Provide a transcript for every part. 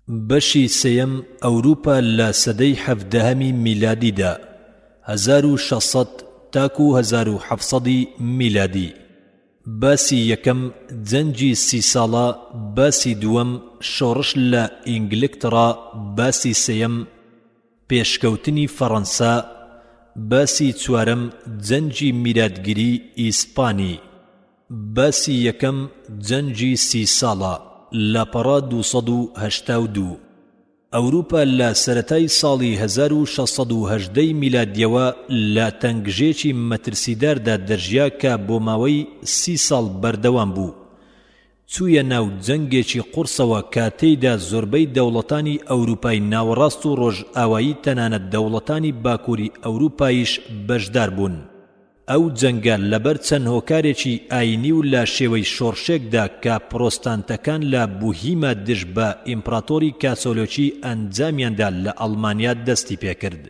بەشی سێیەم ئەوروپا لە سەدەی حەڤدەهەمی میلادیدا، 1600 تاکو 1700 ی میلادی. باسی یەکەم جەنگی سی ساڵە، باسی دووەم شۆڕش لە ئینگلکتڕا، باسی سێیەم پێشکەوتنی فەڕەنسا، باسی چوارەم جەنگی میراتگری ئیسپانی. باسی یەکەم جەنگی سی ساڵە، لاپەڕە 282. ئەوروپا لە سەرەتای ساڵی 1618 ی میلادیەوە لە تەنگژەیەکی مەترسیداردا دەژیا کە بۆ ماوەی سی ساڵ بەردەوام بوو. چوویە ناو جەنگێکی قوڕسەوە کە تێیدا زۆربەی دەوڵەتانی ئەوروپای ناوەڕاست و ڕۆژئاوایی تەنانەت دەوڵەتانی باکووری ئەوروپایش بەشدار بوون. ئەو جەنگە لەبەر چەند هۆکارێکی ئایینی و لە شێوەی شۆڕشێکدا کە پرۆستانتەکان لە بوهیما دژ بە ئیمپراتۆری کاسۆلۆکی ئەنجامیاندا لە ئەڵمانیا دەستی پێکرد.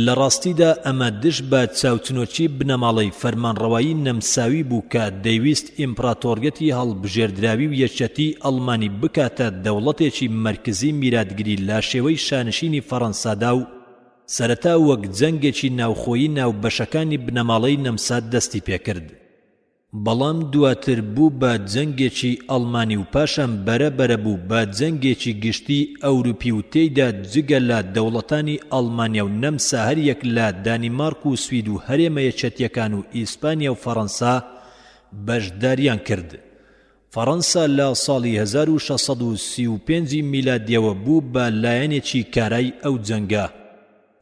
لە ڕاستیدا ئەمە دژ بە چاوچنۆکی بنەماڵەی فەرمانڕەوایی نەمساوی بوو کە دەیویست ئیمپراتۆریەتی هەڵبژێردراوی و یەکیەتیی ئەڵمانی بکاتە دەوڵەتێکی مەرکزی میراتگری لە شێوەی شانشینی فەڕەنسادا و سەرەتا وەک جەنگێکی ناوخۆیی ناو بەشەکانی بنەماڵەی نەمسا دەستی پێکرد، بەڵام دواتر بوو بە جەنگێکی ئەڵمانی و پاشان بەرە بەرە بوو بە جەنگێکی گشتی ئەوروپی و تێیدا جگە لە دەوڵەتانی ئەڵمانیا و نەمسا هەریەک لە دانیمارک و سوید و هەرێمە یەکێتیەکان و ئیسپانیا و فەڕەنسا بەشداریان کرد. فەڕەنسا لە ساڵی 1635 ی میلادیەوە بوو بە لایەنێکی کارای ئەو جەنگە.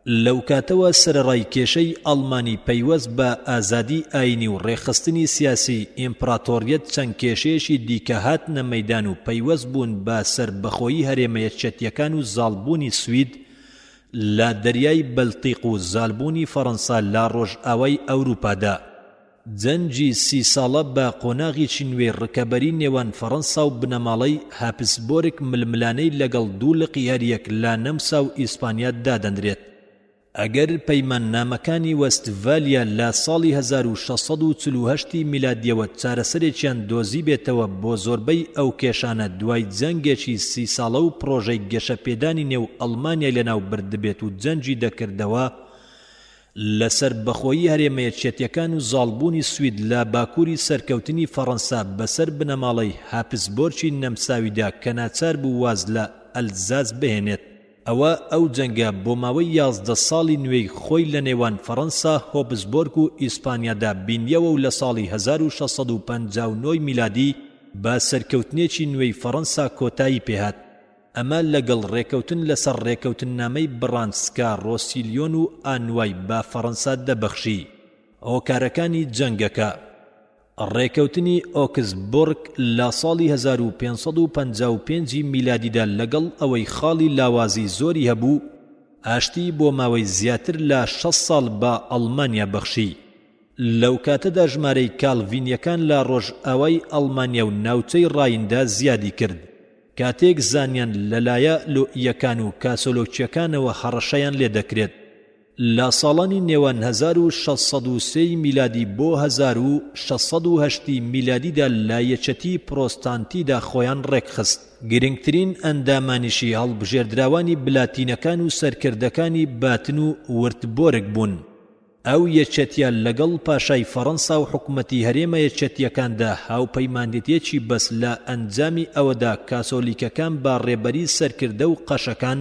لەوکاتەوە سەرەڕای کێشەی ئەڵمانی پەیوەست بە ئازادی ئاینی و ڕێکخستنی سیاسی ئیمپڕاتۆریەت چەند کێشەیەکی دیکە هاتنە مەیدان و پەیوەست بوون بە سەربەخۆیی هەرێمە یەکیەتیەکان و زاڵبوونی سوید لە دەریای بەلتیق و زالبوونی فەڕەنسا لە ڕۆژئاوای ئەوروپادا. جەنگی سی ساڵە بە قۆناغێکی نوێی ڕکەبەری نێوان فەڕەنسا و بنەماڵەی هاپسبۆرگ ململانێی لەگەڵ دوو لقی هەریەک لە نەمسا و ئیسپانیا دادەنرێت. ئەگەر پەیماننامەکانی وەستڤالیا لە ساڵی 1648 ی میلادیەوە چارەسەرێکیان دۆزیبێتەوە بۆ زۆربەی ئەو کێشانە دوای جەنگێکی سی ساڵە و پڕۆژەی گەشەپێدانی نێو ئەڵمانیای لەناوبردبێت و جەنگی دەکردەوە لە سەربەخۆیی هەرێمە یەکێتیەکان و زاڵبوونی سوید لە باکووری سەرکەوتنی فەڕەنسا بەسەر بنەماڵەی هاپسبۆرکی نەمساویدا کە ناچار بوو واز لە ئەلزاس بهێنێت ئەوا ئەو جەنگە بۆ ماوەی 11 ساڵی نوێی خۆی لە نێوان فەڕەنسا هۆپسبۆرگ و ئیسپانیادا بینیەوە و لە ساڵی 1659 میلادی بە سەرکەوتنێکی نوێی فەڕەنسا کۆتایی پێهات. ئەمە لەگەڵ ڕێکەوتن لەسەر ڕێکەوتننامەی بڕانسکا ڕۆسیلیۆن و ئانوای بە فەڕەنسا دەبەخشی. هۆکارەکانی جەنگەکە. ڕێکەوتنی ئۆکسبۆرگ لە ساڵی 1555 ی میلادیدا لەگەڵ ئەوەی خاڵی لاوازی زۆری هەبوو، ئاشتی بۆ ماوەی زیاتر لە 60 ساڵ بە ئەڵمانیا بەخشی. لەوکاتەدا ژمارەی کالڤینیەکان لە ڕۆژئاوای ئەڵمانیا و ناوچەی ڕایندا زیادی کرد. کاتێک زانیان لەلایە لۆئییەکان و کاسۆلۆکییەکانەوە هەڕەشەیان لێدەکرێت. لە ساڵانی نێوان 1603 ی میلادی بۆ 1608 ی میلادیدا لە یەکێتی پرۆستانتیدا خۆیان ڕێکخست. گرنگترین ئەندامانیشی هەڵبژێردراوانی بلاتینەکان و سەرکردەکانی باتن و ورتبۆرگ بوون. ئەو یەکێتیە لەگەڵ پاشای فەڕەنسا و حکومەتی هەرێمە یەکێتیەکاندا هاوپەیمانێتیەکی بەست لە ئەنجامی ئەوەدا کاسۆلیکەکان بە ڕێبەری سەرکردە و قەشەکان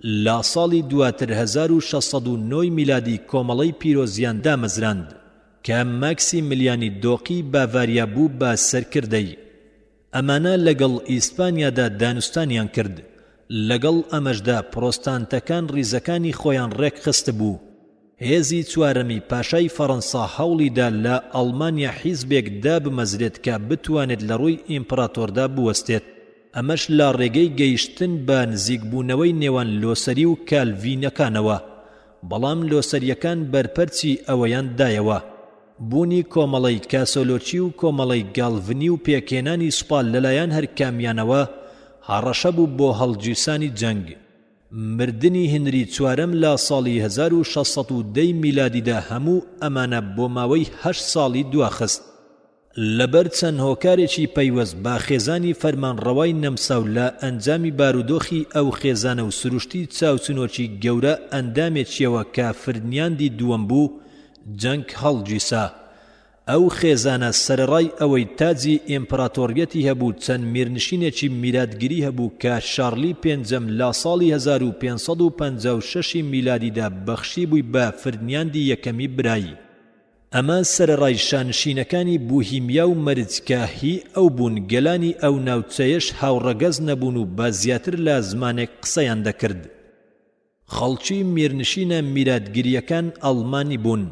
لە ساڵی دواتر 1609 میلادی کۆمەڵەی پیرۆزیان دامەزراند کە ماکسیملیانی دۆقی باڤاریا بوو بە سەرکردەی. ئەمانە لەگەڵ ئیسپانیادا دانوستانیان کرد، لەگەڵ ئەمەشدا پرۆستانتەکان ڕیزەکانی خۆیان ڕێکخستبوو. هێزی چوارەمی پاشای فەڕەنسا هەوڵیدا لە ئەڵمانیا حیزبێک دابمەزرێت کە بتوانێت لە ڕووی ئیمپڕاتۆردا بوەستێت، ئەمەش لە ڕێگەی گەیشتن بە نزیکبوونەوەی نێوان لۆسەری و کالڤینەکانەوە، بەڵام لۆسەرییەکان بەرپەرچی ئەوەیان دایەوە. بوونی کۆمەڵەی کاسۆلۆکی و کۆمەڵەی گالڤنی و پێکهێنانی سوپا لەلایەن هەرکامیانەوە هەڕەشە بوو بۆ هەڵگیرسانی جەنگ. مردنی هنری چوارەم لە ساڵی 1610 ی میلادیدا هەموو ئەمانە بۆ ماوەی هەشت ساڵی دواخست. لەبەر چەند هۆکارێکی پەیوەست بە خێزانی فەرمانڕەوای نەمسا و لە ئەنجامی بارودۆخی ئەو خێزانە و سروشتی چاوچنۆکی گەورە ئەندامێکیەوە کە فردنیاندی دووەم بوو جەنگ هەڵگیرسا. ئەو خێزانە سەرەڕای ئەوەی تاجی ئیمپڕاتۆڕیەتی هەبوو چەند میرنشینێکی میراتگری هەبوو کە شارلی پێنجەم لە ساڵی 1556 ی میلادیدا بەخشیبووی بە فردنیاندی یەکەمی برای. ئەمە سەرەڕای شانشینەکانی بوهیمیا و مەرج کە هی ئەو بوون گەلانی ئەو ناوچەیەش هاوڕەگەز نەبوون و بە زیاتر لە زمانێک قسەیان دەکرد. خەڵکی میرنشینە میراتگرییەکان ئەڵمانی بوون،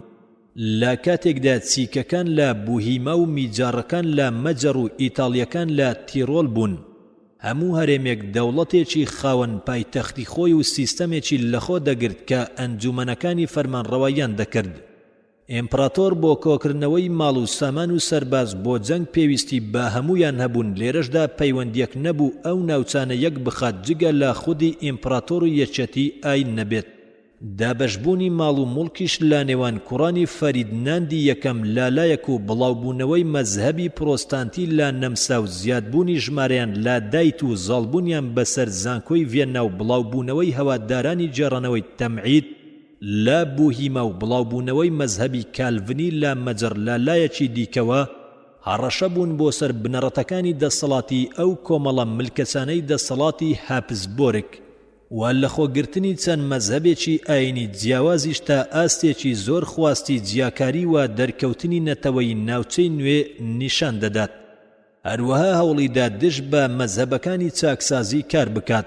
لە کاتێکدا چیکەکان لە بوهیما و میجاڕەکان لە مەجەڕ و ئیتاڵییەکان لە تیڕۆل بوون. هەموو هەرێمێک دەوڵەتێکی خاوەن پایتەختی خۆی و سیستەمێکی لەخۆ دەگرت کە ئەنجومەنەکانی فەرمانڕەواییان دەکرد. ئیمپڕاتۆر بۆ کۆکردنەوەی ماڵ و سامان و سەرباز بۆ جەنگ پێویستی بە هەموویان هەبوون لێرەشدا پەیوەندیەک نەبوو ئەو ناوچانە یەک بخات جگە لە خودی ئیمپڕاتۆر و یەکیەتی ئاین نەبێت. دابەشبوونی ماڵ و موڵکیش لە نێوان کوڕانی فەریدناندی یەکەم لە لایەک و بڵاوبوونەوەی مەزهەبی پرۆستانتی لە نەمسا و زیادبوونی ژمارەیان لە دایت و زاڵبوونیان بەسەر زانکۆی ڤیەننا و بڵاوبوونەوەی هەوادارانی گێڕانەوەی تەمعید لە بوهیما و بڵاوبوونەوەی مەزهەبی کالڤنی لە مەجەڕ لە لایەکی دیکەوە هەڕەشە بوون بۆ سەر بنەڕەتەکانی دەسەڵاتی ئەو کۆمەڵە ملکەچانەی دەسەڵاتی هاپسبۆرگ و لەخۆگرتنی چەند مەزهەبێکی ئایینی جیاوازیش تا ئاستێکی زۆر خواستی جیاکاری و دەرکەوتنی نەتەوەیی ناوچەی نوێ نیشان دەدات. هەروەها هەوڵیدا دژ بە مەزهەبەکانی چاکسازی کار بکات،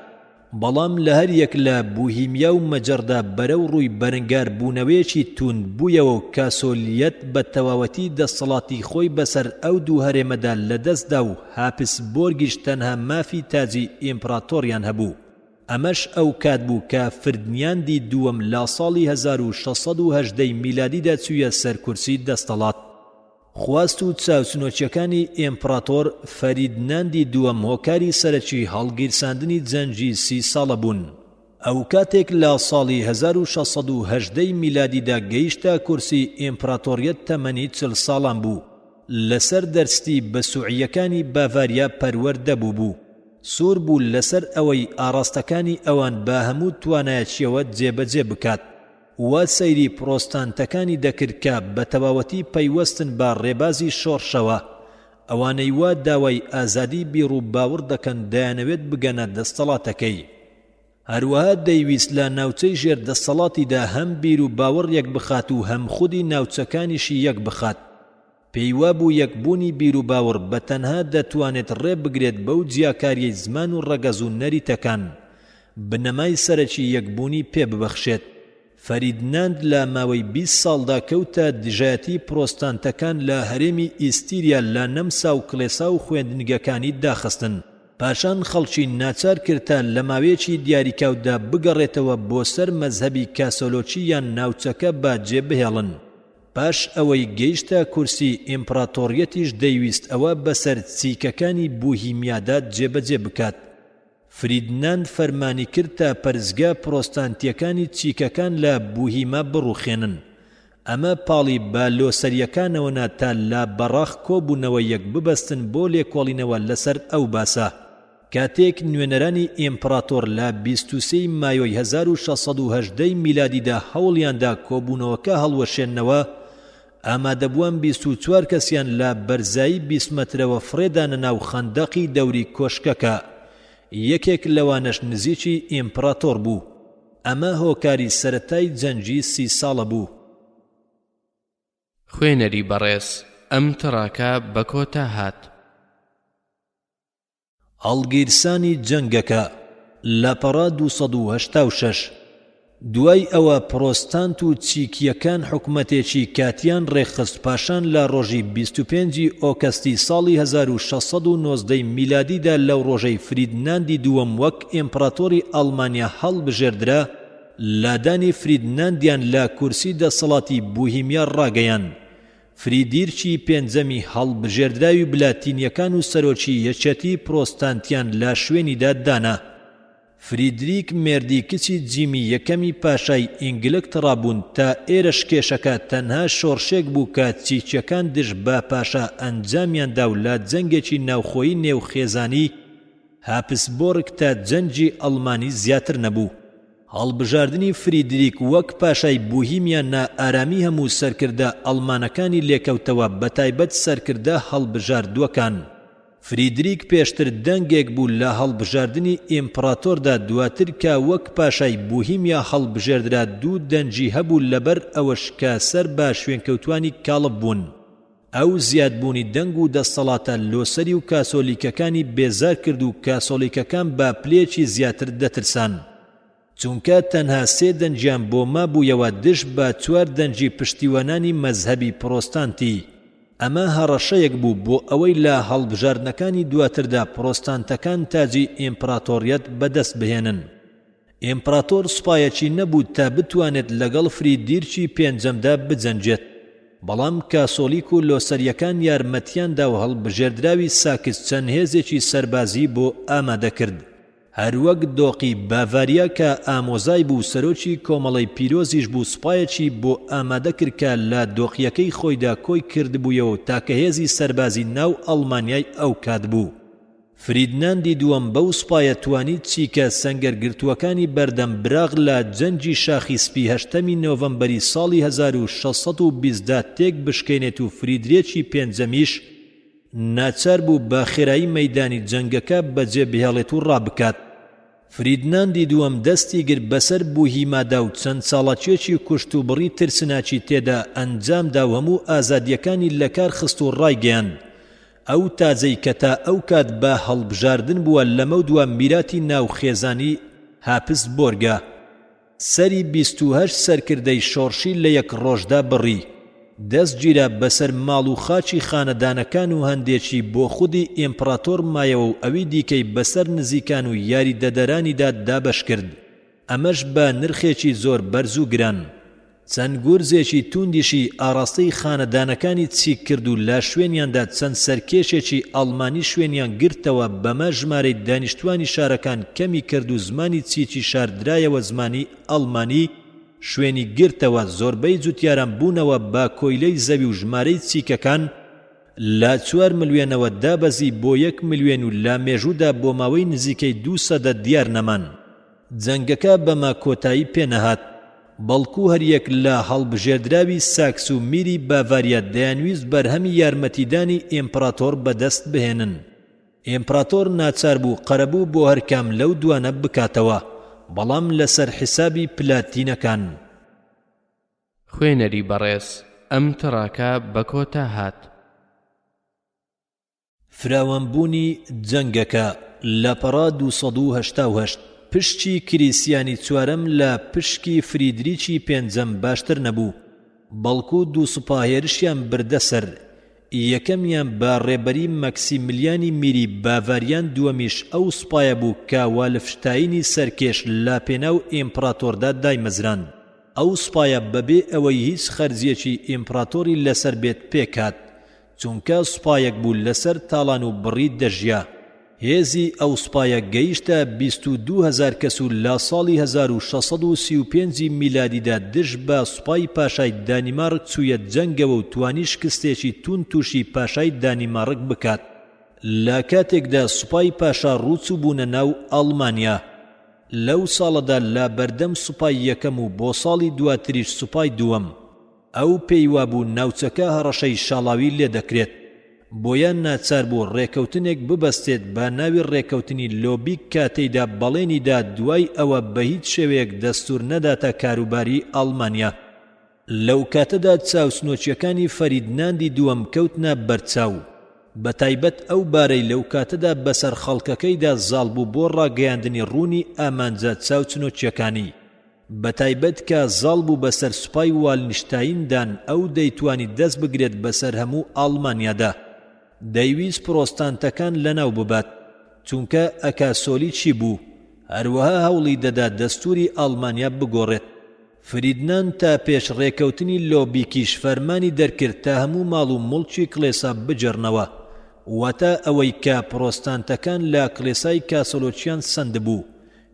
بەڵام لە هەر یەک لە بوهیمیا و مەجەڕدا بەرەو ڕووی بەرنگار بوونەوەیەکی تووند بوویەوە و کاسۆلییەت بە تەواوەتی دەستەڵاتی خۆی بەسەر ئەو دوو هەرێمەدا لەدەستدا و هاپسبۆرگیش تەنها مافی تاجی ئیمپڕاتۆریان هەبوو. ئەمەش ئەو کات بوو کە فردنیاندی دووەم لە ساڵی 1618 ی میلادیدا چوویە سەر کورسی دەستەڵات. خواست و چاوچنۆکیەکانی ئیمپڕاتۆر فەریدناندی دووەم هۆکاری سەرەکی هەڵگیرساندنی جەنگی سی ساڵە بوون. ئەو کاتێک لە ساڵی 1618 ی میلادیدا گەیشتە کورسی ئیمپڕاتۆریەت تەمەنی 40 ساڵان بوو. لەسەر دەرستی بەسوعییەکانی باڤاریا پەروەردە بووبوو. سوور بوو لەسەر ئەوەی ئاڕاستەکانی ئەوان بە هەموو توانایەکیەوە جێبەجێ بکات. وا سەیری پرۆستانتەکانی دەکرد کە بە تەواوەتی پەیوەستن بە ڕێبازی شۆڕشەوە، ئەوانەی وا داوای ئازادی بیڕوباوڕ دەکەن دەیانەوێت بگەنە دەستەڵاتەکەی. هەروەها دەیویست لە ناوچەی ژێر دەستەڵاتیدا هەم بیروباوەڕ یەکبخات و هەم خودی ناوچەکانیشی یەکبخات. پێی وابوو یەکبوونی بیروباوەڕ بە تەنها دەتوانێت ڕێ بگرێت بەو جیاکاریەی زمان و ڕەگەز و نەریتەکان بنەمای سەرەکی یەکبوونی پێ ببەخشێت. فەریدناند لە ماوەی 20 ساڵدا کەوتە دژایەتی پرۆستانتەکان لە هەرێمی ئیستیریا لە نەمسا و کڵێسا و خوێندنگەکانی داخستن. پاشان خەڵکی ناچار کرد تا لە ماوەیەکی دیاریکاودا بگەڕێتەوە بۆ سەر مەزهەبی کاسۆلۆکی یان ناوچەکە بە جێ بهێڵن. پاش ئەوەی گەیشتە کورسی ئیمپڕاتۆڕیەتیش دەیویست ئەوە بەسەر چیکەکانی بوهیمیادا جێبەجێ بکات. فریدناند فەرمانی کرد تا پەرستگا پرۆستانتیەکانی چیکەکان لە بوهیما بڕوخێنن. ئەمە پاڵی بە لۆسەریەکانەوە نا تا لە بەڕاخ کۆبوونەوە یەک ببەستن بۆ لێکۆڵینەوە لەسەر ئەو باسە. کاتێک نوێنەرانی ئیمپڕاتۆر لە 23 ی مایۆی 1618 ی میلادیدا هەوڵیاندا کۆبوونەوەکە هەڵوەشێننەوە، ئامادەبووان 24 کەسیان لە بەرزایی 20 مەترەوە فڕێدانە ناو خەندەقی دەوری کۆشکەکە، یەکێک لەوانەش نزیکی ئیمپڕاتۆر بوو. ئەمە هۆکاری سەرەتای جەنگی سی ساڵە بوو. خوێنەری بەڕێز ئەم تڕاکە بە کۆتا هات. هەڵگیرسانی جەنگەکە، لاپەڕە 286. دوای ئەوە پرۆستانت و چیکییەکان حکومەتێکی کاتییان ڕێکخست پاشان لە ڕۆژی 25 ی ئۆکەستی ساڵی 1619 ی میلادیدا لەو ڕۆژەی فریدناندی دووەم وەک ئیمپڕاتۆری ئەڵمانیا هەڵبژێردرا لادانی فریدناندیان لە کورسی دەسەڵاتی بوهیمیا ڕاگەیاند فریدیرکی پێنجەمی هەڵبژێردراوی بلاتینیەکان و سەرۆکی یەکیەتی پرۆستانتیان لە شوێنیدا دانا. فریدریک مێردی کچی جیمی یەکەمی پاشای ئینگلکتڕا بوون تا ئێرەش کێشەکە تەنها شۆڕشێک بوو کە چیکیەکان دژ بە پاشا ئەنجامیان دا و لە جەنگێکی ناوخۆیی نێو خێزانی هاپسبۆرگ تا جەنگی ئەڵمانی زیاتر نەبوو. هەڵبژاردنی فریدریک وەک پاشای بوهیمیا نائارامی هەموو سەرکردە ئەڵمانەکانی لێکەوتەوە بەتایبەت سەرکردە هەڵبژاردووەکان. فریدریک پێشتر دەنگێک بوو لە هەڵبژاردنی ئیمپڕاتۆردا دواتر کە وەک پاشای بوهیمیا هەڵبژێردرا دوو دەنگی هەبوو لەبەر ئەوەش کە سەر بە شوێنکەوتوانی کاڵف بوون. ئەو زیادبوونی دەنگ و دەستەڵاتە لۆسەری و کاسۆلیکەکانی بێزار کرد و کاسۆلیکەکان بە پلەیەکی زیاتر دەترسان. چونکە تەنها سێ دەنگیان بۆ مابوویەوە دژ بە چوار دەنگی پشتیوانانی مەزهەبی پرۆستانتی، ئەمە هەڕەشەیەک بوو بۆ ئەوەی لە هەڵبژاردنەکانی دواتردا پرۆستانتەکان تاجی ئیمپڕاتۆڕیەت بەدەست بهێنن. ئیمپڕاتۆر سوپایەکی نەبوو تا بتوانێت لەگەڵ فریدیرکی پێنجەمدا بجەنگێت، بەڵام کاسۆلیک و لۆسەرییەکان یارمەتیان دا و هەڵبژێردراوی ساکس چەند هێزێکی سەربازیی بۆ ئامادە کرد. هەروەک دۆقی باڤاریا کە ئامۆزای بوو سەرۆکی کۆمەڵەی پیرۆزیش بوو سوپایەکی بۆ ئامادە کرد کە لە دۆقیەکەی خۆیدا کۆی کردبوویەوە و تاکە هێزی سەربازی ناو ئەڵمانیای ئەو کات بوو. فریدناندی دووەم بەو سوپایە توانی چیکە سەنگەرگرتووەکانی بەردەم براغ لە جەنگی شاخی سپی هەشتەمی نۆڤەمبەری ساڵی 1620 دا تێک بشکێنێت و فریدرێکی پێنجەمیش ناچار بوو بە خێرایی مەیدانی جەنگەکە بەجێ بهێڵێت و ڕابکات. فریدناندی دووەم دەستی گرت بەسەر بوهیمادا و چەند چاڵاکییەکی کوشتوبڕی ترسناکی تێدا ئەنجام دا و هەموو ئازادییەکانی لەکار خست و ڕایگەیاند ئەو تاجەی کە تا ئەو کات بە هەڵبژاردن بووە لەمەودوا میراتی ناو خێزانی هاپسبۆرگە. سەری 28 سەرکردەی شۆڕشی لە یەک ڕۆژدا بڕی، دەست گیرا بەسەر ماڵ و خاکی خانەدانەکان و هەندێکی بۆ خودی ئیمپڕاتۆر مایەوە و ئەوی دیکەی بەسەر نزیکان و یاریدەدەرانیدا دابەش کرد، ئەمەش بە نرخێکی زۆر بەرز و گران. چەند گورزێکی تووندیشی ئاڕاستەی خانەدانەکانی چیک کرد و لە شوێنیاندا چەند سەرکێشێکی ئەڵمانی شوێنیان گرتەوە، بەمە ژمارەی دانیشتوانی شارەکان کەمی کرد و زمانی چیکی شاردرایەوە زمانی ئەڵمانی شوێنی گرتەوە، زۆربەی جوتیاران بوونەوە بە کۆیلەی زەوی و ژمارەی چیکەکان لە چوار ملیۆنەوە دابەزی بۆ یەک ملیۆن و لە مێژوودا بۆ ماوەی نزیکەی دوو سەدە دیار نەمان. جەنگەکە بەمە کۆتایی پێنەهات، بەڵکو هەریەک لە هەڵبژێردراوی ساکس و میری باڤاریا دەیانویست بەرهەمی یارمەتیدانی ئیمپڕاتۆر بەدەست بهێنن. ئیمپڕاتۆر ناچار بوو قەرەبوو بۆ هەرکام لەو دوانە بکاتەوە، بەڵام لەسەر حیسابی پلاتینەکان. خوێنەری بەڕێز ئەم تڕاکە بە کۆتا هات. فراوانبوونی جەنگەکە، لاپەڕە 288، پشکی کریسیانی چوارەم لە پشکی فریدریکی پێنجەم باشتر نەبوو، بەڵکو دوو سوپا هێرشیان بردە سەر، یەکەمیان بە ڕێبەری مەکسیملیانی میری باڤاریان دووەمیش ئەو سوپایە بوو کە والفشتاینی سەرکێش لە پێناو ئیمپڕاتۆردا دایمەزراند. ئەو سوپایە بەبێ ئەوەی هیچ خەرجیەکی ئیمپڕاتۆری لەسەر بێت پێکهات، چونکە سوپایەک بوو لەسەر تاڵان و بڕی دەژیا. هێزی ئەو سوپایە گەیشتە 22 هەزار کەس و لە ساڵی 1635 ی میلادیدا دژ بە سوپای پاشای دانیماڕک چوویە جەنگەوە و توانی شکستێکی توند تووشی پاشای دانیماڕک بکات لە کاتێکدا سوپای پاشا ڕووچووبوونە ناو ئەڵمانیا. لەو ساڵەدا لە بەردەم سوپای یەکەم و بۆ ساڵی دواتریش سوپای دووەم. ئەو پێی وابوو ناوچەکە هەڕەشەی شاڵاوی لێدەکرێت، بۆیە ناچار بوو ڕێکەوتنێک ببەستێت بە ناوی ڕێکەوتنی لۆبیک کە تێیدا بەڵێنی دا دوای ئەوە بە هیچ شێوەیەک دەستوور نەداتە کاروباری ئەڵمانیا. لەو کاتەدا چاوچنۆکییەکانی فەریدناندی دووەم کەوتنە بەرچاو، بەتایبەت ئەو بارەی لەو کاتەدا بەسەر خەڵکەکەیدا زاڵ بوو بۆ ڕاگەیاندنی ڕوونی ئامانجە چاوچنۆکییەکانی. بەتایبەت کە زاڵ بوو بەسەر سوپای والنشتاین دان ئەو دەیتوانی دەست بگرێت بەسەر هەموو ئاڵمانیادا. دەیویست پرۆستانتەکان لەناو ببات، چونکە ئەکاسۆلیکی بوو، هەروەها هەوڵی دەدا دەستووری ئاڵمانیا بگۆڕێت. فریدناند تا پێش ڕێکەوتنی لۆبیکیش فەرمانی دەرکرد تا هەموو ماڵ و موڵکی کڵێسا بگێڕنەوە، واتە ئەوەی کە پرۆستانتەکان لە کڵێسای کاسۆلۆکیان سەندبوو.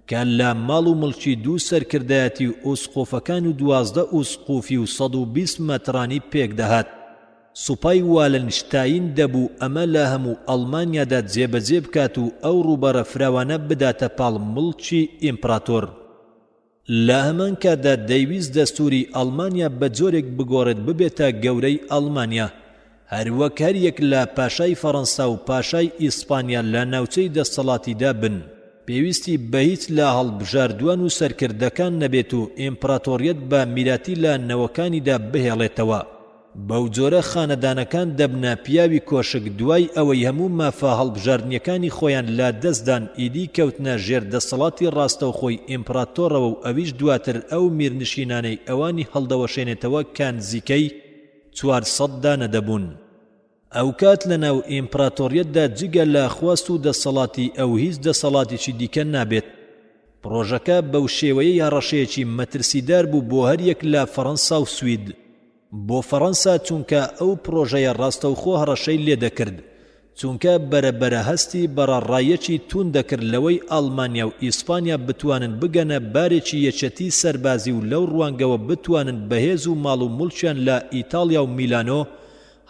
کە لە ماڵ و مڵکی دوو سەرکردایەتی و ئوسقوفەکان و 12 ئوسقوفی و 120 مەترانی پێکدەهات. سوپای والنشتاین دەبوو ئەمە لە هەموو ئەڵمانیادا جێبەجێ بکات و ئەو ڕووبەڕە فراوانە بداتە پاڵ موڵکی ئیمپڕاتۆر. لە هەمان کاتدا دەیویست دەستووری ئەڵمانیا بە جۆرێک بگۆڕێت ببێتە گەورەی ئەڵمانیا، هەروەک هەریەک لە پاشای فەڕەنسا و پاشای ئیسپانیا لە ناوچەی دەستەڵاتیدا بن، پێویستی بە هیچ لە هەڵبژاردووان و سەرکردەکان نەبێت و ئیمپڕاتۆریەت بە میراتی لە نەوەکانیدا بهێڵێتەوە. بەو جۆرە خانەدانەکان دەبنە پیاوی کۆشک دوای ئەوەی هەموو مافە هەڵبژاردنیەکانی خۆیان لە دەست دان ئیدی کەوتنە ژێر دەسەڵاتی ڕاستەوخۆی ئیمپڕاتۆڕەوە و ئەویش دواتر ئەو میرنشینانەی ئەوانی هەڵدەوەشێنێتەوە کە نزیکەی 400 دانە دەبوون. ئەوکات لە ناو ئیمپڕاتۆریەتدا جگە لە خواست و دەسەڵاتی ئەو هیچ دەسەڵاتێکی دیکە نابێت. پڕۆژەکە بەو شێوەیەی هەڕەشەیەکی مەترسیدار بوو بۆ هەریەک لە فەڕەنسا و سوید. بۆ فەڕەنسا چونکە ئەو پڕۆژەیە ڕاستەوخۆ هەڕەشەی لێدەکرد، چونکە بەرە بەرە هەستی بە ڕاڕاییەکی توند دەکرد لەوەی ئەڵمانیا و ئیسپانیا بتوانن بگەنە بارێکی یەکێتی سەربازی و لەو ڕوانگەوە بتوانن بە هێز و ماڵ و موڵکیان لە ئیتاڵیا و میلانۆ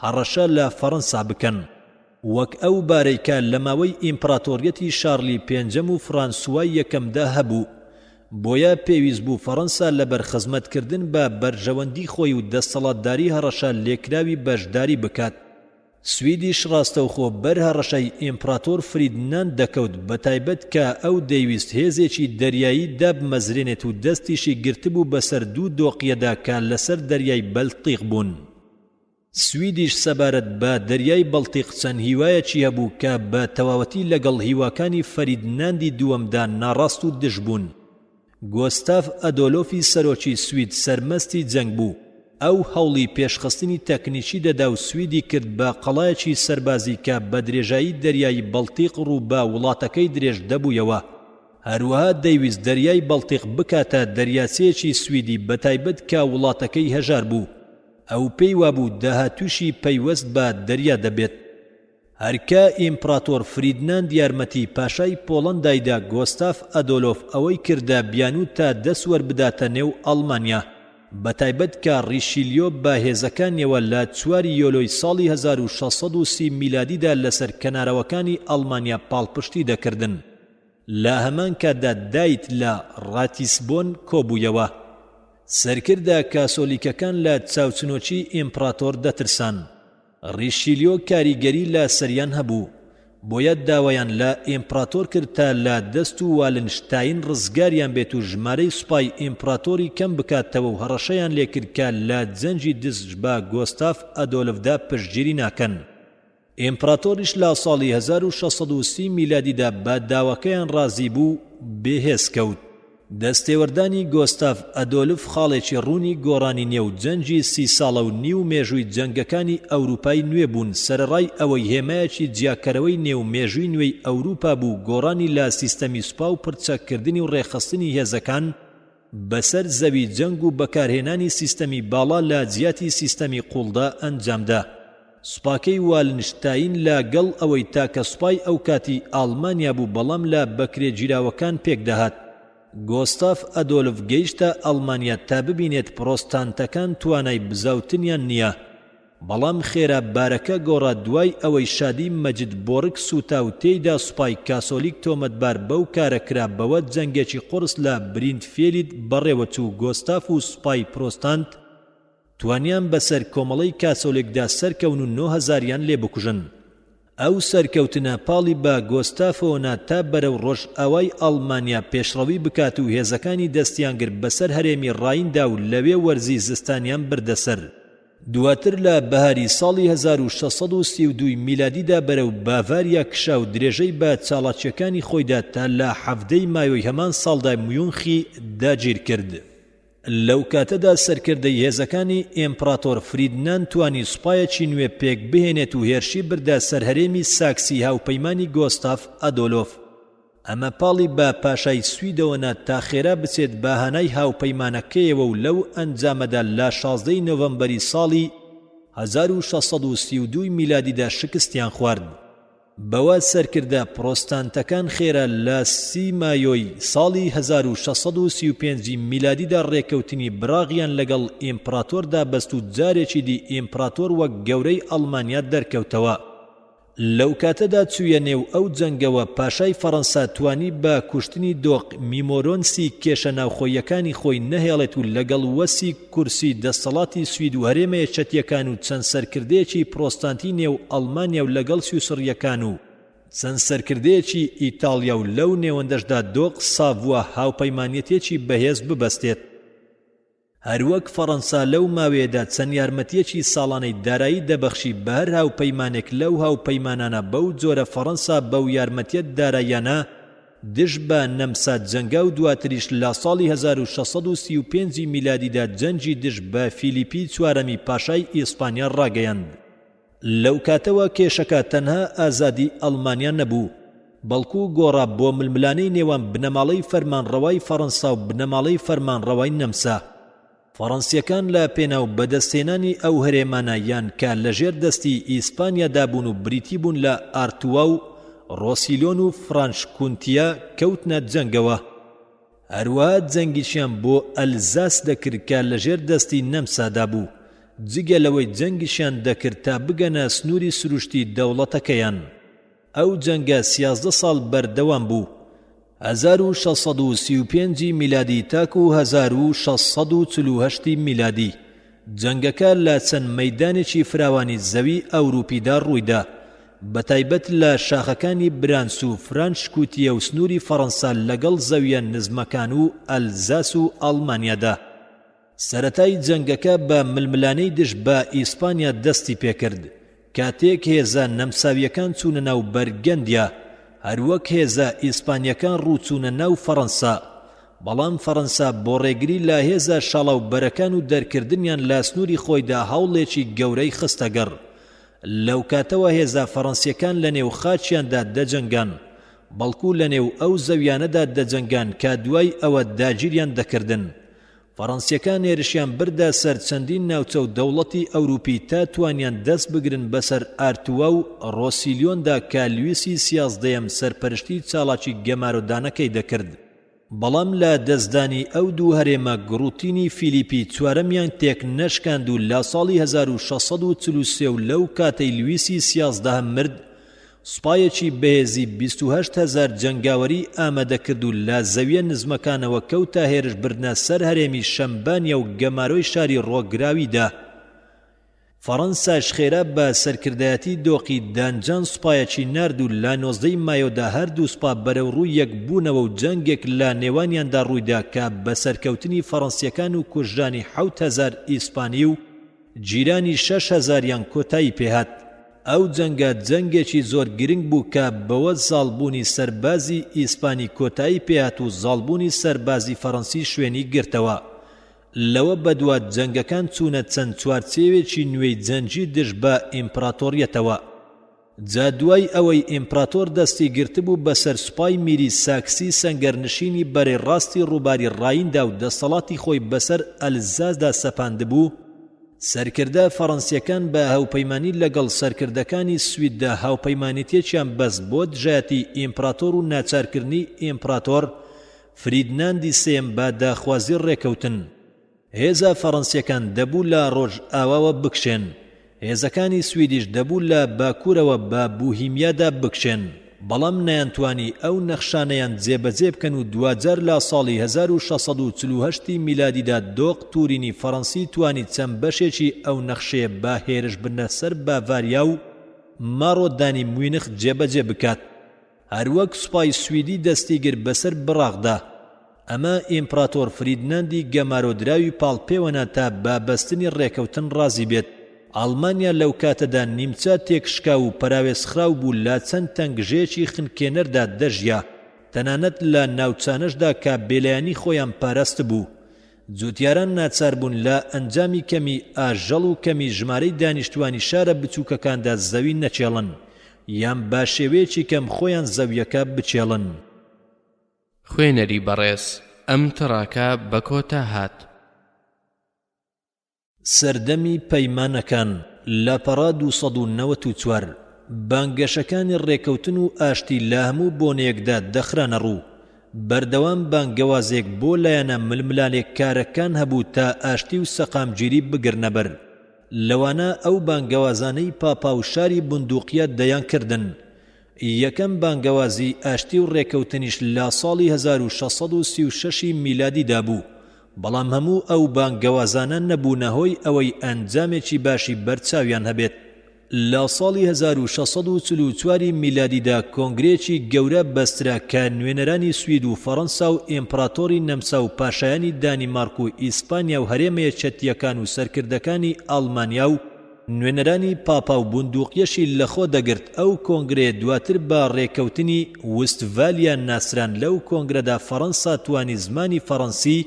هەڕەشە لە فەڕەنسا بکەن. وەک ئەو بارەی کە لە ماوەی ئیمپڕاتۆریەتی شارلی پێنجەم و فڕانسوای یەکەمدا هەبوو. بۆیە پێویست بوو فەڕەنسا لەبەر خزمەتکردن بە بەرژەوەندی خۆی و دەستەڵاتداری هەڕەشە لێکراوی بەشداری بکات. سویدیش ڕاستەوخۆ بەر هەڕەشەی ئیمپڕاتۆر فریدناند دەکەوت بەتایبەت کە ئەو دەیویست هێزێکی دەریایی دابمەزرێنێت و دەستیشی گرتبوو بەسەر دوو دۆقیەدا کە لەسەر دەریای بەلتیق بوون. سویدیش سەبارەت بە دەریای بەڵتیق چەند هیوایەکی هەبوو کە بە تەواوەتی لەگەڵ هیواکانی فەریدناندی دووەمدا ناڕاست و دژ بوون. گۆستاف ئەدۆلۆفی سەرۆکی سوید سەرمەستی جەنگ بوو، ئەو هەوڵی پێشخستنی تەکنیکی دەدا و سویدی کرد بە قەڵایەکی سەربازی کە بە درێژایی دەریای بەڵتیق ڕوو بە وڵاتەکەی درێژ دەبوویەوە. هەروەها دەیویست دەریای بەڵتیق بکاتە دەریاچەیەکی سویدی بەتایبەت کە وڵاتەکەی هەژار بوو. ئەو پێی وابوو داهاتووشی پەیوەست بە دەریا دەبێت. هەرکە ئیمپڕاتۆر فریدناند یارمەتی پاشای پۆڵەندای دا گۆستاف ئەدۆلۆف ئەوەی کردە بیانوو تا دەست وەربداتە نێو ئەڵمانیا بەتایبەت کە ڕیشیلیۆ بە هێزەکانیەوە لە چوار یۆلۆی ساڵی 1630 میلادیدا لەسەر کەنارەوەکانی ئەڵمانیا پاڵپشتی دەکردن. لە هەمان کاتدا دایت لە ڕاتیسبۆن کۆبوویەوە. سەرکردە کاسۆلیکەکان لە چاوچنۆکی ئیمپڕاتۆر دەترسان. ڕیشیلیۆ کاریگەری لە سەریان هەبوو، بۆیە داوایان لە ئیمپڕاتۆر کرد تا لە دەست و والنشتاین ڕزگاریان بێت و ژمارەی سوپای ئیمپڕاتۆری کەم بکاتەوە و هەڕەشەیان لێکرد کە لە جەنگی دژ بە گۆستاف ئەدۆلفدا پشتگیری ناکەن. ئیمپڕاتۆریش لە ساڵی 1630 میلادیدا بە داواکەیان ڕازی بوو و بێهێز کەوت. دەستێوەردانی گۆستاف ئەدۆلف خاڵێکی ڕوونی گۆڕانی نێو جەنگی سی ساڵە و نیو مێژووی جەنگەکانی ئەوروپای نوێ بوون سەرەڕای ئەوەی هێمایەکی جیاکەرەوەی نێو مێژووی نوێی ئەوروپا بوو گۆڕانی لە سیستەمی سوپا و پڕچەککردنی و ڕێکخستنی هێزەکان بەسەر زەوی جەنگ و بەکارهێنانی سیستەمی باڵا لە جیاتی سیستەمی قوڵدا ئەنجامدا. سوپاکەی والنشتاین لە گەڵ ئەوەی تاکە سوپای ئەوکاتی ئاڵمانیا بوو بەڵام لە بەکرێگیراوەکان پێکدەهات. گۆستاف ئەدۆلف گەیشتە ئەڵمانیا تا ببینێت پرۆستانتەکان توانای بزاوتنیان نییە. بەڵام خێرا بارەکە گۆڕا دوای ئەوەی شادی مەجد بۆرگ سووتا و تێیدا سوپای کاسۆلیک تۆمەتبار بەو کارە کرا بەوە جەنگێکی قوڕس لە بریندفێلید بەڕێوەچوو گۆستاف و سوپای پرۆستانت توانیان بەسەر کۆمەڵەی کاسۆلیکدا سەرکەون و نۆ هەزاریان لێ بکوژن. ئەو سەرکەوتنە پاڵی بە گۆستافەوە نا تا بەرەو ڕۆژئاوای ئەڵمانیا پێشڕەوی بکات و هێزەکانی دەستیان گرت بەسەر هەرێمی ڕایندا و لەوێ وەرزی زستانیان بردە سەر. دواتر لە بەهاری ساڵی 1632 ی میلادیدا بەرەو باڤاریا کشا و درێژەی بە چاڵاکییەکانی خۆیدا تا لە حەڤدە ی مایۆی هەمان ساڵدا میونخی داگیرکرد. لەو کاتەدا سەرکردەی هێزەکانی ئیمپڕاتۆر فریدناند توانی سوپایەکی نوێ پێک بهێنێت و هێرشی بردە سەر هەرێمی ساکسی هاوپەیمانی گۆستاف ئەدۆلۆف. ئەمە پاڵی بە پاشای سویدەوە نا تا خێرا بچێت بە هانای هاوپەیمانەکەیەوە و لەو ئەنجامەدا لە 16 ی نۆڤەمبەری ساڵی 1632 میلادیدا شکستیان خوارد. بەوە سەرکردە پرۆستانتەکان خێرا لە سی مایۆی ساڵی 1635 ی میلادیدا ڕێکەوتنی براغیان لەگەڵ ئیمپڕاتۆردا بەست و جارێکی دی ئیمپڕاتۆر وەک گەورەی ئەڵمانیا دەرکەوتەوە. لەو کاتەدا چوویە نێو ئەو جەنگەوە پاشای فەڕەنسا توانی بە کوشتنی دۆق میمۆرۆنسی کێشە ناوخۆییەکانی خۆی نەهێڵێت و لەگەڵ وەسی کورسی دەستەڵاتی سوید و هەرێمە یەکەتییەکان و چەند سەرکردەیەکی پرۆستانتی نێو ئەڵمانیا و لەگەڵ سویسڕییەکان و چەند سەرکردەیەکی ئیتاڵیا و لەو نێوەندەشدا دۆق ساڤوا هاوپەیمانیەتێکی بەهێز ببەستێت. هەروەک فەڕەنسا لەو ماوەیەدا چەند یارمەتییەکی ساڵانەی دارایی دەبەخشی بە هەر هاوپەیمانێک لەو هاوپەیمانانە بەو جۆرە فەڕەنسا بەو یارمەتیە داراییانە دژ بە نەمسا جەنگا و دواتریش لە ساڵی 1635 ی میلادیدا جەنگی دژ بە فیلیپی چوارەمی پاشای ئیسپانیا ڕاگەیاند. لەو کاتەوە کێشەکە تەنها ئازادی ئەڵمانیا نەبوو، بەڵکو گۆڕا بۆ ململانێی نێوان بنەماڵەی فەرمانڕەوای فەڕەنسا و بنەماڵەی فەرمانڕەوای نەمسا. فەڕەنسییەکان لە پێناو بەدەستهێنانی ئەو هەرێمانە یان کە لەژێر دەستی ئیسپانیادا بوون و بریتی بوون لە ئارتوا و ڕۆسیلۆن و فرانش کونتیە کەوتنە جەنگەوە. هەروەها جەنگیشیان بۆ ئەلزاس دەکرد کە لەژێر دەستی نەمسادا بوو، جگە لەوەی جەنگیشیان دەکرد تا بگەنە سنووری سروشتی دەوڵەتەکەیان. ئەو جەنگە سیازدە ساڵ بەردەوام بوو، 1635 ی میلادی تاکوو 1648 ی میلادی، جەنگەکە لە چەند مەیدانێکی فراوانی زەوی ئەوروپیدا ڕوویدا، بەتایبەت لە شاخەکانی برانس و فرانشکوتیە و سنووری فەڕەنسا لەگەڵ زەویە نزمەکان و ئەلزاس و ئەڵمانیادا. سەرەتای جەنگەکە بە ململانێی دژ بە ئیسپانیا دەستی پێکرد، کاتێک هێزە نەمساوییەکان چوونە ناو بەرگەندیا، هەروەک هێزە ئیسپانییەکان ڕووچوونە ناو فەڕەنسا، بەڵام فەڕەنسا بۆ ڕێگری لە هێزە شاڵاوبەرەکان و دەرکردنیان لە سنووری خۆیدا هەوڵێکی گەورەی خستەگەڕ. لەوکاتەوە هێزە فەڕەنسییەکان لەنێو خاکیاندا دەجەنگان، بەڵکو لەنێو ئەو زەویانەدا دەجەنگان کە دوای ئەوە داگیریان دەکردن. فەڕەنسیەکان هێرشیان بردە سەر چەندین ناوچە و دەوڵەتی ئەوروپی تا توانیان دەست بگرن بەسەر ئارتوا و ڕۆسیلیۆندا کە لویسی سیازدەیەم سەرپەرشتی چاڵاکی گەمارۆدانەکەی دەکرد. بەڵام لە دەستدانی ئەو دوو هەرێمە گڕوتینی فیلیپی چوارەمیان تێک نەشکاند و لە ساڵی 1643 و لەو کاتەی لویسی سیازدەهەم مرد سوپایەکی بەهێزی 28 هەزار جەنگاوەری ئامادەکرد و لە زەویە نزمەکانەوە کەوتە هێرشبردنە سەر هەرێمی شەمبانیا و گەمارۆی شاری ڕۆگراوی دا. فەڕەنساش خێرا بە سەرکردایەتی دۆقی دانجان سوپایەکی نارد و لە 19 ی مایۆدا هەردوو سوپا بەرەوڕووی یەک بوونەوە و جەنگێک لە نێوانیاندا ڕوویدا کە بە سەرکەوتنی فەڕەنسییەکان و کوژرانی 7000 ئیسپانی و گیرانی شەش هەزاریان کۆتایی پێهات. ئەو جەنگە جەنگێکی زۆر گرنگ بوو کە بەوە زاڵبوونی سەربازی ئیسپانی کۆتایی پێهات و زاڵبوونی سەربازی فەڕەنسی شوێنی گرتەوە. لەوە بەدوا جەنگەکان چوونە چەند چوارچێوێکی نوێی جەنگی دژ بە ئیمپڕاتۆریەتەوە. جا دوای ئەوەی ئیمپراتۆر دەستی گرتبوو بەسەر سوپای میری ساکسی سەنگەرنشینی بەرەی ڕاستی ڕووباری ڕایندا و دەستەڵاتی خۆی بەسەر ئەلزاسدا سەپاندبوو، سەرکردە فەڕەنسیەکان بە هاوپەیمانی لەگەڵ سەرکردەکانی سویددا هاوپەیمانێتیەکیان بەست بۆ دژایەتی ئیمپراتۆر و ناچارکردنی ئیمپراتۆر فریدناندی سێیەم بە داخوازی ڕێکەوتن. هێزە فەڕەنسیەکان دەبوو لە ڕۆژئاواوە بکشێن، هێزەکانی سویدیش دەبوو لە باکوورەوە بە بوهیمیادا بکشێن، بەڵام نەیانتوانی ئەو نەخشانەیان جێبەجێ بکەن و دواجار لە ساڵی 1648 ی میلادیدا دۆق تورینی فەڕەنسی توانی چەند بەشێکی ئەو نەخشەیە بە هێرشبردنە سەر باڤاریا و ماڕۆدانی موینخ جێبەجێ بکات. هەروەک سوپای سویدی دەستی گرت بەسەر بڕاغدا، ئەمە ئیمپڕاتۆر فریدناندی گەمارۆدراوی پاڵ پێوەنا تا بە بەستنی ڕێکەوتن ڕازی بێت. ئەڵمانیا لەو کاتەدا نیمچە تێکشکاو و پەراوێزخراو بوو لە چەند تەنگژەیەکی خنکێنەردا دەژیا، تەنانەت لە ناوچانەشدا کە بێلایەنی خۆیان پاراستبوو. جوتیاران ناچاربوون لە ئەنجامی کەمی ئاژەڵ و کەمی ژمارەی دانیشتوانی شارە بچووکەکاندا زەوی نەکێڵن یان بە شێوەیەکی کەم خۆیان زەویەکە بکێڵن. خوێنەری بەڕێز ئەم تڕاکە بە کۆتا هات. سەردەمی پەیمانەکان، لاپەڕە 294. بانگەشەکانی ڕێکەوتن و ئاشتی لە هەموو بۆنەیەکدا دەخرانە ڕوو، بەردەوام بانگەوازێک بۆ لایەنە ململانێکارەکان هەبوو تا ئاشتی و سەقامگیری بگرنەبەر، لەوانە ئەو بانگەوازانەی پاپا و شاری بوندوقیە دەیانکردن. یەکەم بانگەوازی ئاشتی و ڕێکەوتنیش لە ساڵی 1636 ی میلادیدا بوو، بەڵام هەموو ئەو بانگەوازانە نەبوونە هۆی ئەوەی ئەنجامێکی باشی بەرچاویان هەبێت. لە ساڵی 1644 ی میلادیدا کۆنگرەیەکی گەورە بەسترا کە نوێنەرانی سوید و فەڕەنسا و ئیمپڕاتۆری نەمسا و پاشایانی دانیمارک و ئیسپانیا و هەرێمە یەکێتییەکان و سەرکردەکانی ئەڵمانیا و نوێنەرانی پاپا و بوندوقیەشی لەخۆ دەگرت، ئەو کۆنگرەیە دواتر بە ڕێکەوتنی وستڤالیا ناسران، لەو کۆنگرەدا فەڕەنسا توانی زمانی فەڕەنسی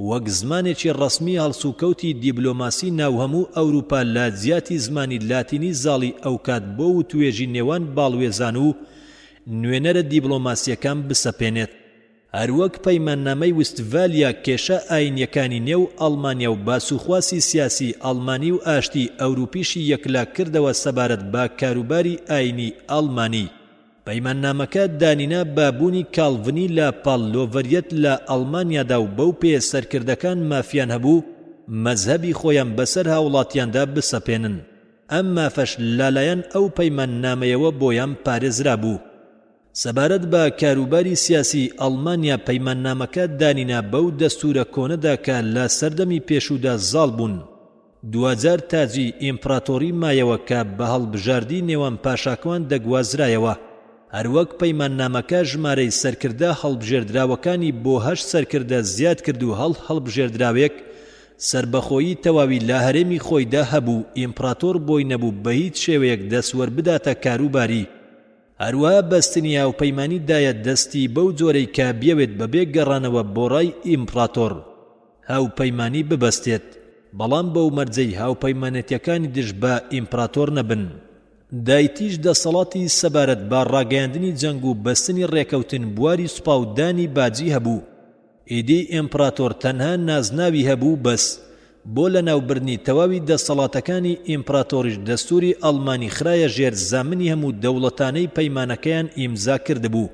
وەک زمانێکی ڕەسمی هەڵسوکەوتی دیبلۆماسی ناو هەموو ئەوروپا لە جیاتی زمانی لاتینی زاڵی ئەوکات بۆ وتوێژی نێوان باڵوێزان و نوێنەرە دیبڵۆماسیەکان بسەپێنێت. هەروەک پەیماننامەی وستڤالیا کێشە ئاینیەکانی نێو ئەڵمانیا و باسوخواسی سیاسی ئەڵمانی و ئاشتی ئەوروپیشی یەکلا کردەوە سەبارەت بە کاروباری ئاینی ئەڵمانی. پەیماننامەکە دانینا بە بوونی کاڵڤنی لە پاڵ لۆڤەریەت لە ئەڵمانیادا و بەو پێیە سەرکردەکان مافیان هەبوو مەزهەبی خۆیان بەسەر هاوڵاتیاندا بسەپێنن. ئەم مافەش لالایەن ئەو پەیماننامەیەوە بۆیان پارێزرابوو. سەبارەت بە کاروباری سیاسی ئەڵمانیا پەیماننامەکە دانینا بەو دەستوورە کۆنەدا کە لە سەردەمی پێشوودا زاڵ بوون. دواجار تاجی ئیمپڕاتۆری مایەوە کە بە هەڵبژاردی نێوان پاشاکان دەگوازرایەوە. هەروەک پەیماننامەکە ژمارەی سەرکردە هەڵبژێردراوەکانی بۆ هەشت سەرکردە زیاد کرد و هەڵ هەڵبژێردراوێک سەربەخۆیی تەواوی لە هەرێمی خۆیدا هەبوو، ئیمپڕاتۆر بۆی نەبوو بە هیچ شێوەیەک دەستوەربداتە کاروباری. هەروەها بەستنی هاوپەیمانی دایە دەستی بەو جۆرەی کە بیەوێت بەبێ گەڕانەوە بۆ ڕای ئیمپڕاتۆر هاوپەیمانی ببەستێت، بەڵام بەو مەرجەی هاوپەیمانێتیەکانی دژ بە ئیمپڕاتۆر نەبن. دایتیش دەسەڵاتی سەبارەت بە ڕاگەیاندنی جەنگ و بەستنی ڕێکەوتن بواری سوپا و دانی باجی هەبوو. ئیدی ئیمپڕاتۆر تەنها نازناوی هەبوو و بەس. بۆ لەناوبردنی تەواوی دەسەڵاتەکانی ئیمپڕاتۆریش دەستووری ئەڵمانی خرایە ژێر زامنی هەموو دەوڵەتانەی پەیمانەکەیان ئیمزا کردبوو.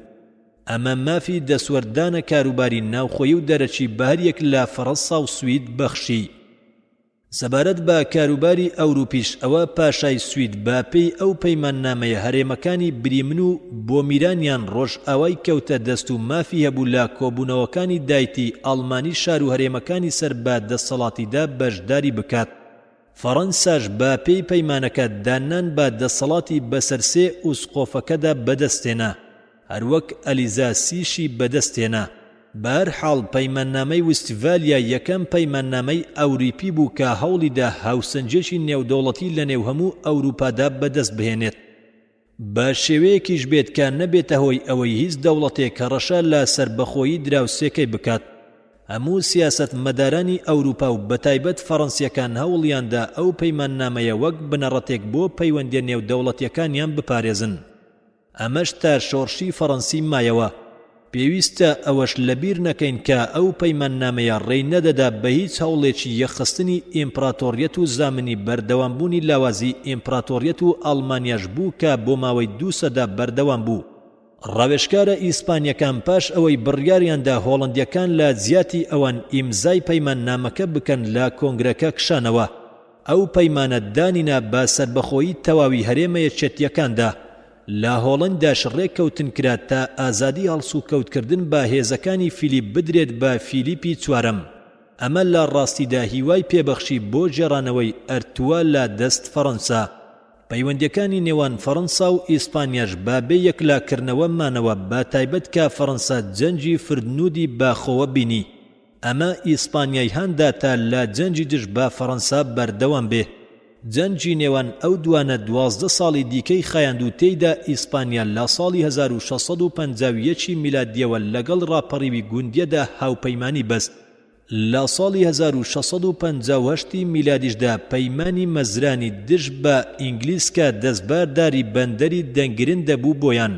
ئەمە مافی دەستوەردانە کاروباری ناوخۆیی و دەرەکی بە هەریەک لە فەڕەنسا و سوید بەخشی. سەبارەت بە کاروباری ئەوروپیش ئەوە پاشای سوید بە پێی ئەو پەیماننامەیە هەرێمەکانی بریمن و بۆمیرانیان ڕۆژئاوای کەوتە دەست و مافی هەبوو لە کۆبوونەوەکانی دایتی ئەڵمانی شار و هەرێمەکانی سەر بە دەسەڵاتیدا بەشداری بکات. فەڕەنساش بە پێی پەیمانەکە داننان بە دەسەڵاتی بەسەر سێ ئوسقۆفەکەدا بەدەستهێنا. هەروەک ئەلیزا سیشی بەدەست هێنا. بەهەرحاڵ پەیماننامەی وستڤالیا یەکەم پەیماننامەی ئەوریپی بوو کە هەوڵیدا هاوسەنگیەکی نێودەوڵەتی لەنێو هەموو ئەوروپادا بەدەست بهێنێت. بە شێوەیەکیش بێت کە نەبێتە هۆی ئەوەی هیچ دەوڵەتێک هەڕەشە لە سەربەخۆیی دراوسێکەی بکات. هەموو سیاسەتمەدارانی ئەوروپا و بەتایبەت فەڕەنسیەکان هەوڵیاندا ئەو پەیماننامەیە وەک بنەڕەتێک بۆ پەیوەندیە نێودەوڵەتیەکانیان بپارێزن. ئەمەش تا شۆڕشی فەڕەنسی مایەوە. پێویستە ئەوەش لەبیر نەکەین کە ئەو پەیماننامەیە ڕێی نەدەدا بە هیچ هەوڵێکی یەکخستنی ئیمپڕاتۆڕیەت و زامنی بەردەوامبوونی لاوازی ئیمپڕاتۆڕیەت و ئەڵمانیاش بوو کە بۆ ماوەی دوو سەدە بەردەوام بوو. ڕاوێژکارە ئیسپانیەکان پاش ئەوەی بڕیاریاندا هۆڵەندیەکان لە جیاتی ئەوان ئیمزای پەیماننامەکە بکەن لە کۆنگرەکە کشانەوە. ئەو پەیمانە دانی نا بە سەربەخۆیی تەواوی هەرێمە یەکێتییەکاندا، لە هۆڵەنداش ڕێککەوتن کرا تا ئازادی هەڵسوکەوتکردن بە هێزەکانی فیلیپ بدرێت بە فیلیپی چوارەم، ئەمە لە ڕاستیدا هیوای پێبەخشی بۆ گێڕانەوەی ئەرتوا لە دەست فەڕەنسا. پەیوەندییەکانی نێوان فەڕەنسا و ئیسپانیاش بە بێ یەکلاکردنەوە مانەوە بە تایبەت کە فەڕەنسا جەنگی فردنودی بە خۆوە بینی. ئەمە ئیسپانیای هان دا تا لە جەنگی دژ بە فەڕەنسا بەردەوام بێ. جەنگی نێوان ئەو دوانە 12 ساڵی دیکەی خایاند و تێیدا ئیسپانیا لە ساڵی 1651 ی میلادییەوە لەگەڵ ڕاپەڕیوی گوندییەدا هاوپەیمانی بەست. لە ساڵی 1658 ی میلادیشدا پەیمانی مەزرانی دژ بە ئینگلیز کە دەستبارداری بەندەری دەنگرندە بوو بۆیان.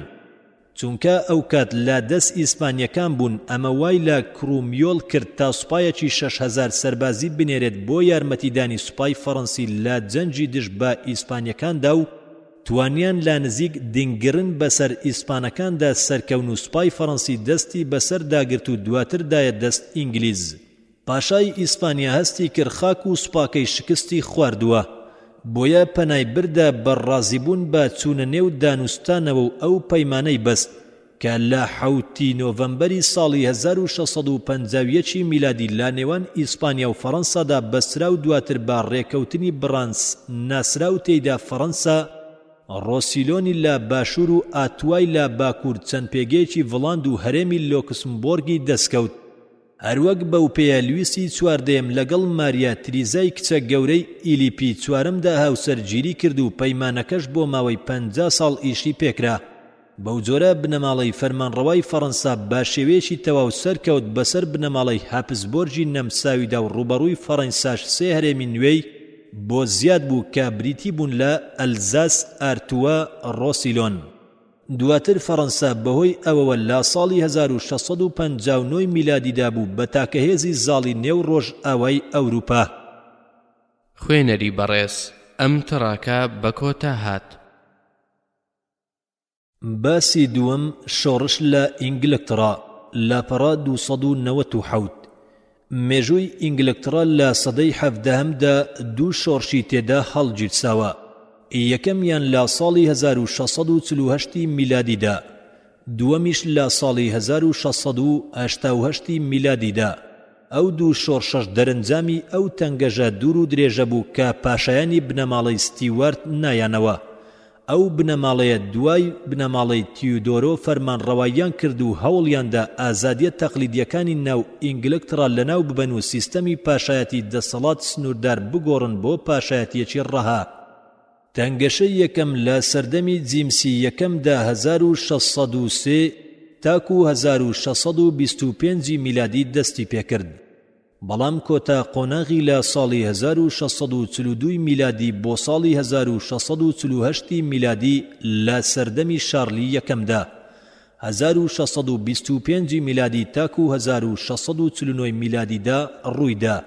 چونکە ئەوکات لە دەست ئیسپانیەکان بوون، ئەمە وای لە کرومیۆل کرد تا سوپایەکی 6000 سەربازی بنێرێت بۆ یارمەتیدانی سوپای فەڕەنسی لە جەنگی دژ بە ئیسپانیەکاندا و. توانیان لە نزیک دینگرن بەسەر ئیسپانەکاندا سەرکەون و سوپای فەڕەنسی دەستی بەسەر داگرت و دواتر دایە دەست ئینگلیز. پاشای ئیسپانیا هەستی کرد خاک و سوپاکەی شکستی خواردووە، بۆیە پەنای بردە بەر ڕازیبوون بە چوونە نێو دانوستانەوە و ئەو پەیمانەی بەست کە لە حەوت ی نۆڤەمبەری ساڵی 1651 ی میلادی لە نێوان ئیسپانیا و فەڕەنسادا بەسترا و دواتر بە ڕێکەوتنی بڕانس ناسرا و تێیدا فەڕەنسا ڕۆسیلۆنی لە باشوور و ئاتوای لە باکوور چەند پێگەیەکی ڤڵاند و هەرێمی لۆکسمبۆرگی دەستکەوت. هەروەک بەوپێیە لویسی چواردەیەم لەگەڵ ماریا تریزای کچە گەورەی ئیلیپی چوارەمدا هاوسەرگیری کرد و پەیمانەکەش بۆ ماوەی 50 ساڵ ئیشی پێکرا. بەوجۆرە بنەماڵەی فەرمانڕەوای فەڕەنسا بە شێوەیەکی تەواو سەرکەوت بەسەر بنەماڵەی هاپسبۆرگی نەمساویدا و ڕووبەڕووی فەڕەنساش سێ هەرێمی نوێی بۆ زیاد بوو کە بریتی بوون لە ئەلزاس، ئارتوە، ڕۆسیلۆن. دواتر فەڕەنسا بەهۆی ئەوەوە لە ساڵی 1659 ی میلادیدا بوو بە تاکە هێزی زاڵی نێو ڕۆژئاوای ئەوروپا. خوێنەری بەڕێز ئەم تڕاکە بە کۆتا هات. باسی دووەم شۆڕش لە ئینگلتڕا، لاپەڕە 297. مێژووی ئینگلتڕا لە سەدەی حەڤدەهەمدا دوو شۆڕشی تێدا هەڵگیرساوە، یەکەمیان لە ساڵی 1648 ی میلادیدا، دووەمیش لە ساڵی 1688 ی میلادیدا. ئەو دوو شۆڕشەش دەرەنجامی ئەو تەنگەژە دوور و درێژە بوو کە پاشایانی بنەماڵەی ستیوارت نایانەوە. ئەو بنەماڵەیە دوای بنەماڵەی تیودۆرۆ فەرمانڕەواییان کرد و هەوڵیاندا ئازادییە تەقلیدییەکانی ناو ئینگلکتڕا لەناو ببەن و سیستەمی پاشایەتی دەسەڵات سنووردار بگۆڕن بۆ پاشایەتییەکی ڕەها. تەنگەشەی یەکەم لە سەردەمی جیمسی یەکەمدا 1603 تاکوو 1625 میلادی دەستی پێکرد. بەڵام کۆتا قۆناغی لە ساڵی 1642 ی میلادی بۆ ساڵی 1648 ی میلادی لە سەردەمی شارلی یەکەمدا، 1625 ی میلادی تاکوو 1649 ی میلادیدا ڕوویدا.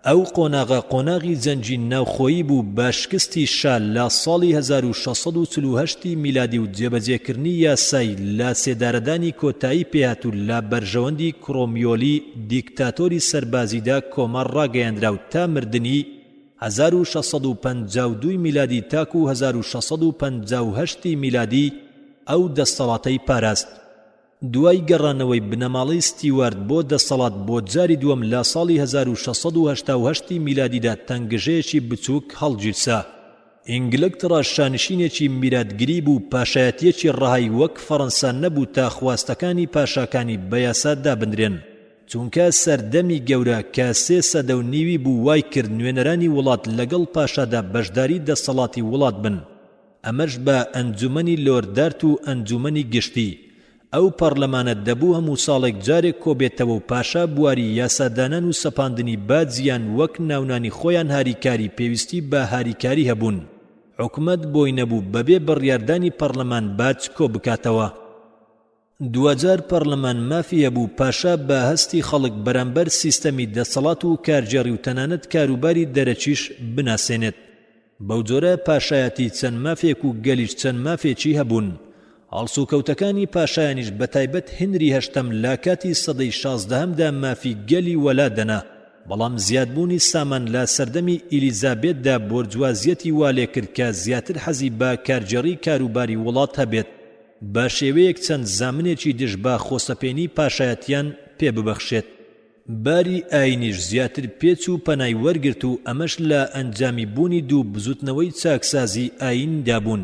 ئەو قۆناغە قۆناغی جەنگی ناوخۆیی بوو بە شکستی شا لە ساڵی 1648 ی میلادی و جێبەجێکردنی یاسای لە سێدارەدانی کۆتایی پێهات و لە بەرژەوەندی کرۆمیۆلی دیکتاتۆری سەربازیدا کۆمار ڕاگەیەندرا و تا مردنی 1652 ی میلادی تاکوو 1658 ی میلادی ئەو دەستەڵاتەی پاراست. دوای گەڕانەوەی بنەماڵەی ستیوارت بۆ دەسەڵات بۆ جاری دووەم لە ساڵی 1688 ی میلادیدا تەنگژەیەکی بچووک هەڵگیرسا. ئینگلتڕا شانشینێکی میراتگری بوو پاشایەتییەکی ڕەهای وەک فەڕەنسا نەبوو تا خواستەکانی پاشاکانی بە یاسا دابنرێن چونکە سەردەمی گەورە کە سێ سەدە و نیوی بوو وای کرد نوێنەرانی وڵات لەگەڵ پاشادا بەشداری دەسەڵاتی وڵات بن. ئەمەش بە ئەنجومەنی لۆردارت و ئەنجومەنی گشتی. ئەو پەڕلەمانە دەبوو هەموو ساڵێک جارێک کۆبێتەوە و پاشا بواری یاسادانان و سەپاندنی باج یان وەک ناونانی خۆیان هاریکاری پێویستی بە هاریکاری هەبوون. حکومەت بۆی نەبوو بەبێ بڕیاردانی پەڕلەمان باج کۆبکاتەوە. دواجار پەڕلەمان مافی هەبوو پاشا بە هەستی خەڵک بەرامبەر سیستەمی دەسەڵات و کارگێڕی و تەنانەت کاروباری دەرەکیش بناسێنێت. بەوجۆرە پاشایەتی چەند مافێک و گەلیش چەند مافێکی هەبوون. هەڵسوکەوتەکانی پاشایانیش بەتایبەت هنری هەشتەم لە کاتی سەدەی شازدەهەمدا مافی گەلی وەلا دەنا. بەڵام زیادبوونی سامان لە سەردەمی ئیلیزابێتدا بۆرجوازیەتی والێکرد کە زیاتر حەزی بە کارگێڕی کاروباری وڵات هەبێت. بە شێوەیەک چەند زامنێکی دژ بە خۆسەپێنی پاشایەتیان پێ ببەخشێت. باری ئایینیش زیاتر پێچ و پەنای وەرگرت و ئەمەش لە ئەنجامی بوونی دوو بزوتنەوەی چاکسازی ئایینیدا بوون،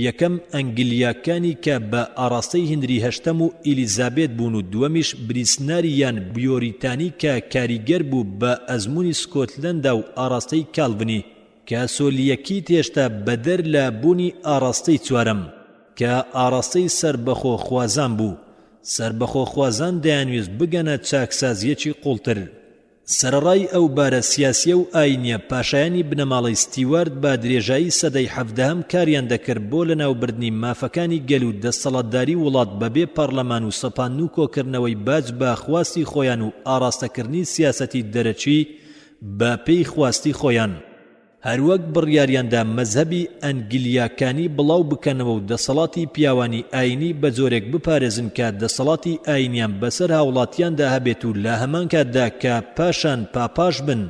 یەکەم ئەنگلیاکانی کە بە ئاڕاستەی هنری هەشتەم و ئیلیزابێت بوون و دووەمیش بریسناری یان بیۆریتانی کە کاریگەر بوو بە ئەزموونی سکۆتلەندا و ئاڕاستەی کالڤنی. کاسۆلییەکیت هێشتا بەدەر لە بوونی ئاڕاستەی چوارەم، کە ئاڕاستەی سەربەخۆخوازان بوو، سەربەخۆخوازان دەیانویست بگەنە چاکسازییەکی قووڵتر. سەرەڕای ئەو بارە سیاسییە و ئایینییە، پاشایانی بنەماڵەی ستیوارت بە درێژایی سەدەی حەڤدەهەم کاریان دەکرد بۆ لەناوبردنی مافەکانی گەل و دەستەڵاتداری وڵات بەبێ پەڕلەمان و سەپاندن و کۆکردنەوەی باج بە خواستی خۆیان و ئاڕاستەکردنی سیاسەتی دەرەکی بە پێی خواستی خۆیان. هەروەک بڕیاریاندا مەزهەبی ئەنگلیاکانی بڵاو بکەنەوە و دەسەڵاتی پیاوانی ئاینی بە جۆرێک بپارێزن کە دەسەڵاتی ئاینیان بەسەر هاوڵاتیاندا هەبێت و لە هەمان کاتدا کە پاشان پاپاش بن.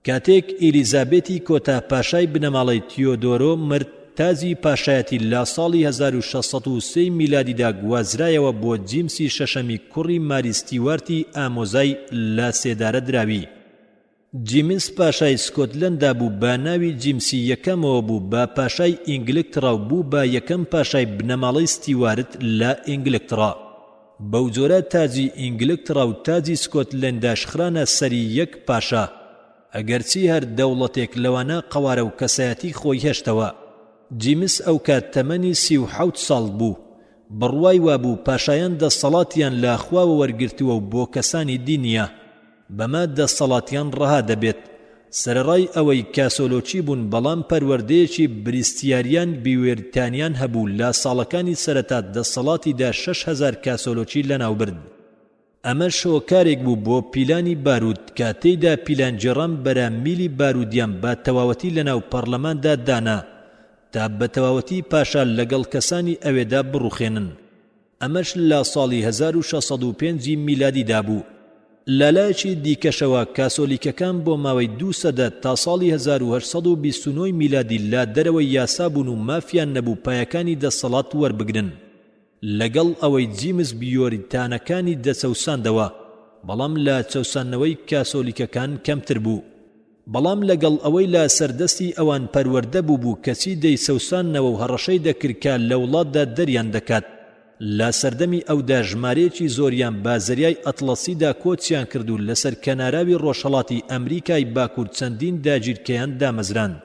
کاتێک ئیلیزابێتی کۆتا پاشای بنەماڵەی تیۆدۆرۆ مرد تاجی پاشایەتی لە ساڵی 1603 میلادیدا گوازرایەوە بۆ جیمسی شەشەمی کوڕی ماری ستیوارتی ئامۆزای لە سێدارە دراوی. جیمس پاشای سکۆتلەندا بوو بە ناوی جیمسی یەکەمەوە بوو بە پاشای ئینگلکتڕا و بوو بە یەکەم پاشای بنەماڵەی ستیوارت لە ئینگلکتڕا. بەوجۆرە تاجی ئینگلکتڕا و تاجی سکۆتلەنداش خرانە سەری یەک پاشا. ئەگەرچی هەر دەوڵەتێک لەوانە قەوارە و کەسایەتی خۆی هێشتەوە. جیمس ئەوکات تەمەنی 37 ساڵ بوو. بڕوای وابوو پاشایان دەسەڵاتیان لە خواوە وەرگرتووە و بۆ کەسانی دی نییە. بەمە دەسەڵاتیان ڕەها دەبێت. سەرەڕای ئەوەی کاسۆلۆکی بوون بەڵام پەروەردەیەکی بریستیاریان بیوێرتانیان هەبوو لە ساڵەکانی سەرەتا دەسەڵاتیدا 6000 کاسۆلۆکی لەناوبرد. ئەمەش هۆکارێک بوو بۆ پیلانی باروود کە تێیدا پیلانگێڕان بەرە میلی باروودیان بە تەواوەتی لەناو پەڕلەماندا دانا تا بەتەواوەتی پاشا لەگەڵ کەسانی ئەوێدا بڕوخێنن. ئەمەش لە ساڵی 1605 ی میلادیدا بوو. لە لایەکی دیکەشەوە کاسۆلیکەکان بۆ ماوەی دوو سەدە تا ساڵی 1829 ی میلادی لە دەرەوەی یاسا بوون و مافیان نەبوو پایەکانی دەسەڵات وەربگرن. لەگەڵ ئەوەی جیمس بیۆریتانەکانی دەچەوساندەوە، بەڵام لە چەوساندنەوەی کاسۆلیکەکان کەمتر بوو. بەڵام لەگەڵ ئەوەی لە سەردەستی ئەوان پەروەردە بووبوو کەچی دەیچەوساندنەوە و هەڕەشەی دەکرد کە لە وڵاتدا دەریان دەکات. لە سەردەمی ئەودا ژمارەیەکی زۆریان بە زەریای ئەتڵەسیدا کۆچیان کرد و لەسەر کەناراوی ڕۆژهەڵاتی ئەمریکای باکوور چەندین داگیرکەیان دامەزراند.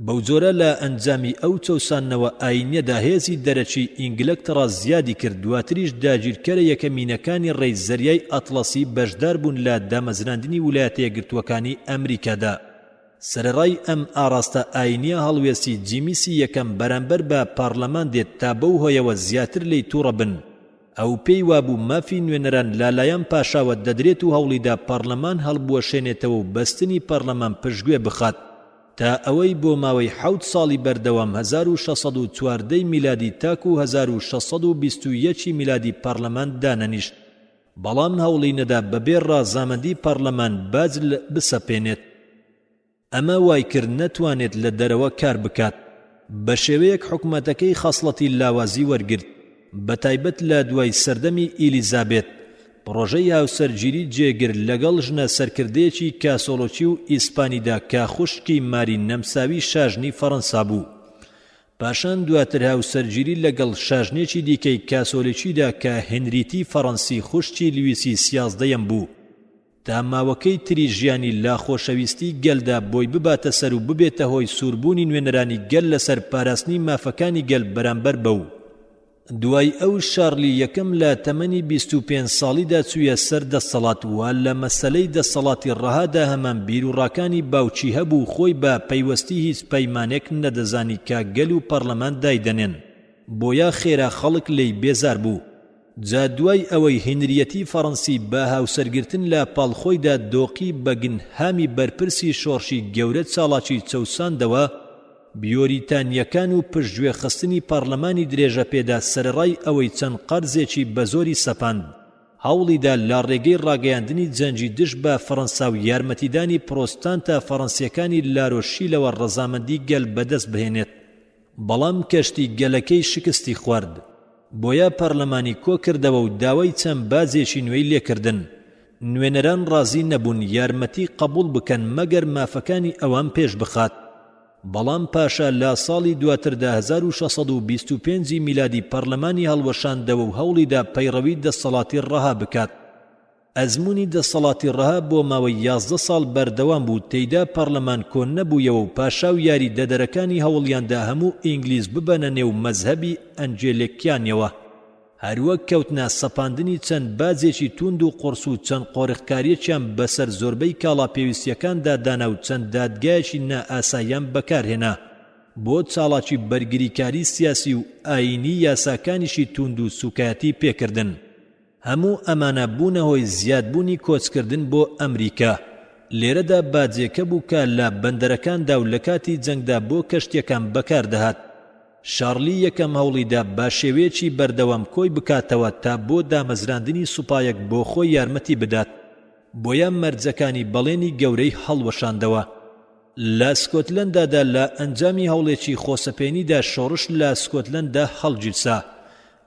بەوجۆرە لە ئەنجامی ئەو چەوساندنەوە ئایینیەدا هێزی دەرەکی ئینگلەکتەڕا زیادی کرد دواتریش داگیرکەرە یەکەمینەکانی ڕێی زەریای ئەتڵەسی بەشدار بوون لە دامەزراندنی ولایەتە یەکگرتووەکانی ئەمریکادا. سەرەڕای ئەم ئاڕاستە ئایینیە هەڵوێستی جیمیسی یەکەم بەرامبەر بە پارلەمان دێت تا بەو هۆیەوە زیاتر لێی توڕە بن. ئەو پێی وابوو مافی نوێنەران لە لایەن پاشاوە دەدرێت و هەوڵیدا پارلەمان هەڵبوەشێنێتەوە و بەستنی پارلەمان پشتگوێ بخات. تا ئەوەی بۆ ماوەی حەوت ساڵی بەردەوام 1614 ی میلادی تاکو 1621 ی میلادی پەڕلەمان دانەنیشت، بەڵام هەوڵی نەدا بەبێ ڕازامەندی پەڕلەمان باج بسەپێنێت. ئەمە وایکرد نەتوانێت لە دەرەوە کار بکات. بەشێوەیەک حکومەتەکەی خەسڵەتی لاوازی وەرگرت. بەتایبەت لە دوای سەردەمی ئیلیزابێت، پڕۆژەی هاوسەرگیری جێگر لەگەڵ ژنە سەرکردەیەکی کاسۆلۆکی و ئیسپانیدا کە خوشکی ماری نەمساوی شاژنی فەڕەنسا بوو. پاشان دواتر هاوسەرگیری لەگەڵ شاژنێکی دیکەی کاسۆلیکیدا کە هنریتی فەڕەنسی خوشکی لویسی سیازدەیەم بوو. تا ماوەکەی تری ژیانی لە خۆشەویستی گەلدا بۆی بباتە سەر و ببێتە هۆی سووربوونی نوێنەرانی گەل لەسەر پاراستنی مافەکانی گەل بەرامبەر بەو. دوای ئەو شارلی یەکەم لە تەمەنی 25 ساڵیدا چوویە سەر دەسەڵات و لە مەسەلەی دەسەڵاتی ڕەهادا هەمان بیروڕاکانی باوکی هەبوو و خۆی بە پەیوەستی هیچ پەیمانێک نەدەزانی کە گەل و پەڕلەمان دایدەنێن بۆیە خێرا خەڵک لێی بێزار بوو. جا دوای ئەوەی هنریەتی فەڕەنسی بە هاوسەرگرتن لە پاڵ خۆیدا دۆقی بەگنهامی بەرپرسی شۆڕشی گەورە چاڵاکی چەوساندەوە، بیۆریتانییەکان و پشتگوێ خستنی پەڕلەمانی درێژە پێدا سەرەڕای ئەوەی چەند قەرزێکی بەزۆری سەپاند، هەوڵیدا لە ڕێگەی ڕاگەیاندنی جەنگی دژ بە فەڕەنسا و یارمەتیدانی پرۆستانتە فەڕەنسییەکانی لارۆشیلەوە ڕەزامەندی گەل بەدەست بهێنێت. بەڵام کەشتی گەلەکەی شکستی خوارد، بۆیە پەرلەمانی کۆکردەوە و داوای چەند باجێکی نوێی لێکردن، نوێنەران ڕازی نەبوون یارمەتی قەبوڵ بکەن مەگەر مافەکانی ئەوان پێش بخات، بەڵام پاشا لە ساڵی دواتردا 1625 ی میلادی پەرلەمانی هەڵوەشاندەوە و هەوڵیدا پەیڕەوی دەسەڵاتی ڕەها بکات. ئەزموونی دەسەڵاتی ڕەها بۆ ماوەی 11 ساڵ بەردەوام بوو، تێیدا پەڕلەمان کۆ نەبوویەوە و پاشا و یاریدەدەرەکانی هەوڵیاندا هەموو ئینگلیز ببەنە نێو مەزهەبی ئەنجێلێکیانەوە، هەروەک کەوتنە سەپاندنی چەند باجێکی تووند و قوڕس و چەند قۆرخکارییەکیان بەسەر زۆربەی کاڵا پێویستییەکاندا دانا و چەند دادگایەکی نائاساییان بەکارهێنا بۆ چاڵاکی بەرگریکاری سیاسی و ئایینی یاساکانیشی تووند و سووکایەتی پێکردن. هەموو ئەمانە بوونە هۆی زیادبوونی کۆچکردن بۆ ئەمریکا. لێرەدا باجێکە بوو کە لە بەندەرەکاندا و لە کاتی جەنگدا بۆ کەشتییەکان بەکار دەهات. شارلی یەکەم هەوڵیدا بە شێوەیەکی بەردەوام کۆی بکاتەوە تا بۆ دامەزراندنی سوپایەک بۆ خۆی یارمەتی بدات. بۆیە مەرجەکانی بەڵێنی گەورەی هەڵوەشاندەوە. لە سکۆتلەندادا لە ئەنجامی هەوڵێکی خۆسەپێنیدا شۆڕش لە سکۆتلەندا هەڵگیرسا.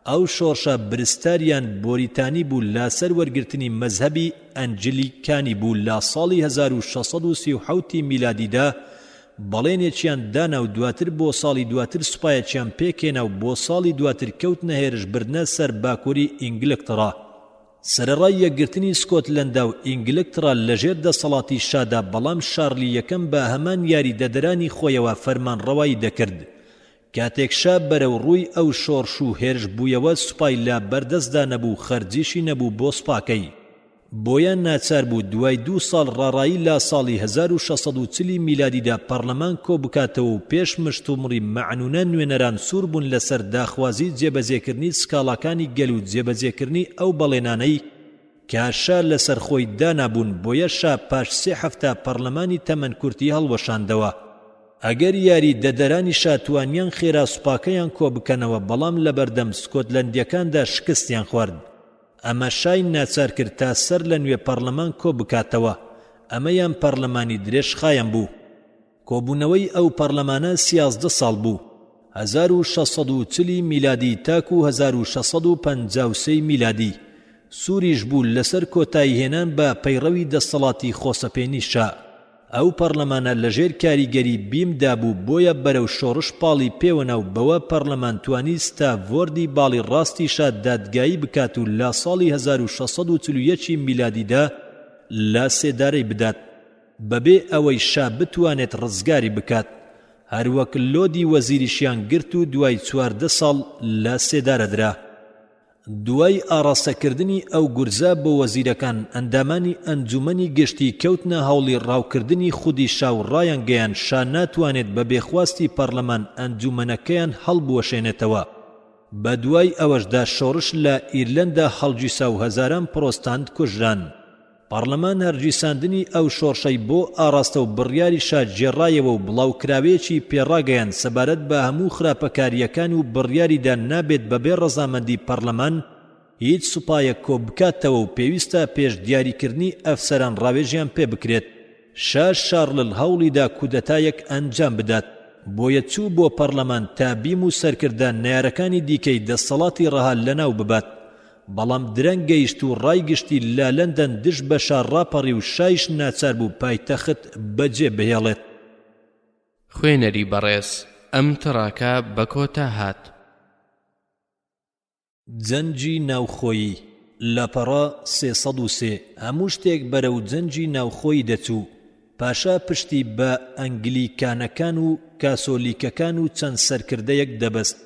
ئەو شۆڕشە برستاریان بۆریتانی بوو لە سەر وەرگرتنی مەزهەبی ئەنجلیکانی بوو لە ساڵی 1637 ی میلادیدا بەڵێنێکیان دانا و دواتر بۆ ساڵی دواتر سوپایەکیان پێکهێنا و بۆ ساڵی دواتر کەوتنە هێرش بردنە سەر باکوری ئینگلکتڕا. سەرەڕای یەکگرتنی سکۆتلەندا و ئینگلکتڕا لەژێر دەسەڵاتی شادا بەڵام شارلی یەکەم بە هەمان یاریدەدەرانی خۆیەوە فەرمانڕەوایی دەکرد. کاتێک شا بەرەو ڕووی ئەو شۆڕش و هێرش بوویەوە سوپای لە بەردەستدا نەبوو خەرجیشی نەبوو بۆ سوپاکەی. بۆیە ناچار بوو دوای دوو ساڵ ڕاڕایی لە ساڵی 1640 ی میلادیدا پەڕلەمان کۆبکاتەوە و پێش مشتومڕی مەعنونە نوێنەران سوور بوون لەسەر داخوازی جێبەجێکردنی سکاڵاکانی گەل و جێبەجێکردنی ئەو بەڵێنانەی کە شا لەسەر خۆی دانابوون بۆیە شا پاش سێ هەفتە پەڕلەمانی تەمەن کورتی هەڵوەشاندەوە. ئەگەر یاریدەدەرانی شا توانیان خێرا سوپاکەیان کۆبکەنەوە بەڵام لەبەردەم سکۆتلەندیەکاندا شکستیان خوارد. ئەمە شای ناچار کرد تا سەر لە نوێ پەڕلەمان کۆ بکاتەوە، ئەمەیان پەڕلەمانی درێژخایەن بوو. کۆبوونەوەی ئەو پەڕلەمانە 13 ساڵ بوو، 1640 ی میلادی تاکوو 1653 ی میلادی، سووریش بوو لەسەر کۆتاییهێنان بە پەیڕەوی دەستەڵاتی خۆسەپێنی شا. ئەو پەڕلەمانە لەژێر کاریگەری بیم دا بوو بۆیە بەرەو شۆڕش پاڵی پێوەنا و بەوە پەڕلەمان توانی ستاڤۆردی باڵی ڕاستی شا دادگایی بکات و لە ساڵی 1641 ی میلادیدا لە سێدارەی بدات بەبێ ئەوەی شا بتوانێت ڕزگاری بکات هەروەک لۆدی وەزیریشیان گرت و دوای 14 ساڵ لە سێدارە درا. دوای ئاڕاستەکردنی ئەو گورزە بۆ وەزیرەکان، ئەندامانی ئەنجومەنی گشتی کەوتنە هەوڵی ڕاوکردنی خودی شا و ڕایانگەیاند شا ناتوانێت بە بێ خواستی پەڕلەمان ئەنجومەنەکەیان هەڵبوەشێنێتەوە. بەدوای ئەوەشدا شۆڕش لە ئیرلەندا هەڵگیرسا و هەزاران پڕۆستانت کوژران. پەڕلەمان هەرگیساندنی ئەو شۆڕشەی بۆ ئاڕاستە و بڕیاری شا گێڕایەوە و بڵاوکراوەیەکی پێڕاگەیاند سەبارەت بە هەموو خراپەکارییەکان و بڕیاریدا نابێت بەبێ ڕەزامەندی پەڕلەمان هیچ سوپایەک کۆبکاتەوە و پێویستە پێش دیاریکردنی ئەفسەران ڕاوێژیان پێبکرێت. شا شارلل هەوڵیدا کودەتایەک ئەنجام بدات، بۆیە چوو بۆ پەڕلەمان تا بیم و سەرکردە نەیارەکانی دیکەی دەستەڵاتی ڕەها لەناو ببات، بەڵام درەنگ گەیشت و ڕای گشتی لە لەندەن دژ بە شا ڕاپەڕی و شایش ناچار بوو پایتەخت بەجێ بهێڵێت. خوێنەری بەڕێز ئەم تڕاکە بە کۆتا هات. جەنگی ناوخۆیی، لاپەڕە 303، هەموو شتێک بەرەو جەنگی ناوخۆیی دەچوو، پاشا پشتی بە ئەنگلیکانەکان و کاسۆلیکەکان و چەند سەرکردەیەک دەبەست،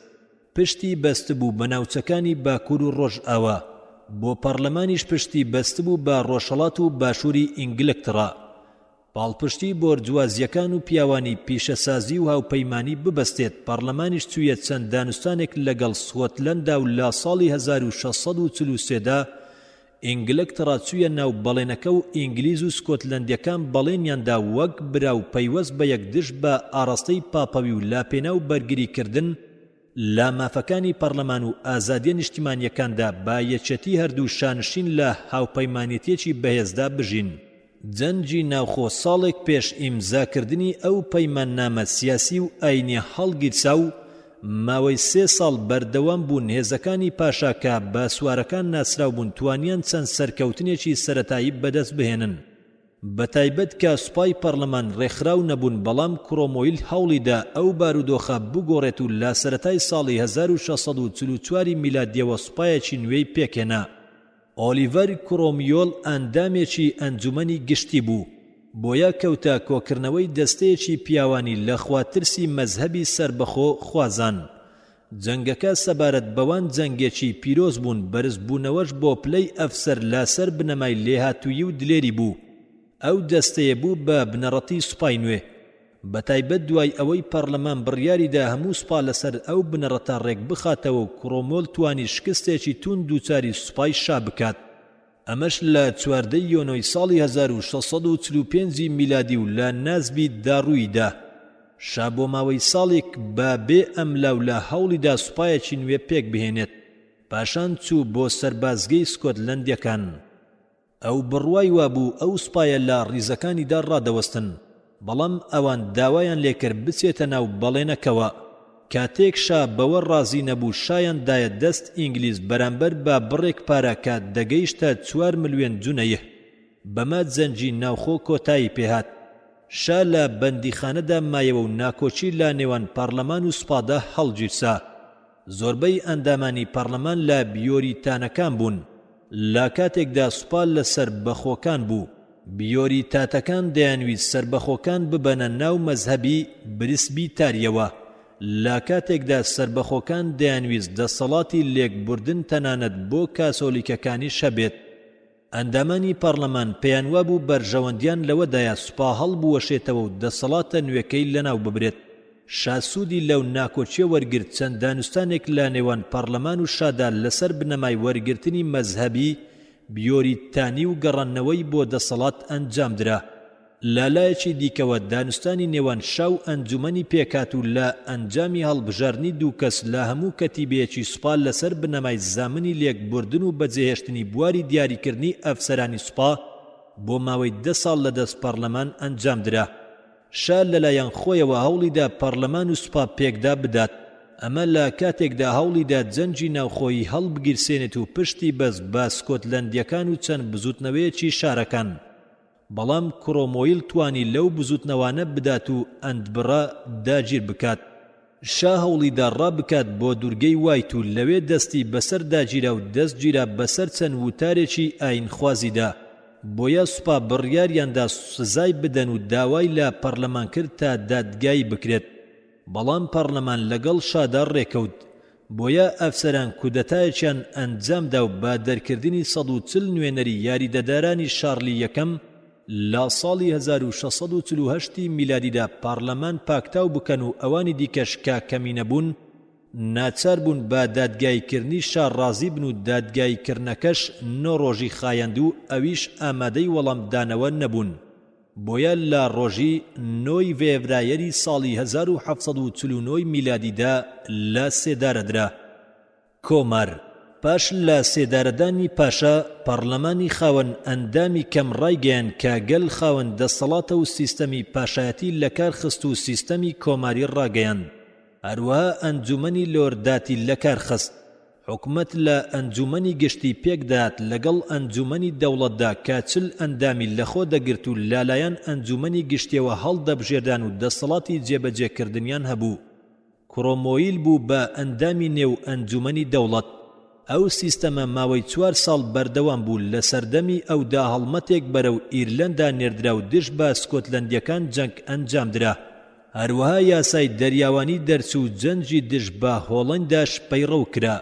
پشتی بەستبوو بە ناوچەکانی باکوور و ڕۆژئاوا، بۆ پەڕلەمانیش پشتی بەستبوو بە ڕۆژهەڵات و باشووری ئینگلکتڕا. پاڵپشتی بۆرجوازییەکان و پیاوانی پیشەسازی و هاوپەیمانی ببەستێت، پەڕلەمانیش چوویە چەند دانوستانێک لەگەڵ سکۆتلەندا و لە ساڵی 1643 دا ئینگلکتڕا چوویە ناو بەڵێنەکە و ئینگلیز و سکۆتلەندییەکان بەڵێنیان دا وەک برا و پەیوەست بە یەک دژ بە ئاڕاستەی پاپەوی و لاپێناو بەرگریکردن لە مافەکانی پەڕلەمان و ئازادیە نیشتیمانیەکاندا بە یەکێتی هەردوو شانشین لە هاوپەیمانێتیەکی بەهێزدا بژین. جەنگی ناوخۆ ساڵێک پێش ئیمزاکردنی ئەو پەیماننامە سیاسی و ئاینیە هەڵگیرسا و ماوەی سێ ساڵ بەردەوام بوون هێزەکانی پاشا کە بە سوارەکان ناسراو بوون توانیان چەند سەرکەوتنێکی سەرەتایی بەدەست بهێنن بەتایبەت کە سوپای پەڕلەمان ڕێکخراو نەبوون بەڵام کرۆمۆیل هەوڵیدا ئەو بارودۆخە بگۆڕێت و لە سەرەتای ساڵی 1644 ی میلادیەوە سوپایەکی نوێی پێکهێنا. ئۆلیڤەر کرۆمیۆل ئەندامێکی ئەنجومەنی گشتی بوو، بۆیە کەوتە کۆکردنەوەی دەستەیەکی پیاوانی لە خواترسی مەزهەبی سەربەخۆ خوازان. جەنگەکە سەبارەت بەوان جەنگێکی پیرۆز بوون بەرزبوونەوەش بۆ پلەی ئەفسەر لاسەر بنەمای لێهاتوویی و دلێری بوو. ئەو دەستەیە بوو بە بنەڕەتی سوپای نوێ. بەتایبەت دوای ئەوەی پەڕلەمان بڕیاریدا هەموو سوپا لەسەر ئەو بنەڕەتە ڕێکبخاتەوە و کرۆمۆل توانی شکستێکی توند دووچاری سوپای شا بکات. ئەمەش لە 14 ی یۆنۆی ساڵی 1645 ی میلادی و لە نازبی دا ڕووی دا. شا بۆ ماوەی ساڵێک بە بێ ئەملاولا هەوڵی دا سوپایەکی نوێ پێک بهێنێت. پاشان چوو بۆ سەربازگەی سکۆتلەندیەکان. ئەو بڕوای وابوو ئەو سوپایە لە ڕیزەکانیدا ڕادەوەستن، بەڵام ئەوان داوایان لێکرد بچێتە ناو بەڵێنەکەوە. کاتێک شا بەوە ڕازی نەبوو شایان دایە دەست ئینگلیز بەرامبەر بە بڕێک پارە کە دەگەیشتە چوار ملوێن جونەیه. بەمە جەنگی ناوخۆ کۆتایی پێهات. شا لە بەندیخانەدا مایەوە و ناکۆکی لە نێوان پارلەمان و سوپادا هەڵگیرسا. زۆربەی ئەندامانی پەڕلەمان لە بیۆریتانەکان بوون، لە کاتێکدا سوپا لە سەربەخۆکان بوو. بیۆریتاتەکان دەیانویست سەربەخۆکان ببەنە ناو مەزهەبی برسبیتاریەوە، لە کاتێکدا سەربەخۆکان دەیانویست دەسەڵاتی لێکبوردن تەنانەت بۆ کاسۆلیکەکانیش هەبێت. ئەندامانی پەڕلەمان پێیانوابوو بەرژەوەندیان لەوەدایە سوپا هەڵبوەشێتەوە و دەسەڵاتە نوێکەی لەناوببرێت. شا سوودی لەو ناکۆکیە وەرگرت چەند دانوستانێک لە نێوان پەڕلەمان و شادا لەسەر بنەمای وەرگرتنی مەزهەبی بیۆریتانی و گەڕاندنەوەی بۆ دەسەڵات ئەنجامدرا. لە لایەکی دیکەوە دانوستانی نێوان شا و ئەنجومەنی پێکهات و لە ئەنجامی هەڵبژاردنی دوو کەس لە هەموو کەتیبەیەکی سوپا لەسەر بنەمای زامنی لێکبوردن و بەجێهێشتنی بواری دیاریکردنی ئەفسەرانی سوپا بۆ ماوەی دە ساڵ لە دەست پەڕلەمان ئەنجامدرا. شا لەلایەن خۆیەوە هەوڵیدا پەڕلەمان و سوپا پێکدا بدات، ئەمە لە کاتێکدا هەوڵیدا جەنگی ناوخۆیی هەڵبگیرسێنێت و پشتی بەست بە سکۆتلەندییەکان و چەند بزوتنەوەیەکی شارەکان. بەڵام کرۆمۆیل توانی لەو بزوتنەوانە بدات و ئەندبڕە داگیر بکات. شا هەوڵیدا ڕابکات بۆ دورگەی وایت و لەوێ دەستی بەسەر داگیرا و دەست گیرا بەسەر چەند وتارێکی ئاینخوازیدا، بۆیە سوپا بڕیاریاندا سزای بدەن و داوای لە پەڕلەمان کرد تا دادگایی بکرێت. بەڵام پەڕلەمان لەگەڵ شادا ڕێکەوت، بۆیە ئەفسەران کودەتایەکیان ئەنجامدا و بە دەرکردنی 140 نوێنەری یاریدەدارانی شارلی یەکەم لە ساڵی 1648 ی میلادیدا پەڕلەمان پاکتاو بکەن و ئەوانی دیکەش کە کەمینە بوون ناچار بوون بە دادگاییکردنی شا ڕازی بن و دادگاییکردنەکەش نۆ ڕۆژی خایاند و ئەویش ئامادەی وەڵامدانەوە نەبوون. بۆیە لە ڕۆژی نۆ ی ڤێڤرایەری ساڵی 1749 ی میلادیدا لە سێدارە درا. کۆمار، پاش لە سێدارەدانی پاشا، پەڕلەمانی خاوەن ئەندامی کەم ڕایگەیاند کە گەل خاوەن دەسەڵاتە و سیستەمی پاشایەتی لەکار خست و سیستەمی کۆماری ڕاگەیاند. هەروەها ئەنجومەنی لۆرداتی لەکار خست. حکومەت لە ئەنجوومەنی گشتی پێکدەهات لەگەڵ ئەنجوومەنی دەوڵەتدا کە 40 ئەندامی لەخۆ دەگرت و لالایەن ئەنجوومەنی گشتیەوە هەڵدەبژێردان و دەسەڵاتی جێبەجێکردنیان هەبوو. کرۆمۆیل بوو بە ئەندامی نێو ئەنجوومەنی دەوڵەت. ئەو سیستەمە ماوەی چوار ساڵ بەردەوام بوو، لە سەردەمی ئەودا هەڵمەتێک بەرەو ئیرلەندا نێردرا و دژ بە سکۆتلەندیەکان جەنگ ئەنجامدرا. هەروەها یاسای دەریاوانی دەرچوو و جەنگی دژ بە هۆڵەنداش پەیڕەو کرا.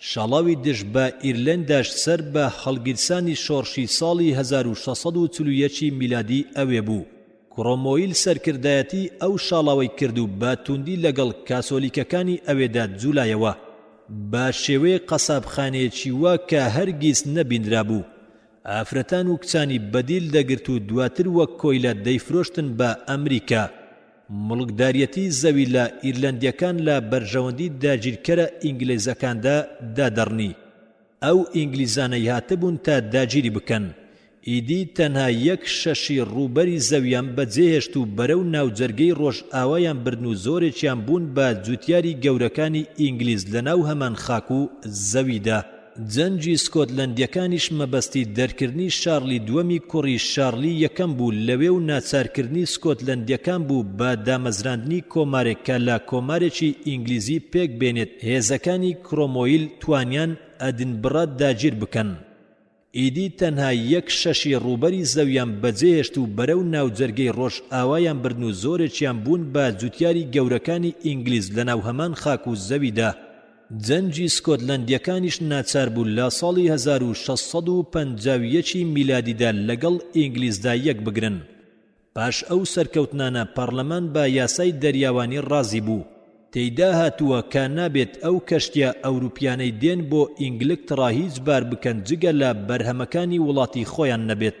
شاڵاوی دژ بە ئیرلەنداش سەر بە هەڵگیرسانی شۆڕشی ساڵی 1641 ی میلادی ئەوێ بوو. کرۆمۆیل سەرکردایەتی ئەو شاڵاوەی کرد و بە توندی لەگەڵ کاسۆلیکەکانی ئەوێدا جولایەوە. بە شێوەیەک قەسابخانەیەکی وا کە هەرگیز نەبیندرابوو. ئافرەتان و کچانی بەدیل دەگرت و دواتر وەک کۆیلە دەیفرۆشتن بە ئەمریکا. موڵکداریەتی زەوی لە ئیرلەندیەکان لە بەرژەوەندی داگیرکەرە ئینگلیزەکاندا دادەڕنی. ئەو ئینگلیزانەی هاتبوون تا داگیری بکەن، ئیدی تەنها یەک شەشی ڕووبەری زەویان بەجێهێشت و بەرەو ناوجەرگەی ڕۆژئاوایان بردن و زۆرێکیان بوون بە جوتیاری گەورەکانی ئینگلیز لەناو هەمان خاک و زەویدا. جەنگی سکۆتلەندییەکانیش مەبەستی دەرکردنی شارلی دووەمی کوڕی شارلی یەکەم بوو لەوێ و ناچارکردنی سکۆتلەندییەکان بوو بە دامەزراندنی کۆمارێک کە لە کۆمارێکی ئینگلیزی پێک بێنێت هێزەکانی کرۆمۆیل توانیان ئەدنبڕە داگیر بکەن. ئیدی تەنها یەک شەشی ڕووبەری زەویان بەجێهێشت و بەرەو ناوجەرگەی ڕۆژئاوایان بردن و زۆرێکیان بوون بە جوتیاری گەورەکانی ئینگلیز لەناو هەمان خاک و زەویدا. جەنگی سکۆتلەندییەکانیش ناچار بوو لە ساڵی 1651 ی میلادیدا لەگەڵ ئینگلیزدا یەکبگرن. پاش ئەو سەرکەوتنانە پەڕلەمان بە یاسای دەریاوانی ڕازی بوو. تێیدا هاتووە کە نابێت ئەو کەشتیە ئەوروپیانەی دێن بۆ ئینگلکتڕا هیچ بار بکەن جگە لە بەرهەمەکانی وڵاتی خۆیان نەبێت.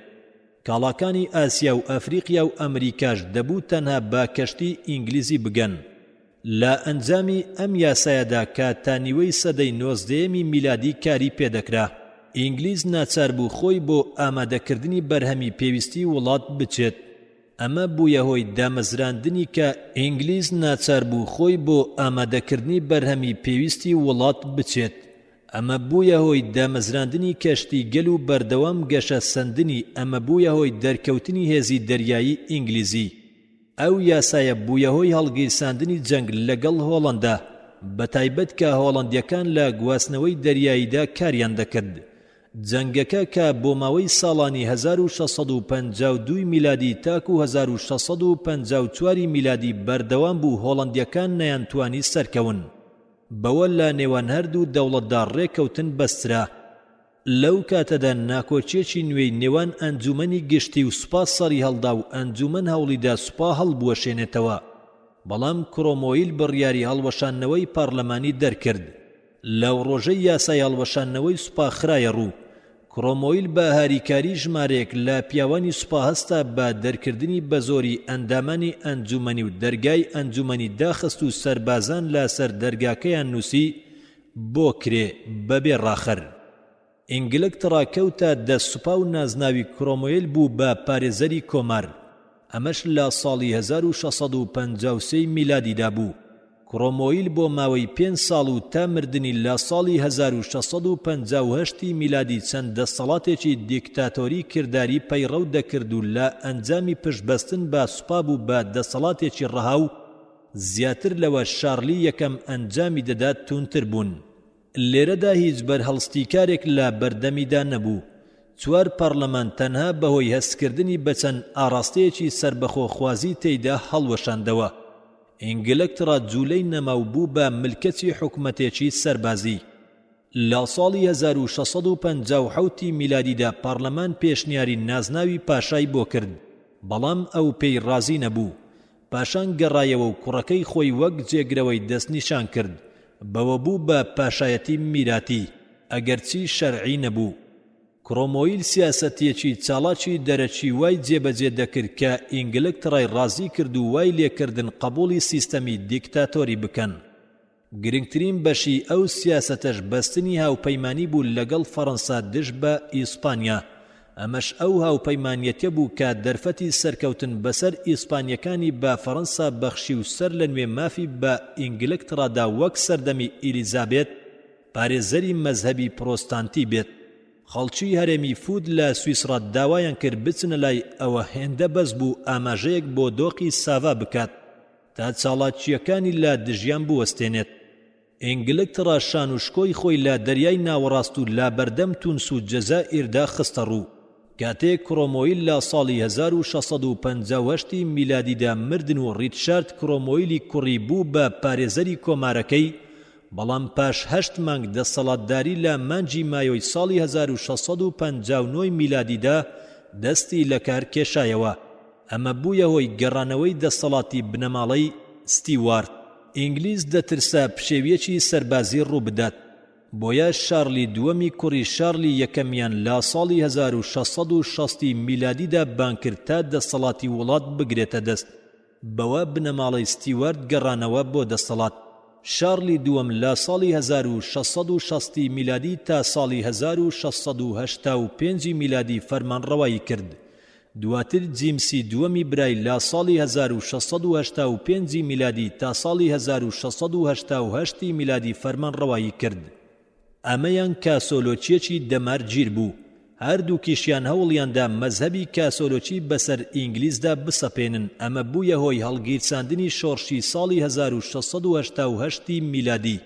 کاڵاکانی ئاسیا و ئەفریقیا و ئەمریکاش دەبوو تەنها بە کەشتی ئینگلیزی بگەن. لە ئەنجامی ئەم یاسایەدا کە تا نیوەی سەدەی نۆزدەیەمی میلادی کاری پێدەکرا، ئینگلیز ناچار بوو خۆی بۆ ئامادەکردنی بەرهەمی پێویستی وڵات بچێت. ئەمە بوویە هۆی دامەزراندنی کە ئینگلیز ناچار بوو خۆی بۆ ئامادەکردنی بەرهەمی پێویستی وڵات بچێت. ئەمە بوویە هۆی دامەزراندنی کەشتی گەل و بەردەوام گەشە سەندنی ئەمە بوویە هۆی دەرکەوتنی هێزی دەریایی ئینگلیزی. ئەو یاسایە بوویە هۆی هەڵگیرساندنی جەنگ لەگەڵ هۆڵەندا، بەتایبەت کە هۆڵەندیەکان لە گواستنەوەی دەریاییدا کاریان دەکرد. جەنگەکە کە بۆ ماوەی ساڵانی 1652 ی میلادی تاکو 1654 ی میلادی بەردەوام بوو هۆڵەندیەکان نەیانتوانی سەرکەون. بەوە لە نێوان هەردوو دەوڵەتدا ڕێکەوتن بەسترا. لەو کاتەدا ناکۆکیەکی نوێی نێوان ئەنجومەنی گشتی و سوپا سەریهەڵدا و ئەنجومەن هەوڵیدا سوپا هەڵبوەشێنێتەوە. بەڵام کرۆمۆیل بڕیاری هەڵوەشاندنەوەی پارلەمانی دەرکرد. لەو ڕۆژەی یاسای هەڵوەشاندنەوەی سوپا خرایە ڕوو، کرۆمۆیل بە هاریکاری ژمارەیەک لە پیاوانی سوپا هەستا بە دەرکردنی بەزۆری ئەندامانی ئەنجومەنی و دەرگای ئەنجومەنی داخست و سەربازان لە سەر دەرگاکەیان نووسی بۆ کرێ بەبێ ڕاخەر. ئینگلکتڕا کەوتە دەست سوپا و نازناوی کرۆمۆیل بوو بە پارێزەری کۆمار، ئەمەش لە ساڵی 1653 ی میلادیدا بوو. کرۆمۆیل بۆ ماوەی پێنج ساڵ و تا مردنی لە ساڵی 1658 ی میلادی چەند دەستەڵاتێکی دیکتاتۆری کرداری پەیڕەو دەکرد و لە ئەنجامی پشتبەستن بە سوپا بوو بە دەسەڵاتێکی ڕەها و زیاتر لەوە شارلی یەکەم ئەنجامی دەدا توندتر بوون. لێرەدا هیچ بەرهەڵستیکارێک لە بەردەمیدا نەبوو. چوار پەڕلەمان تەنها بەهۆی هەستکردنی بە چەند ئاڕاستەیەکی سەربەخۆخوازی تێیدا هەڵوەشاندەوە. ئینگلکتڕا جولەی نەما و بوو بە ملکەچی حکومەتێکی سەربازی. لە ساڵی 1657 ی میلادیدا پەڕلەمان پێشنیاری نازناوی پاشای بۆ کرد، بەڵام ئەو پێی ڕازی نەبوو. پاشان گەڕایەوە و کوڕەکەی خۆی وەک جێگرەوەی دەستنیشان کرد، بەوە بوو بە پاشایەتی میراتی، ئەگەرچی شەرعی نەبوو. کرۆمۆیل سیاسەتیەکی چاڵاکی دەرەکی وای جێبەجێ دەکرد کە ئینگلکتڕای ڕازی کرد و وای لێکردن قەبوڵی سیستەمی دیکتاتۆری بکەن. گرنگترین بەشی ئەو سیاسەتەش بەستنی هاوپەیمانی بوو لەگەڵ فەڕەنسا دژ بە ئیسپانیا، ئەمەش ئەو هاوپەیمانیەتیە بوو کە دەرفەتی سەرکەوتن بەسەر ئیسپانیەکانی بە فەڕەنسا بەخشی و سەر لە نوێ مافی بە ئینگلکتڕا دا وەک سەردەمی ئیلیزابێت پارێزەری مەزهەبی پرۆستانتی بێت. خەڵکی هەرێمی فود لە سویسڕا داوایان کرد بچنە لای ئەوە هێندە بەس بوو ئاماژەیەک بۆ دۆقی ساڤا بکات تا چاڵاکییەکانی لە دژیان بوەستێنێت. ئینگلکتڕا شان و شکۆی خۆی لە دەریای ناوەڕاست و لە بەردەم تونس و جەزائیردا خستە ڕوو. کاتێک کرۆمۆیل لە ساڵی 1658 ی میلادیدا مردن و ڕیتشارد کرۆمۆیلی کوڕی بوو بە پارێزەری کۆمارەکەی، بەڵام پاش هەشت مانگ دەسەڵاتداری لە مانگی مایۆی ساڵی 1659 ی میلادیدا دەستی لەکار کێشایەوە. ئەمە بوویە هۆی گەڕانەوەی دەسەڵاتی بنەماڵەی ستیوارت. ئینگلیز دەترسا پشێوییەکی سەربازی ڕووبدات، بۆیە شارلی دووەمی کوڕی شارلی یەکەمیان لە ساڵی 1660 ی میلادیدا بانگکرد تا دەسەڵاتی وڵات بگرێتە دەست. بەوە بنەماڵەی ستیوارت گەڕانەوە بۆ دەسەڵات. شارلی دووەم لە ساڵی 1660 ی میلادی تا ساڵی 1685 ی میلادی فەرمانڕەوایی کرد. دواتر جیمسی دووەمی برای لە ساڵی 1685 ی میلادی تا ساڵی 1688 ی میلادی فەرمانڕەوایی کرد. ئەمەیان کاسۆلۆکییەکی دەمارگیر بوو. هەردووکیشیان هەوڵیاندا مەزهەبی کاسۆلۆکی بەسەر ئینگلیزدا بسەپێنن، ئەمە بوویە هۆی هەڵگیرساندنی شۆڕشی ساڵی 1688 ی میلادی.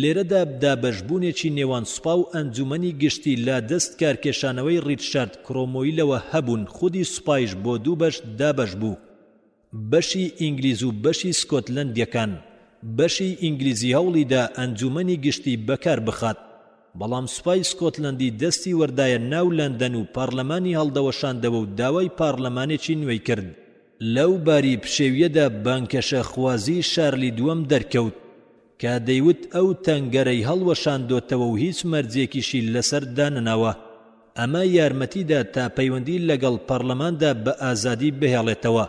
لێرەدا دابەشبوونێکی نێوان سوپا و ئەنجوومەنی گشتی لە دەست کارکێشانەوەی ڕیتشارد کرۆمۆیلەوە هەبوون، خودی سوپایش بۆ دوو بەش دابەش بوو، بەشی ئینگلیز و بەشی سکۆتلەندییەکان، بەشی ئینگلیزی هەوڵی دا ئەنجوومەنی گشتی بەکار بخات، بەڵام سوپای سکۆتلەندی دەستی وەردایە ناو لەندەن و پارلەمانی هەڵدەوەشاندەوە و داوای پارلەمانێکی نوێی کرد. لەو باری پشێویەدا بانکەشە خوازی شارلی دووەم دەرکەوت کە دەیوت ئەو تەنگەرەی هەڵوەشاندۆتەوە و هیچ مەرجێکیشی لەسەر دانەناوە، ئەمە یارمەتی دا تا پەیوەندی لەگەڵ پەڕلەماندا بە ئازادی بهێڵێتەوە.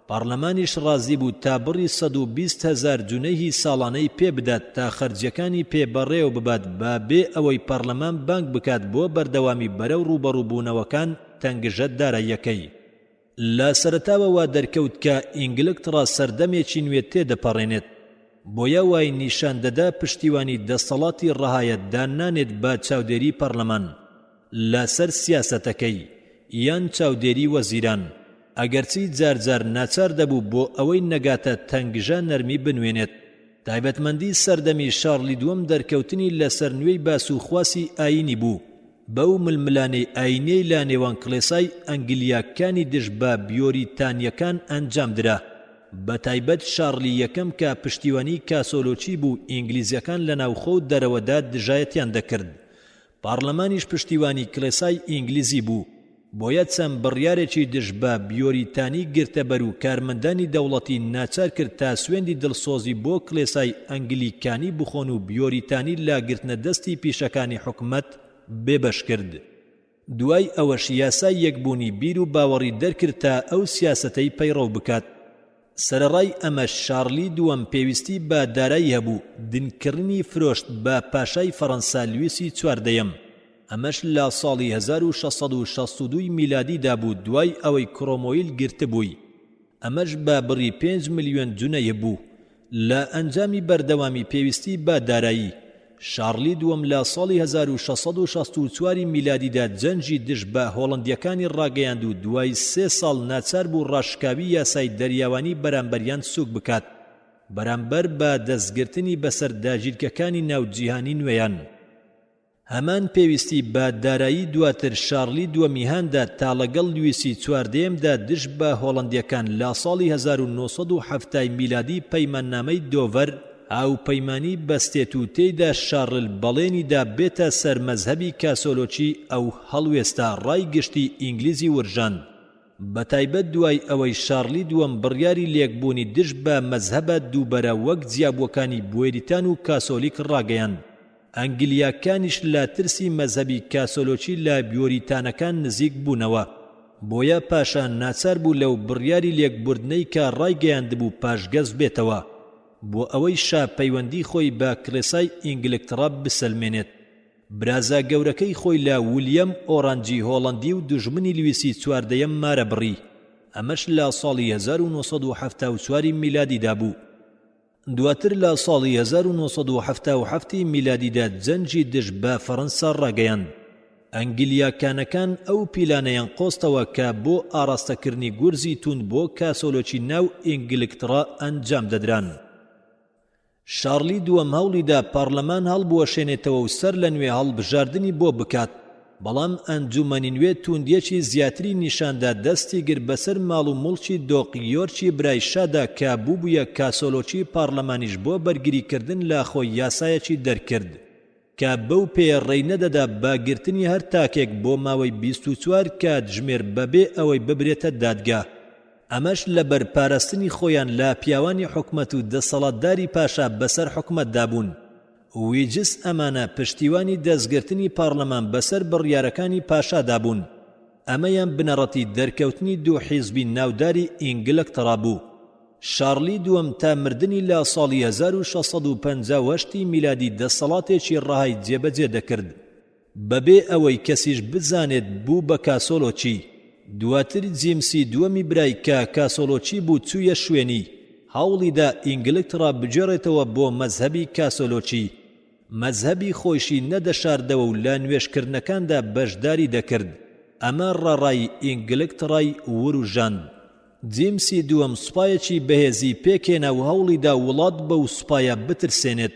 پەڕلەمانیش ڕازی بوو تا بڕی 120 هەزار جونەیهی ساڵانەی پێ بدات تا خەرجیەکانی پێ بەڕێوە ببات بە بێ ئەوەی پەڕلەمان بانگ بکات بۆ بەردەوامی بەرەو ڕووبەڕووبوونەوەکان تەنگژە داراییەکەی. لە سەرەتاوە وا دەرکەوت کە ئینگلکتڕا سەردەمێکی نوێ تێدەپەڕێنێت، بۆیە وای نیشان دەدا پشتیوانی دەستەڵاتی ڕەهایە داننانێت بە چاودێری پەڕلەمان لە سەر سیاسەتەکەی یان چاودێری وەزیران، ئەگەرچی جار جار ناچار دەبوو بۆ ئەوەی نەگاتە تەنگژە نەرمی بنوێنێت. تایبەتمەندی سەردەمی شارلی دووەم دەرکەوتنی لەسەر نوێی باس و خواسی ئایینی بوو، بەو ململانێی ئایینیەی لە نێوان کڵێسای ئەنگلیاکانی دژ بە بیۆریتانیەکان ئەنجام درا، بە تایبەت شارلی یەکەم کە پشتیوانی کاسۆلۆکی بوو ئینگلیزەکان لە ناوخۆ و دەرەوەدا دژایەتیان دەکرد. پارلەمانیش پشتیوانی کڵێسای ئینگلیزی بوو، بۆیە چەند بڕیارێکی دژ بە بیۆریتانی گرتەبەر و کارمەندانی دەوڵەتی ناچار کرد تا سوێندی دڵسۆزی بۆ کڵێسای ئەنگلیکانی بخۆن و بیۆریتانی لە گرتنە دەستی پیشەکانی حکومەت بێبەش کرد. دوای ئەوەش یاسای یەکبوونی بیر و باوەڕی دەرکرد تا ئەو سیاسەتەی پەیڕەو بکات. سەرەڕای ئەمەش شارلی دووەم پێویستی بە دارایی هەبوو، دنکڕنی فرۆشت بە پاشای فەڕەنسا لویسی چواردەیەم، ئەمەش لە ساڵی 1662 ی میلادیدا بوو دوای ئەوەی کرۆمۆیل گرتبووی، ئەمەش بە بڕی پێنج ملیۆن جونەیه بوو. لە ئەنجامی بەردەوامی پێویستی بە دارایی، شارلی دووەم لە ساڵی 1664 ی میلادیدا جەنگی دژ بە هۆڵەندییەکانی ڕاگەیاند و دوای سێ ساڵ ناچار بوو ڕاشکاوی یاسای دەریاوانی بەرامبەریان سووک بکات بەرامبەر بە دەستگرتنی بەسەر داگیرکەکانی ناو جیهانی نوێیان. هەمان پێویستی بە دارایی دواتر شارلی دووەمی هاندا تا ڵەگەڵ لویسی چواردەیەمدا دژ بە هۆڵەندیەکان لە ساڵی 1970 ی میلادی پەیماننامەی دۆڤەر هاوپەیمانی بەستێت و تێیدا شارل بەڵێنی دا بێتە سەر مەزهەبی کاسۆلۆکی ئەو هەڵوێستە ڕای گشتی ئینگلیزی ورژاند بەتایبەت دوای ئەوەی شارلی دووەم بڕیاری لێکبوونی دژ بە مەزهەبە دووبەرە وەک جیابووەکانی بوێریتان و کاسۆلیک ڕاگەیاند. ئەنگلیاکانیش لە ترسی مەزهەبی کاسۆلۆکی لە بیۆریتانەکان نزیک بوونەوە، بۆیە پاشا ناچار بوو لەو بڕیاری لێکبوردنەی کە ڕایگەیاندبوو پاشگەز بێتەوە، بۆ ئەوەی شا پەیوەندی خۆی بە کڵێسای ئینگلکتڕا بسەلمێنێت. برازا گەورەکەی خۆی لە ولیەم ئۆرانجی هۆڵەندی و دوژمنی لویسی چواردەیەم مارە بڕی، ئەمەش لە ساڵی 1974 ی میلادیدا بوو. دواتر لە ساڵی 1977 ی میلادیدا جەنگی دژ بە فەرەنسا ڕاگەیاند. ئەنگلیاکانەکان ئەو پیلانەیان قۆستەوە کە بۆ ئاڕاستەکردنی گورزی توند بۆ کاسۆلۆکی ناو ئینگلکتڕا ئەنجام دەدران. شارلی دووەم هەوڵیدا پەڕلەمان هەڵبوەشێنێتەوە و سەر لە نوێ هەڵبژاردنی بۆ بکات، بەڵام ئەنجوومەنی نوێ تووندییەکی زیاتری نیشاندا دەستی گرت بەسەر ماڵ و موڵکی دۆق یۆرکی برای شادا کە بووبوویە کاسۆلۆکی پەڕلەمانیش بۆ بەرگریکردن لە خۆی یاسایەکی دەرکرد کە بەو پێیە ڕێی نەدەدا بە گرتنی هەر تاکێک بۆ ماوەی 24 کاتژمێر بەبێ ئەوەی ببرێتە دادگا. ئەمەش لەبەر پاراستنی خۆیان لە پیاوانی حکومەت و دەسەڵاتداری پاشا بەسەر حکومەتدا بوون. ویجس ئەمانە پشتیوانی دەستگرتنی پارلەمان بەسەر بڕیارەکانی پاشادا بوون. ئەمەیان بنەڕەتی دەرکەوتنی دوو حیزبی ناوداری ئینگلکتەڕا بوو. شارلی دووەم تا مردنی لە ساڵی 1658 ی میلادی دەسەڵاتێکی ڕەهای جێبەجێ دەکرد. بەبێ ئەوەی کەسیش بزانێت بوو بە کاسۆلۆچی. دواتر جیمسی دووەمی برای کە کاسۆلۆچی بوو چوویە شوێنی، هەوڵیدا ئینگلکتڕا بگێڕێتەوە بۆ مەزهەبی کاسۆلۆچی. مەزهەبی خۆیشی نەدەشاردەوە و لە نوێژکردنەکاندا بەشداری دەکرد. ئەمە ڕەڕای ئینگلکتڕای وروژاند. جیمسی دووەم سوپایەکی بەهێزی پێکهێنا و هەوڵیدا وڵات بەو سوپایە بترسێنێت.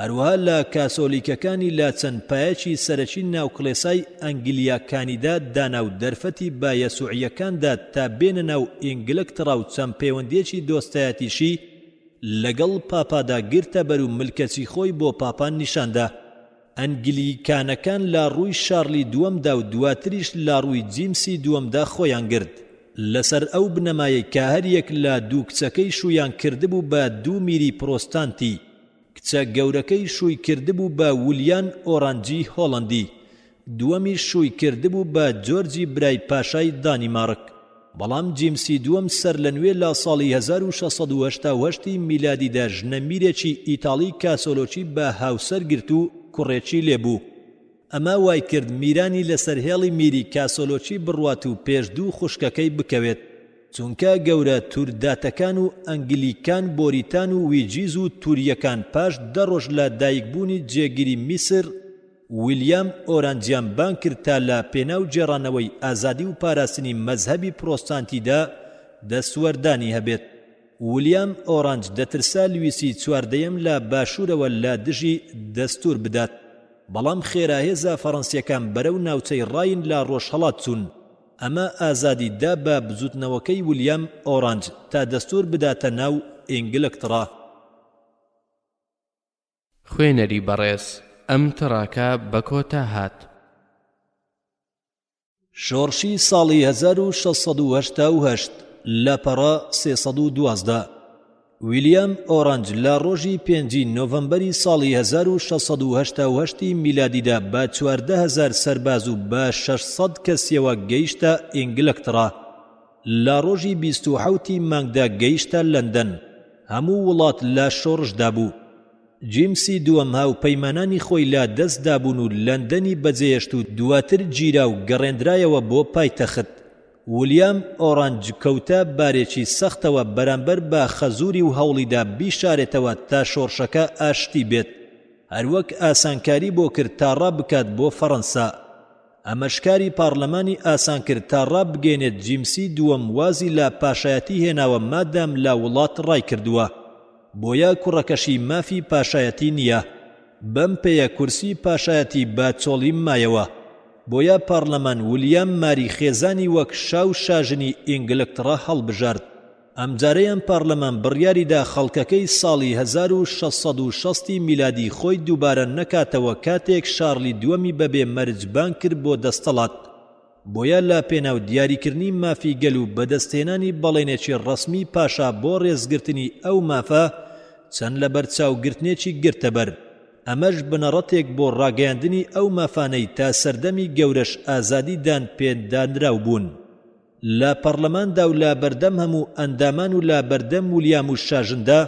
هەروەها لە کاسۆلیکەکانی لە چەند پایەکی سەرەکی ناو کڵێسای ئەنگلیاکانیدا دانا و دەرفەتی بە یەسوعییەکان دا تا بێنە ناو ئینگلکتڕا و چەند پەیوەندییەکی دۆستایەتیشی لەگەڵ پاپادا گرتە بەر و ملکەچی خۆی بۆ پاپا نیشان دا. ئەنگلیکانەکان لە ڕووی شارلی دووەمدا و دواتریش لە ڕووی جیمسی دووەمدا خۆیان گرت. لەسەر ئەو بنەمایەی کە هەریەک لە دوو کچەکەی شوویان کردبوو بە دوو میری پرۆستانتی، کچە گەورەکەی شووی کردبوو بە ولیان ئۆرانجی هۆڵەندی، دووەمیش شووی کردبوو بە جۆرجی برای پاشای دانیماڕک. بەڵام جیمسی دووەم سەرلەنوێ لە ساڵی 1688 ی میلادیدا ژنە میرێکی ئیتاڵی کاسۆلۆکی بە هاوسەر گرت و کوڕێکی لێ بوو. ئەمە وایکرد میرانی لەسەر هێڵی میری کاسۆلۆکی بڕوات و پێش دوو خوشکەکەی بکەوێت، چونکە گەورە تورداتەکان و ئەنگلیکان بۆریتان و ویجیز و تورییەکان پاش دە ڕۆژ لە دایکبوونی جێگری میسر ویلیام ئۆرانجیان بانگ کرد تا لە پێناو گێڕانەوەی ئازادی و پاراستنی مەزهەبی پرۆستانتیدا دەستوەردانی هەبێت. ولیام ئۆرانج دەترسا لویسی چواردەیەم لە باشوورەوە لە دژی دەستوور بدات، بەڵام خێرا هێزە فەڕەنسییەکان بەرەو ناوچەی ڕاین لە ڕۆژهەڵات چوون، ئەمە ئازادی دا بە بزووتنەوەکەی ولیام ئۆرانج تا دەستوور بداتە ناو ئینگلکتڕا. خوێنەری بەڕێز ئەم تڕاکە بە کۆتا هات. شۆڕشی ساڵی 1688، لاپەڕە 312. ویلیام ئۆرانج لە ڕۆژی پێنجی نۆڤەمبەری ساڵی 1688 ی میلادیدا بە 14,000 سەرباز و بە 600 کەسیەوە گەیشتە ئینگلکتڕا. لە ڕۆژی 27 ی مانگدا گەیشتە لەندەن. هەموو وڵات لە شۆڕشدا بوو. جیمسی دووەم هاوپەیمانانی خۆی لە دەست دابوون و لەندەنی بەجێهێشت و دواتر گیرا و گەڕێندرایەوە بۆ پایتەخت. ولیام ئۆرانج کەوتە بارێکی سەختەوە بەرامبەر بە خەزووری و هەوڵیدا بیشارێتەوە تا شۆڕشەکە ئاشتی بێت. هەروەک ئاسانکاری بۆ کرد تا ڕابکات بۆ فەڕەنسا. ئەمەش کاری پاڕلەمانی ئاسان کرد تا ڕابگەیەنێت جیمسی دووەم وازی لە پاشایەتی هێناوە مادام لە وڵات ڕایکردووە بۆیە کوڕەکەشی مافی پاشایەتی نییە بەم پێیە کورسی پاشایەتی بە چۆڵی مایەوە بۆیە پاڕلەمان ولیام ماری خێزانی وەک شا و شاژنی ئینگلکتڕا هەڵبژارد. ئەمجارەیان پارلەمان بڕیاریدا خەڵکەکەی ساڵی 1660 ی میلادی خۆی دووبارە نەکاتەوە کاتێک شارلی دووەمی بەبێ مەرج بانگ کرد بۆ دەستەڵات بۆیە لە پێناو دیاریکردنی مافی گەل و بەدەستهێنانی بەڵێنێکی ڕەسمی پاشا بۆ ڕێزگرتنی ئەو مافە چەند لەبەرچاوگرتنێکی گرتەبەر ئەمەش بنەڕەتێک بۆ ڕاگەیاندنی ئەو مافانەی تا سەردەمی گەورەش ئازادی دان پێدانراو بوون. لە پەڕلەماندا و لە بەردەم هەموو ئەندامان و لە بەردەم ولیام و شاژندا،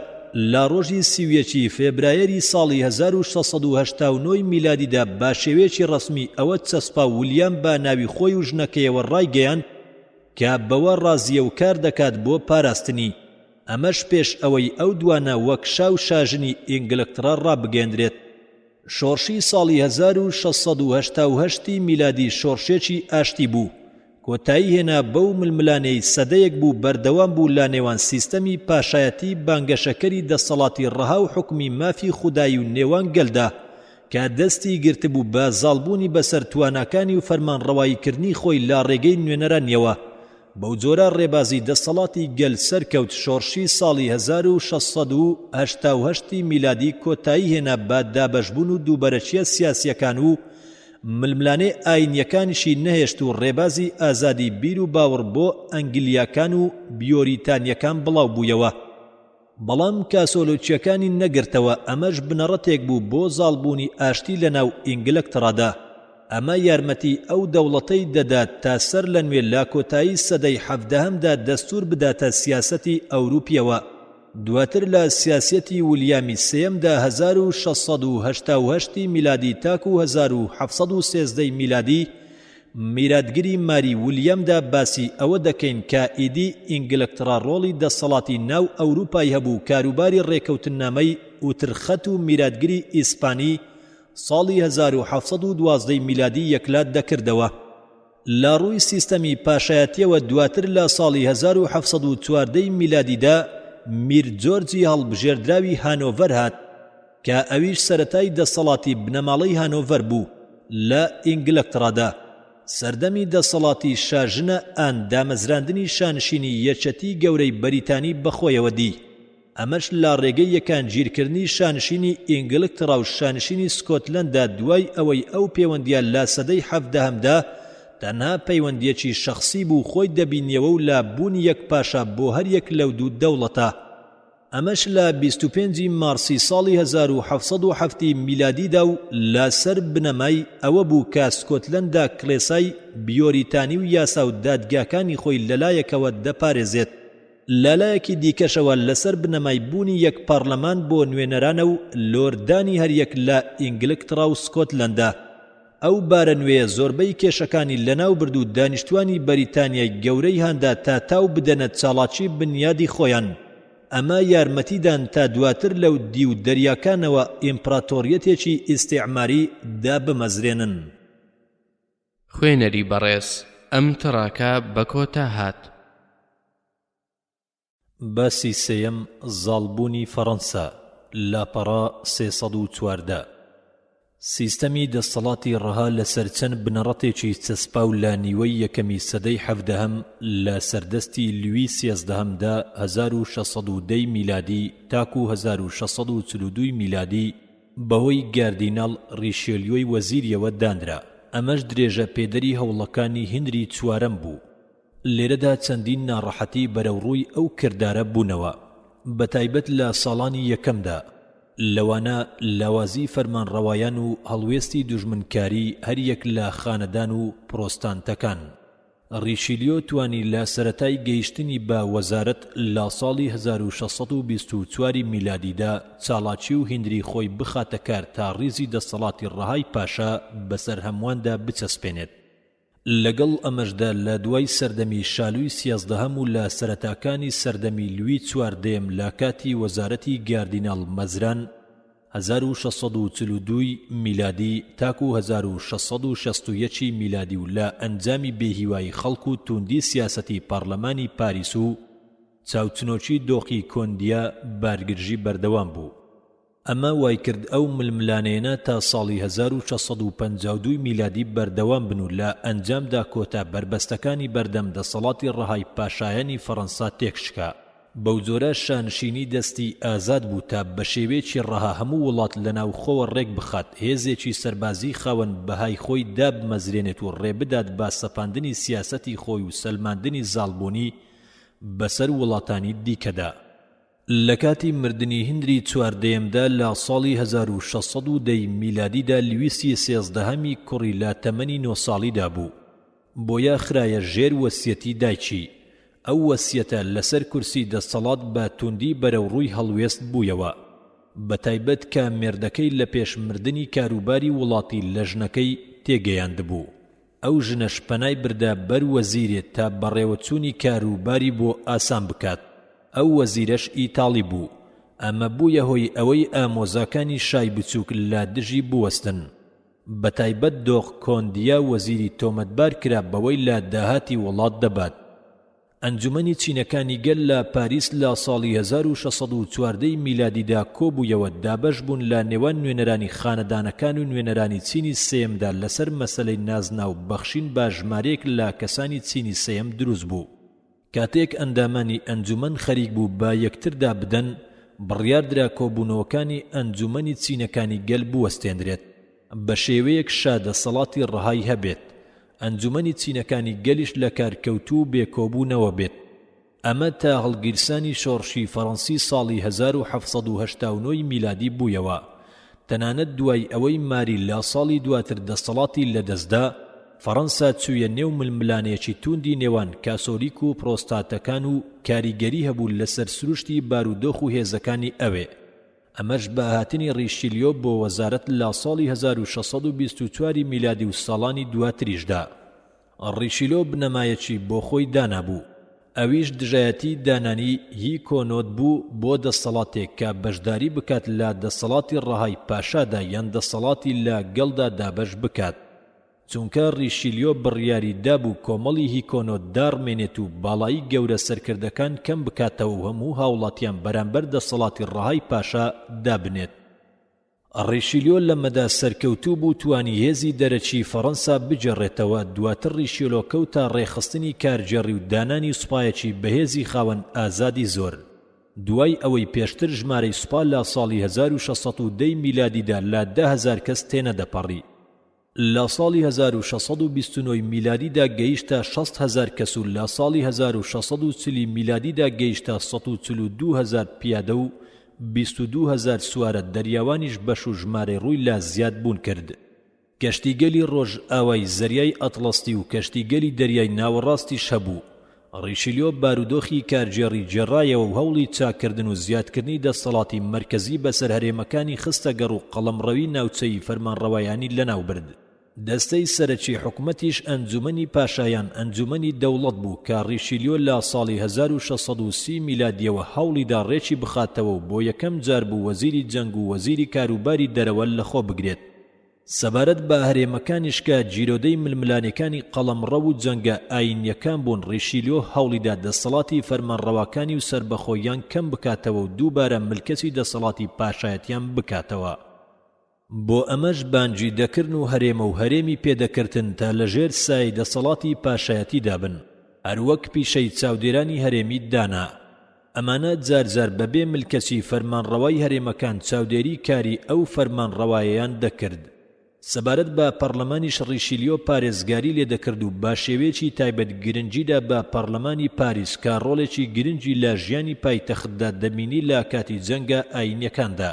لە ڕۆژی 31 ی فێبرایەری ساڵی 1689 ی میلادیدا بە شێوەیەکی ڕەسمی ئەوە چەسپا و ولیام بە ناوی خۆی و ژنەکەیەوە ڕایگەیاند کە بەوە ڕازییە و کار دەکات بۆ پاراستنی، ئەمەش پێش ئەوەی ئەو دوانە وەک شا و شاژنی ئینگلکتڕا ڕابگەیەندرێت. شۆڕشی ساڵی 1688 ی میلادی شۆڕشێکی ئاشتی بوو، کۆتایی هێنا بەو ململانێی سەدەیەک بوو بەردەوام بوو لە نێوان سیستەمی پاشایەتی بانگەشەکەری دەسەڵاتی ڕەها و حوکمی مافی خودایی و نێوان گەلدا کە دەستی گرتبوو بە زاڵبوونی بەسەر تواناکانی و فەرمانڕەواییکردنی خۆی لە ڕێگەی نوێنەرانیەوە بەوجۆرە ڕێبازی دەسەڵاتی گەل سەرکەوت شۆڕشی ساڵی 1688 ی میلادی کۆتایی هێنا بە دابەشبوون و دووبەرەکییە سیاسییەکان و ململانێ ئاینییەکانیشی نەهێشت و ڕێبازی ئازادی بیر و باوڕ بۆ ئەنگلیاکان و بیۆریتانییەکان بڵاوبوویەوە. بەڵام کاسۆلۆکییەکانی نەگرتەوە، ئەمەش بنەڕەتێک بوو بۆ زاڵبوونی ئاشتی لەناو ئینگلکتڕادا. ئەمە یارمەتی ئەو دەوڵەتەی دەدا تا سەرلەنوێ لە کۆتایی سەدەی حەڤدەهەمدا دەستوور بداتە سیاسەتی ئەوروپییەوە. دواتر لە سیاسیەتی ولیامی سێیەمدا 1688 ی میلادی تاکو 1713 ی میلادی میراتگری ماری ولیامدا باسی ئەوە دەکەین کە ئیدی ئینگلکتڕا ڕۆڵی دەسەڵاتی ناو ئەوروپای هەبوو کاروباری ڕێکەوتننامەی ئوترخەت و میراتگری ئیسپانی ساڵی 1712 ی میلادی یەکلا دەکردەوە. لە ڕووی سیستەمی پاشایەتیەوە دواتر لە ساڵی 1714 ی میلادیدا میر جۆرجی هەڵبژێردراوی هانۆڤەر هات کە ئەویش سەرەتای دەسەڵاتی بنەماڵەی هانۆڤەر بوو لە ئینگلکتڕادا. سەردەمی دەسەڵاتی شاژنە ئان دامەزراندنی شانشینی یەکەتی گەورەی بەریتانی بەخۆیەوە دی. ئەمەش لە ڕێگەی یەکانگیرکردنی شانشینی ئینگلکتڕا و شانشینی سکۆتلەندا دوای ئەوەی ئەو پێوەندییە لە سەدەی حەڤدەهەمدا تەنها پەیوەندییەکی شەخسی بوو خۆی دەبینیەوە و لە بوونی یەک پاشا بۆ هەر یەک لەو دوو دەوڵەتە. ئەمەش لە 25 ی مارسی ساڵی 1707 ی میلادیدا و لە سەر بنەمای ئەوە بوو کە سکۆتلەندا کڵێسای بیۆریتانی و یاسا و دادگاکانی خۆی لەلایەکەوە دەپارێزێت لەلایەکی دیکەشەوە لەسەر بنەمای بوونی یەک پارلەمان بۆ نوێنەرانە و لۆردانی هەریەک لە ئینگلکتڕا و سکۆتلەندا. ئەو بارە نوێیە زۆربەی کێشەکانی لەناوبرد و دانیشتوانی بەریتانیای گەورەی هاندا تا تاو بدەنە چاڵاکی بنیادی خۆیان. ئەمە یارمەتیدان تا دواتر لەو دیو دەریاکانەوە ئیمپڕاتۆریەتێکی ئیستیعماری دابمەزرێنن. خوێنەری بەڕێز ئەم تڕاکە بە کۆتا هات. باسی سێیەم زاڵبوونی فەڕەنسا، لاپەڕە 314. سیستەمی دەستەڵاتی ڕەها لەسەر چەند بنەڕەتێکی چەسپاو لە نیوەی یەکەمی سەدەی حەڤدەهەم لە سەردەستی لوی سێزدەهەمدا 1610 ی میلادی تاکوو 1642 ی میلادی بەهۆی گاردیناڵ ڕیشێلیۆی وەزیریەوە دانرا، ئەمەش درێژە پێدەری هەوڵەکانی هنری چوارەم بوو. لێرەدا چەندین ناڕەحەتی بەرەوڕووی ئەو کردارە بوونەوە، بەتایبەت لە ساڵانی یەکەمدا، لەوانە لاوازی فەرمانڕەوایان و هەڵوێستی دوژمنکاری هەریەک لە خانەدان و پرۆستانتەکان. ڕیشیلیۆ توانی لە سەرەتای گەیشتنی بە وەزارەت لە ساڵی 1624 ی میلادیدا چاڵاکی و هیندری خۆی بخاتە کار تا ڕیزی دەسەڵاتی ڕەهای پاشا بەسەر هەموواندا بچەسپێنێت. لەگەڵ ئەمەشدا لە دوای سەردەمی شالوی سیازدەهەم و لە سەرەتاکانی سەردەمی لوی چواردەیەم لە کاتی وەزارەتی گاردیناڵ مەزران 1642 ی میلادی تاکو 1661 ی میلادی و لە ئەنجامی بێهیوایی خەڵک و تووندی سیاسەتی پارلەمانی پاریس و چاوچنۆکی دۆخی کۆندیە بارگرژی بەردەوام بوو. ئەمە وایکرد ئەو ململانێیەنە تا ساڵی 1652 ی میلادی بەردەوام بن و لە ئەنجامدا کۆتا بەربەستەکانی بەردەم دەسەڵاتی ڕەهای پاشایانی فەڕەنسا تێکشکا. بەوجۆرە شانشینی دەستی ئازاد بوو تا بەشێوەیەکی ڕەها هەموو وڵات لەناوخۆوە ڕێکبخات، هێزێکی سەربازی خاوەن بەهای خۆی دابمەزرێنێت و ڕێبدات بە سەپاندنی سیاسەتی خۆی و سەلماندنی زاڵبوونی بەسەر وڵاتانی دیکەدا. لە کاتی مردنی هنری چواردەیەمدا لە ساڵی 1610 ی میلادیدا لویسی سێزدەهەمی کوڕی لە تەمەنی نۆ ساڵیدا بوو، بۆیە خرایە ژێر وەسیەتی دایکی، ئەو وەسیەتە لەسەر کورسی دەستەڵات بە توندی بەرەوڕووی هەڵوێست بوویەوە، بەتایبەت کە مێردەکەی لە پێش مردنی کاروباری وڵاتی لە ژنەکەی تێگەیاندبوو. ئەو ژنەش پەنای بردە بەر وەزیرێ تا بەڕێوەچوونی کار و باری بۆ ئاسان بکات، ئەو وەزیرەش ئیتاڵی بوو، ئەمە بوویە هۆی ئەوەی ئامۆزاکانی شای بچووک لە دژی بوەستن، بەتایبەت دۆق کۆندیە وەزیری تۆمەتبار کرا بەوەی لە داهاتی وڵات دەبات. ئەنجومەنی چینەکانی گەل لە پاریس لە ساڵی 1614 ی میلادیدا کۆبوویەوە دابەش بوون لە نێوان نوێنەرانی خانەدانەکان و نوێنەرانی چینی سێیەمدا لەسەر مەسەلەی نازناو بەخشین بە ژمارەیەک لە کەسانی چینی سێیەم دروست بوو. کاتێک ئەندامانی ئەنجومەن خەریک بوو بە یەکتردا بدەن، بڕیاردرا کۆبوونەوەکانی ئەنجومەنی چینەکانی گەل بوەستێنرێت. بە شێوەیەک شا دەسەڵاتی ڕەهای هەبێت، ئەنجومەنی چینەکانی گەلیش لەکارکەوتوو و بێ کۆبوونەوە بێت. ئەمە تا هەڵگیرسانی شۆڕشی فەڕەنسی ساڵی 1789 ی میلادی بوویەوە. تەنانەت دوای ئەوەی ماری لە ساڵی دواتر دەسەڵاتی لەدەستدا، فەڕەنسا چوویە نێو ململانێیەکی تووندی نێوان کاسۆلیک و پرۆستاتەکان و کاریگەری هەبوو لەسەر سروشتی بارودۆخ و هێزەکانی ئەوێ. ئەمەش بە هاتنی ڕیشیلیۆ بۆ وەزارەت لە ساڵی 1624 ی میلادی و ساڵانی دواتریشدا. ڕیشیلۆ بنەمایەکی بۆ خۆی دانابوو، ئەویش دژایەتی دانانی هیکۆنۆت بوو بۆ دەسەڵاتێک کە بەشداری بکات لە دەسەڵاتی ڕەهای پاشادا یان دەسەڵاتی لە گەڵدا دابەش بکات. چونکە ڕیشیلیۆ بڕیاری دابوو کۆمەڵی هیکۆنۆت داڕمێنێت و باڵایی گەورە سەرکردەکان کەم بکاتەوە و هەموو هاوڵاتیان بەرامبەر دەسەڵاتی ڕەهای پاشا دابنێت. ڕیشیلیۆ لەمەدا سەرکەوتوو بوو توانی هێزی دەرەکی فەڕەنسا بگێڕێتەوە، دواتر ڕیشیۆلۆ کەوتە ڕێکخستنی کارگێڕی و دانانی سوپایەکی بەهێزی خاوەن ئازادی زۆر، دوای ئەوەی پێشتر ژمارەی سوپا لە ساڵی 1610 ی میلادیدا لە 10,000 کەس تێنەدەپەڕی. لە ساڵی 1629 ی میلادیدا گەیشتە 60 هەزار کەس و لە ساڵی 1640 ی میلادیدا گەیشتە 142 هەزار پیادە و 22 هەزار سوارە، دەریاوانیش بەش و ژمارەی ڕووی لە زیادبوون کرد. کەشتیگەلی ڕۆژئاوای زەریای ئەتڵەستی و کەشتیگەلی دەریای ناوەڕاستیش هەبوو. ڕیشیلیۆ بارودۆخی کارگێڕی گێڕایەوە و هەوڵی چاککردن و زیادکردنی دەستەڵاتی مەرکەزی بەسەر هەرێمەکانی خستە گەڕ و قەڵەمڕەوی ناوچەیی فەرمانڕەوایانی لەناوبرد. دەستەی سەرەکی حکومەتیش ئەنجومەنی پاشایان ئەنجومەنی دەوڵەت بوو کە ڕیشیلیۆ لە ساڵی 1630 میلادیەوە هەوڵیدا ڕێکی بخاتەوە و بۆ یەکەم جار بوو وەزیری جەنگ و وەزیری کاروباری دەرەوە لەخۆ بگرێت. سەبارەت بە هەرێمەکانیش کە گیرۆدەی ململانێکانی قەڵەمڕەو و جەنگە ئایینییەکان بوون، ڕیشیلیۆ هەوڵیدا دەسەڵاتی فەرمانڕەواکانی و سەربەخۆییان کەم بکاتەوە و دووبارە ملکەچی دەسەڵاتی پاشایەتیان بکاتەوە. بۆ ئەمەش بانگی دەکردن و هەرێمە و هەرێمی پێدەکردن تا لەژێر سایەی دەسەڵاتی پاشایەتیدا بن، هەروەک پیشەی چاودێرانی هەرێمی دانا. ئەمانە جار جار بە بێ ملکەچی فەرمانڕەوای هەرێمەکان چاودێری کاری ئەو فەرمانڕەوایەیان دەکرد. سەبارەت بە پەڕلەمانیش ڕیشیلیۆ پارێزگاری لێ دەکرد و بە شێوەیەکی تایبەت گرنگیدا بە پەڕلەمانی پاریس کە ڕۆڵێکی گرنگی لە ژیانی پایتەختدا دەبینی لە کاتی جەنگە ئایینیەکاندا.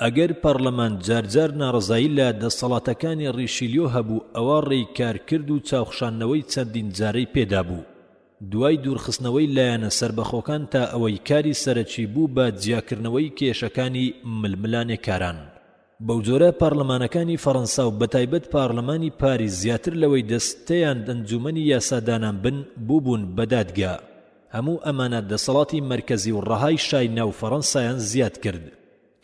ئەگەر پەڕلەمان جار جار ناڕەزایی لە دەسەڵاتەکانی ڕیشیلیۆ هەبوو ئەوا ڕێی کارکرد و چاوخشاندنەوەی چەندین جارەی پێدابوو دوای دوورخستنەوەی لایەنە سەربەخۆکان تا ئەوەی کاری سەرەکی بوو بە جیاکردنەوەی کێشەکانی ململانێکاران. بەوجۆرە پارلەمانەکانی فەڕەنسا و بەتایبەت پارلەمانی پاریس زیاتر لەوەی دەستەیان ئەنجومەنی یاسادانان بن بووبوون بە دادگا. هەموو ئەمانە دەسەڵاتی مەرکەزی و ڕەهای شای ناو فەڕەنسایان زیاد کرد.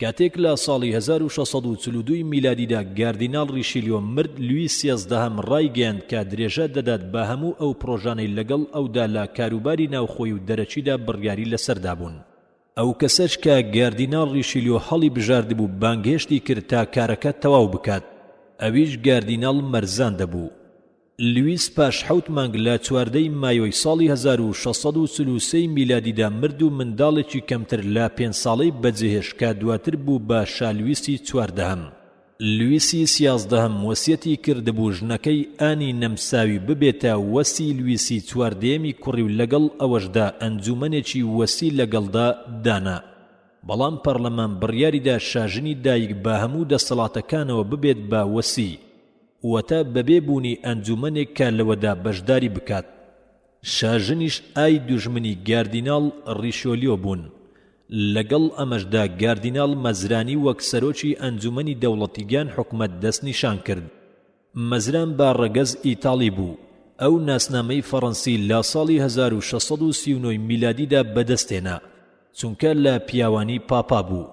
کاتێک لە ساڵی 1642 ی میلادیدا گاردیناڵ ڕیشیلیۆ مرد لویس سێزدەهەم ڕایگەیاند کە درێژە دەدات بە هەموو ئەو پڕۆژانەی لەگەڵ ئەودا لە کاروباری ناوخۆی و دەرەکیدا بڕیاری لەسەر دابوون. ئەو کەسەش کە گاردیناڵ ڕیشیلیۆ هەڵی بژاردبوو بانگهێشتی کرد تا کارەکە تەواو بکات، ئەویش گاردیناڵ مەرزان دەبوو. لویس پاش حەوت مانگ لە 14 ی مایۆی ساڵی 1643 ی میلادیدا مرد و منداڵێکی کەمتر لە پێنج ساڵەی بەجێهێشت کە دواتر بوو بە شا لویسی چواردەهەم. لویسی سیازدەهەم وەسیەتی کردبوو ژنەکەی ئانی نەمساوی ببێتە وەسی لویسی چواردەیەمی کوڕی و لەگەڵ ئەوەشدا ئەنجوومەنێکی وەسی لەگەڵدا دانا. بەڵام پەڕلەمان بڕیاریدا شاژنی دایک بە هەموو دەسەڵاتەکانەوە ببێت بە وەسی. واتە بەبێ بوونی ئەنجوومەنێک کە لەوەدا بەشداری بکات. شاژنیش ئای دوژمنی گاردیناڵ ڕیشۆلیۆ بوون. لەگەڵ ئەمەشدا گاردیناڵ مەزرانی وەک سەرۆکی ئەنجوومەنی دەوڵەتیگان حکومەت دەستنیشان کرد. مەزران بە ڕەگەز ئیتاڵی بوو. ئەو ناسنامەی فەڕەنسی لە ساڵی 1639 ی میلادیدا بەدەستهێنا. چونکە لە پیاوانی پاپا بوو.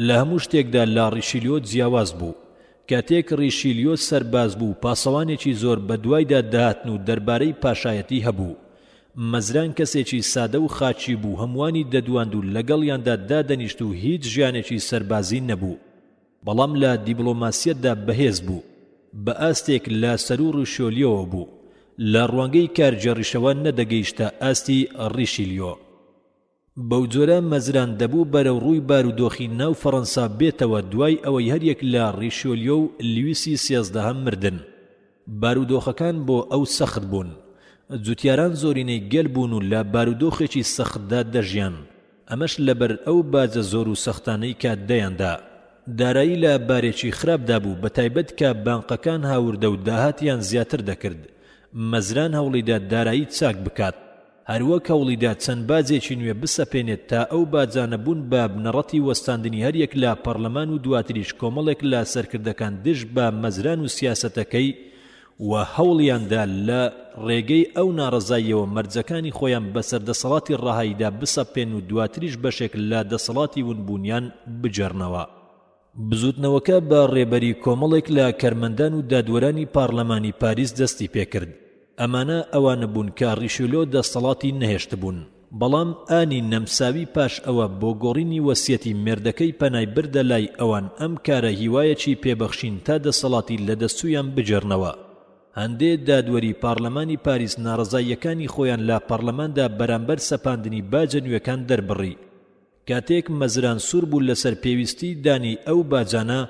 لە هەموو شتێکدا لە ڕیشیلیۆ جیاواز بوو. کاتێک ڕیشیلیۆ سەرباز بوو پاسەوانێکی زۆر بە دوایدا دەهاتن و دەربارەی پاشایەتی هەبوو. مەزران کەسێکی سادە و خاکی بوو هەمووانی دەدواند و لەگەڵیاندا دادەنیشت و هیچ ژیانێکی سەربازی نەبوو. بەڵام لە دیبڵۆماسیەتدا بەهێز بوو. بە ئاستێک لە سەروو ڕیشۆلیۆوە بوو. لە ڕوانگەی کارگێڕیشەوە نەدەگەیشتە ئاستی ڕیشیلیۆ. بەوجۆرە مەزران دەبوو بەرەوڕووی بارودۆخی ناو فەڕەنسا بێتەوە دوای ئەوەی هەریەک لە ڕیشۆلیۆ و لویسی سێزدەهەم مردن. بارودۆخەکان بۆ ئەو سەخت بوون. جوتیاران زۆرینەی گەل بوون و لە بارودۆخێکی سەختدا دەژیان، ئەمەش لەبەر ئەو باجە زۆر و سەختانەی کە دەیاندا. دارایی لە بارێکی خراپدا بوو بەتایبەت کە بانقەکان هاوردە و داهاتیان زیاتر دەکرد. مەزران هەوڵیدا دارایی چاک بکات. هەروەک هەوڵیدا چەند باجێکی نوێ بسەپێنێت تا ئەو باجانە بوون بە بنەڕەتی وەستاندنی هەریەک لە پەڕلەمان و دواتریش کۆمەڵێک لە سەرکردەکان دژ بە مەزران و سیاسەتەکەی و هەوڵیاندا لە ڕێگەی ئەو ناڕەزاییەوە مەرجەکانی خۆیان بەسەر دەسەڵاتی ڕەهاییدا بسەپێن و دواتریش بەشێک لە دەسەڵاتی ونبوونیان بگێڕنەوە. بزووتنەوەکە بە ڕێبەری کۆمەڵێک لە کارمەندان و دادوەرانی پاڕلەمانی پاریس دەستی پێکرد. ئەمانە ئەوانە بوون کە ڕیشیلۆ دەستەڵاتی نەهێشتبوون. بەڵام ئانی نەمساوی پاش ئەوە بۆ گۆڕینی وەسیەتی مێردەکەی پەنای بردە لای ئەوان ئەم کارە هیوایەکی پێبەخشین تا دەسەڵاتی لەدەستچوویان بگێڕنەوە. هەندێ دادوەری پاڕلەمانی پاریس ناڕەزاییەکانی خۆیان لە پەڕلەماندا بەرامبەر سەپاندنی باجە نوێکان دەربڕی. کاتێک مەزران سوور بوو لەسەر پێویستیی دانی ئەو باجانە،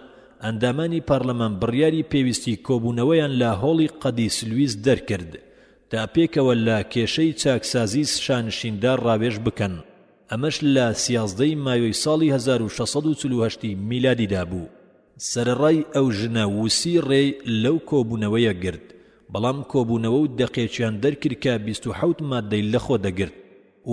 ئەندامانی پارلەمان بڕیاری پێویستی کۆبوونەوەیان لە هۆڵی قەدیس لویس دەرکرد تا پێکەوە لە کێشەی چاکسازی شانشیندا ڕاوێژ بکەن، ئەمەش لە سیازدە ی مایۆی ساڵی 1648 ی میلادیدا بوو. سەرەڕای ئەو ژنە وسی ڕێی لەو کۆبوونەوەیە گرت، بەڵام کۆبوونەوە و دەقێکیان دەرکرد کە 27 ماددەی لەخۆ دەگرت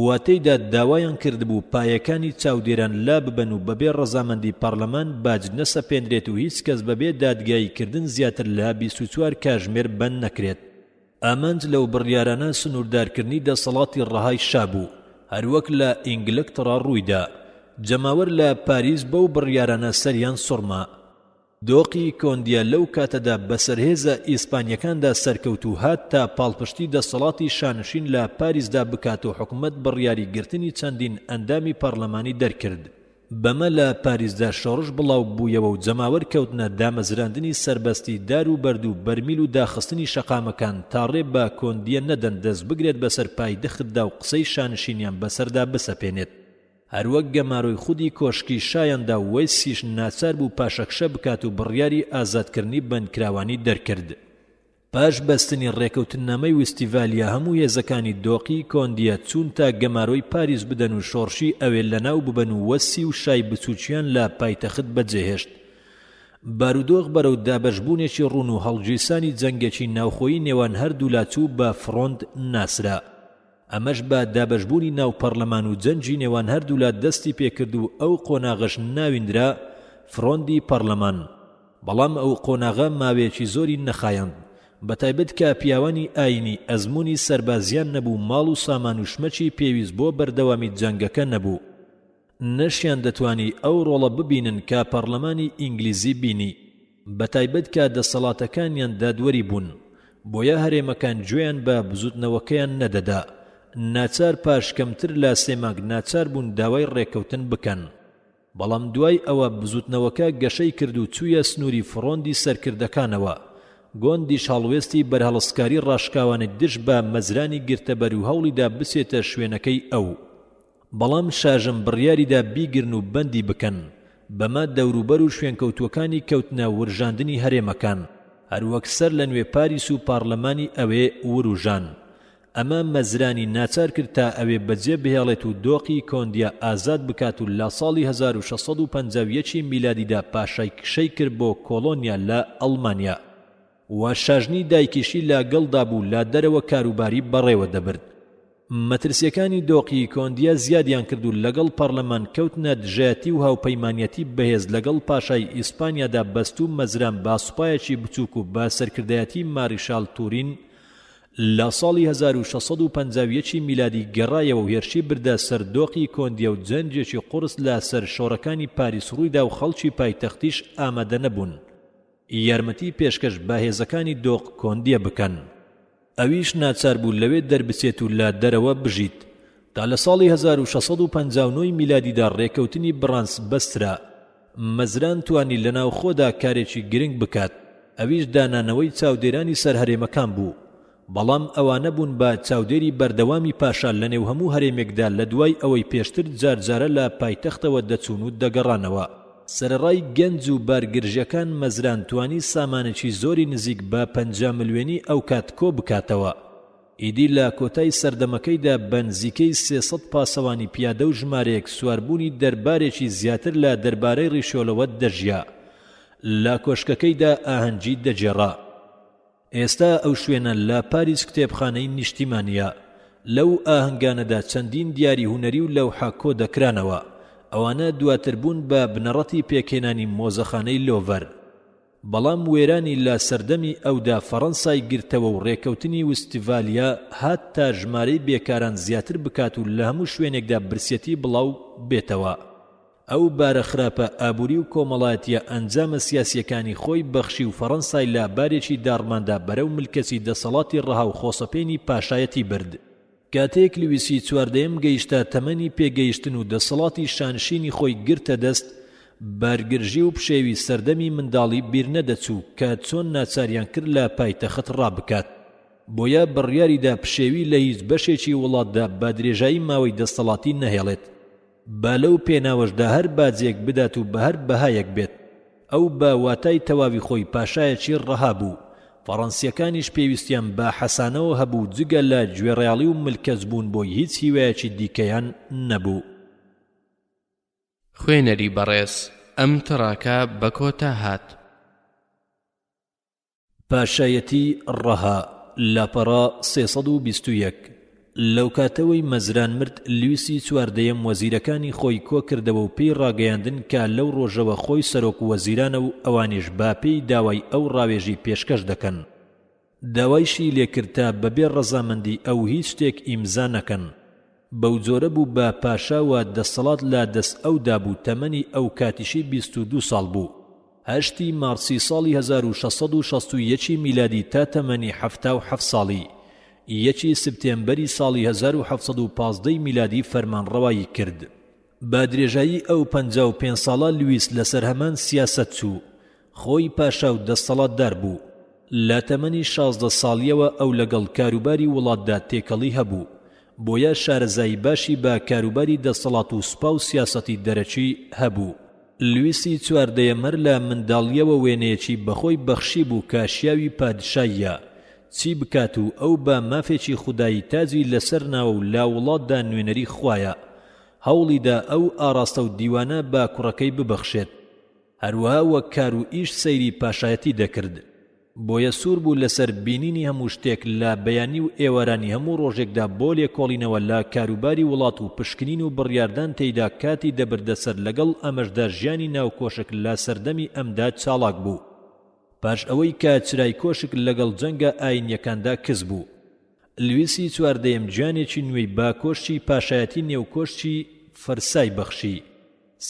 و تێیدا داوایان کردبوو پایەکانی چاودێران لاببەن و بەبێ ڕەزامەندی پەڕلەمان باج نەسەپێنرێت و هیچ کەس بەبێ دادگایی کردن زیاتر لە 24 کاژمێر بەند نەکرێت. ئامانج لەو بڕیارانە سنووردارکردنی دەسەڵاتی ڕەهای شا بوو، هەروەک لە ئینگلکتڕا ڕوویدا. جەماوەر لە پاریس بەو بڕیارانە سەریان سوڕما. دۆقی کۆندیە لەو کاتەدا بەسەر هێزە ئیسپانیەکاندا سەرکەوت و هات تا پاڵپشتی دەسەڵاتی شانشین لە پاریسدا بکات و حکومەت بڕیاری گرتنی چەندین ئەندامی پەڕلەمانی دەرکرد. بەمە لە پاریسدا شۆڕش بڵاو بوویەوە و جەماوەر کەوتنە دامەزراندنی سەربەستی دار و بەرد و بەرمیل و داخستنی شەقامەکان تا ڕێ بە کۆندیە نەدەن دەست بگرێت بەسەر پایدەختدا و قسەی شانشینیان بەسەردا بسەپێنێت. هەروەک گەمارۆی خودی کۆشکی شایان دا و وەیسیش ناچار بوو پاشەکشە بکات و بڕیاری ئازادکردنی بەندکراوانی دەرکرد. پاش بەستنی ڕێکەوتننامەی وستیڤالیا هەموو هێزەکانی دۆقی کۆندیە چوون تا گەمارۆی پاریس بدەن و شۆڕشی ئەوێ لەناو ببەن و وەسی و شای بچووکیان لە پایتەخت بەجێهێشت. بارودۆخ بەرەو دابەشبوونێکی ڕوون و هەڵگیرسانی جەنگێکی ناوخۆیی نێوان هەردوولا چوو بە فڕۆند ناسرا. ئەمەش بە دابەشبوونی ناو پەڕلەمان و جەنگی نێوان هەردوولا دەستی پێکرد و ئەو قۆناغەش ناوینرا فرۆندی پەڕلەمان. بەڵام ئەو قۆناغە ماوەیەکی زۆری نەخایاند، بەتایبەت کە پیاوانی ئایینی ئەزموونی سەربازییان نەبوو ماڵ و سامان و شمەکی پێویست بۆ بەردەوامی جەنگەکە نەبوو. نەشیان دەتوانی ئەو ڕۆڵە ببینن کە پەڕلەمانی ئینگلیزی بینی، بەتایبەت کە دەسەڵاتەکانیان دادوەری بوون، بۆیە هەرێمەکان گوێیان بە بزوتنەوەکەیان نەدەدا، ناچار پاش کەمتر لە سێ مانگ ناچار بوون داوای ڕێککەوتن بکەن. بەڵام دوای ئەوە بزوتنەوەکە گەشەی کرد و چوویە سنووری فڕۆندی سەرکردەکانەوە، گۆندیش هەڵوێستی بەرهەڵستکاری ڕاشکاوانەی دژ بە مەزرانی گرتەبەر و هەوڵیدا بچێتە شوێنەکەی ئەو. بەڵام شاژن بڕیاریدا بیگرن و بەندی بکەن، بەمە دەوروبەر و شوێنکەوتووەکانی کەوتنە ورژاندنی هەرێمەکان، هەروەک سەر لە نوێ پاریس و پاڕلەمانی ئەوێ وروژان. ئەمە مەزرانی ناچار کرد تا ئەوێ بەجێ بهێڵێت و دۆقی کۆندیا ئازاد بکات و لە ساڵی 1651 ی میلادیدا پاشای کشەی کرد بۆ کۆڵۆنیا لە ئەڵمانیا و شاژنی دایکیشی لە گەڵدا بوو لە دەرەوە کاروباری بەڕێوە دەبرد. مەترسیەکانی دۆقی کۆندیا زیادیان کرد و لەگەڵ پەڕلەمان کەوتنە دژایەتی و هاوپەیمانیەتی بەهێز لەگەڵ پاشای ئیسپانیادا بەست و مەزران بە سوپایەکی بچوک و بە سەرکردایەتی ماریشال تورین لە ساڵی 1651 میلادی گەڕایەوە و هێرشی بردە سەر دۆقی کۆندیا و جەنگێکی قوڕس لە سەر شۆڕەکانی پاریس ڕوویدا و خەڵکی پایتەختیش ئامادە نەبوون یارمەتی پێشکەش بە هێزەکانی دۆق کۆندیە بکەن. ئەویش ناچار بوو لەوێ دەربچێت و لە دەرەوە بژیت. تا لە ساڵی 1659 ی میلادیدا ڕێکەوتنی بڕانس بەسترا. مەزران توانی لە ناوخۆدا کارێکی گرنگ بکات، ئەویش دانانەوەی چاودێرانی سەر هەرێمەکان بوو. بەڵام ئەوانە بوون بە چاودێری بەردەوامی پاشا لەنێو هەموو هەرێمێکدا لە دوای ئەوەی پێشتر جارجارە لە پایتەختەوە دەچوون و دەگەڕانەوە. سەرەڕای گەنج و بارگرژیەکان مەزران توانی سامانێکی زۆری نزیک بە 50 ملیۆنی ئەوکات کۆ بکاتەوە. ئیدی لە کۆتای سەردەمەکەیدا بە نزیکەی 300 پاسەوانی پیادە و ژمارەیەک سواربوونی دەربارێکی زیاتر لە دەربارەی ڕیشۆلەوە دەژیا. لە کۆشکەکەیدا ئاهەنگی دەگێڕا. ئێستا ئەو شوێنە لە پاریس کتێبخانەی نیشتیمانییە. لەو ئاهەنگانەدا چەندین دیاری هونەری و لەوحە کۆ دەکرانەوە. ئەوانە دواتر بوون بە بنەڕەتی پێکهێنانی مۆزەخانەی لۆڤەر. بەڵام وێرانی لە سەردەمی ئەودا فەڕەنسای گرتەوە و ڕێکەوتنی وستڤالیا هات تا ژمارەی بێکاران زیاتر بکات و لە هەموو شوێنێکدا برسیەتی بڵاو بێتەوە. ئەو بارە خراپە ئابووری و کۆمەڵایەتییە ئەنجامە سیاسییەکانی خۆی بەخشی و فەڕەنسای لە بارێکی داڕماندا بەرەو ملکەچی دەسەڵاتی ڕەها و خۆسەپێنی پاشایەتی برد. کاتێک لویسی چواردەیەم گەیشتە تەمەنی پێگەیشتن و دەسەڵاتی شانشینی خۆی گرتە دەست، بارگرژی و پشێوی سەردەمی منداڵی بیرنەدەچوو کە چۆن ناچاریان کرد لە پایتەخت ڕابکات. بۆیە بڕیاریدا پشێوی لە هیچ بەشێکی وڵاتدا بە درێژایی ماوەی دەستەڵاتی نەهێڵێت. با لەو پێناوەشدا هەر باجێک بدات و بە هەر بەهایەک بێت. ئەو بە واتای تەواوی خۆی پاشایەکی ڕەها بوو. فەڕەنسییەکانیش پێویستیان بە حەسانەوە هەبوو جگە لە گوێڕایەڵی و ملکەچبوون بۆی هیچ هیوایەکی دیکەیان نەبوو. خوێنەری بەڕێز ئەم تڕاکە بە کۆتا هات. پاشایەتی ڕەها، لاپەڕە 321، لەوکاتەوەی مەزران مرد لویسی چواردەیەم وەزیرەکانی خۆی کۆکردەوە و پێی ڕاگەیاندن کە لەو ڕۆژەوە خۆی سەرۆک وەزیرانە و ئەوانیش بە پێی داوای ئەو ڕاوێژی پێشکەش دەکەن. داوایشی لێکرد تا بەبێ ڕەزامەندی ئەو هیچ شتێک ئیمزا نەکەن. بەوجۆرە بوو بە پاشا و دەسەڵات لە دەست ئەودا بوو تەمەنی ئەو کاتیشی 22 ساڵ بوو. هەشتی مارسی ساڵی 1661 ی میلادی تا تەمەنی 77 ساڵی، یەکی سپتێمبەری ساڵی 1715 ی میلادی فەرمانڕەوایی کرد. بە درێژایی ئەو 55 ساڵە لویس لەسەر هەمان سیاسەت چوو، خۆی پاشا و دەستەڵاتدار بوو. لە تەمەنی 16 ساڵییەوە ئەو لەگەڵ کاروباری وڵاتدا تێکەڵی هەبوو، بۆیە شارەزایی باشی بە کاروباری دەستەڵات و سوپا و سیاسەتی دەرەکی هەبوو. لویسی چواردەیەم هەر لە منداڵییەوە وێنەیەکی بەخۆی بەخشیبوو کە شیاوی پادشاییە چی بکات و ئەو بە مافێکی خودایی تاجی لەسەر ناوە و لە وڵاتدا نوێنەری خوایە. هەوڵیدا ئەو ئاڕاستە و دیوانە بە کوڕەکەی ببەخشێت. هەروەها وەک کار و ئیش سەیری پاشایەتی دەکرد. بۆیە سوور بوو لەسەر بینینی هەموو شتێک لە بەیانی و ئێوارانی هەموو ڕۆژێکدا بۆ لێکۆڵینەوە لە کاروباری وڵات و پشکنین و بڕیاردان تێیدا کاتی دەبردە سەر لەگەڵ ئەمەشدا ژیانی ناو کۆشک لە سەردەمی ئەمدا چاڵاک بوو پاش ئەوەی کە چرای کۆشک لەگەڵ جەنگە ئاینیەکاندا کز بوو. لویسی چواردەیەم گیانێکی نوێی بە کۆشکی پاشایەتی نێو کۆشکی فەرسای بەخشی.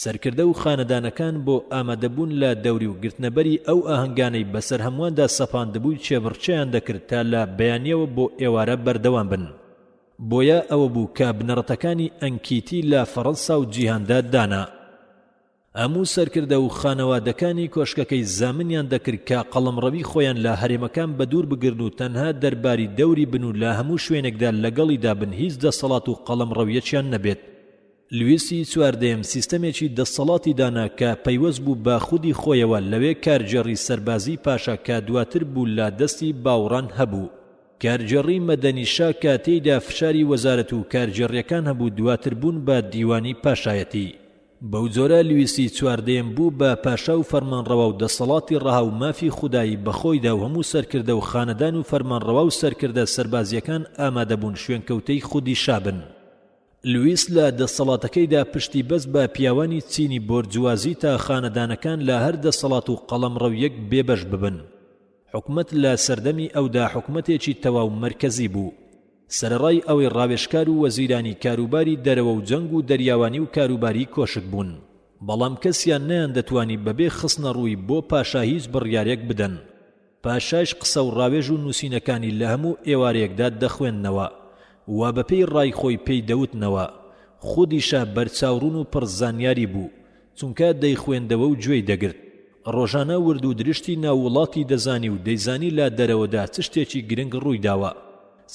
سەرکردە و خانەدانەکان بۆ ئامادەبوون لە دەوری و گرتنەبەری ئەو ئاهەنگانەی بەسەر هەموواندا سەپاندبووی کێبڕکێیان دەکرد تا لە بەیانیەوە بۆ ئێوارە بەردەوام بن. بۆیە ئەوە بوو کە بنەڕەتەکانی ئەنکیتی لە فەڕەنسا و جیهاندا دانا. هەموو سەرکردە و خانەوادەکانی کۆشکەکەی زامنیان دەکرد کە قەڵەمڕەوی خۆیان لە هەرێمەکان بەدوور بگرن و تەنها دەرباری دەوری بن و لە هەموو شوێنێکدا لەگەڵیدا بن هیچ دەسەڵات و قەڵەمڕەویەکیان نەبێت. لویسی چواردەیەم سیستەمێکی دەسەڵاتی دانا کە پەیوەست بوو بە خودی خۆیەوە لەوێ کارگێڕی سەربازی پاشا کە دواتر بوو لە دەستی باوڕان هەبوو کارگێڕی مەدەنی شا کە تێیدا فشاری وەزارەت و کارگێڕیەکان هەبوو دواتر بوون بە دیوانی پاشایەتی. بەو جۆرە لویسی چواردەیەم بوو بە پاشا و فەرمانڕەوا و دەسەڵاتی ڕەها و مافی خودایی بە خۆیدا و هەموو سەرکردە و خانەدان و فەرمانڕەوا و سەرکردە سەربازیەکان ئامادەبوون شوێنکەوتەی خودی شا بن. لویس لە دەسەڵاتەکەیدا پشتی بەست بە پیاوانی چینی بۆرجوازی تا خانەدانەکان لە هەر دەسەڵات و قەڵەمڕەویەک بێبەش ببن. حکومەت لە سەردەمی ئەودا حکومەتێکی تەواو مەرکەزی بوو. سەرەڕای ئەوەی ڕاوێژکار و وەزیرانی کاروباری دەرەوە و جەنگ و دەریاوانی و کاروباری کۆشک بوون. بەڵام کەسیان نەیاندەتوانی بەبێ خستنەڕووی بۆ پاشا هیچ بڕیارێک بدەن. پاشایش قسە و ڕاوێژ و نووسینەکانی لە هەموو ئێوارەیەکدا دەخوێندنەوە و بە پێی ڕای خۆی پێی دەوتنەوە. خودی شا بەرچاوڕوون و پڕ زانیاری بوو، چونکە دەیخوێندەوە و گوێی دەگرت. ڕۆژانە ورد و درشتی ناو وڵاتی دەزانی و دەیزانی لە دەرەوەدا چ شتێکی گرنگ ڕووی داوە.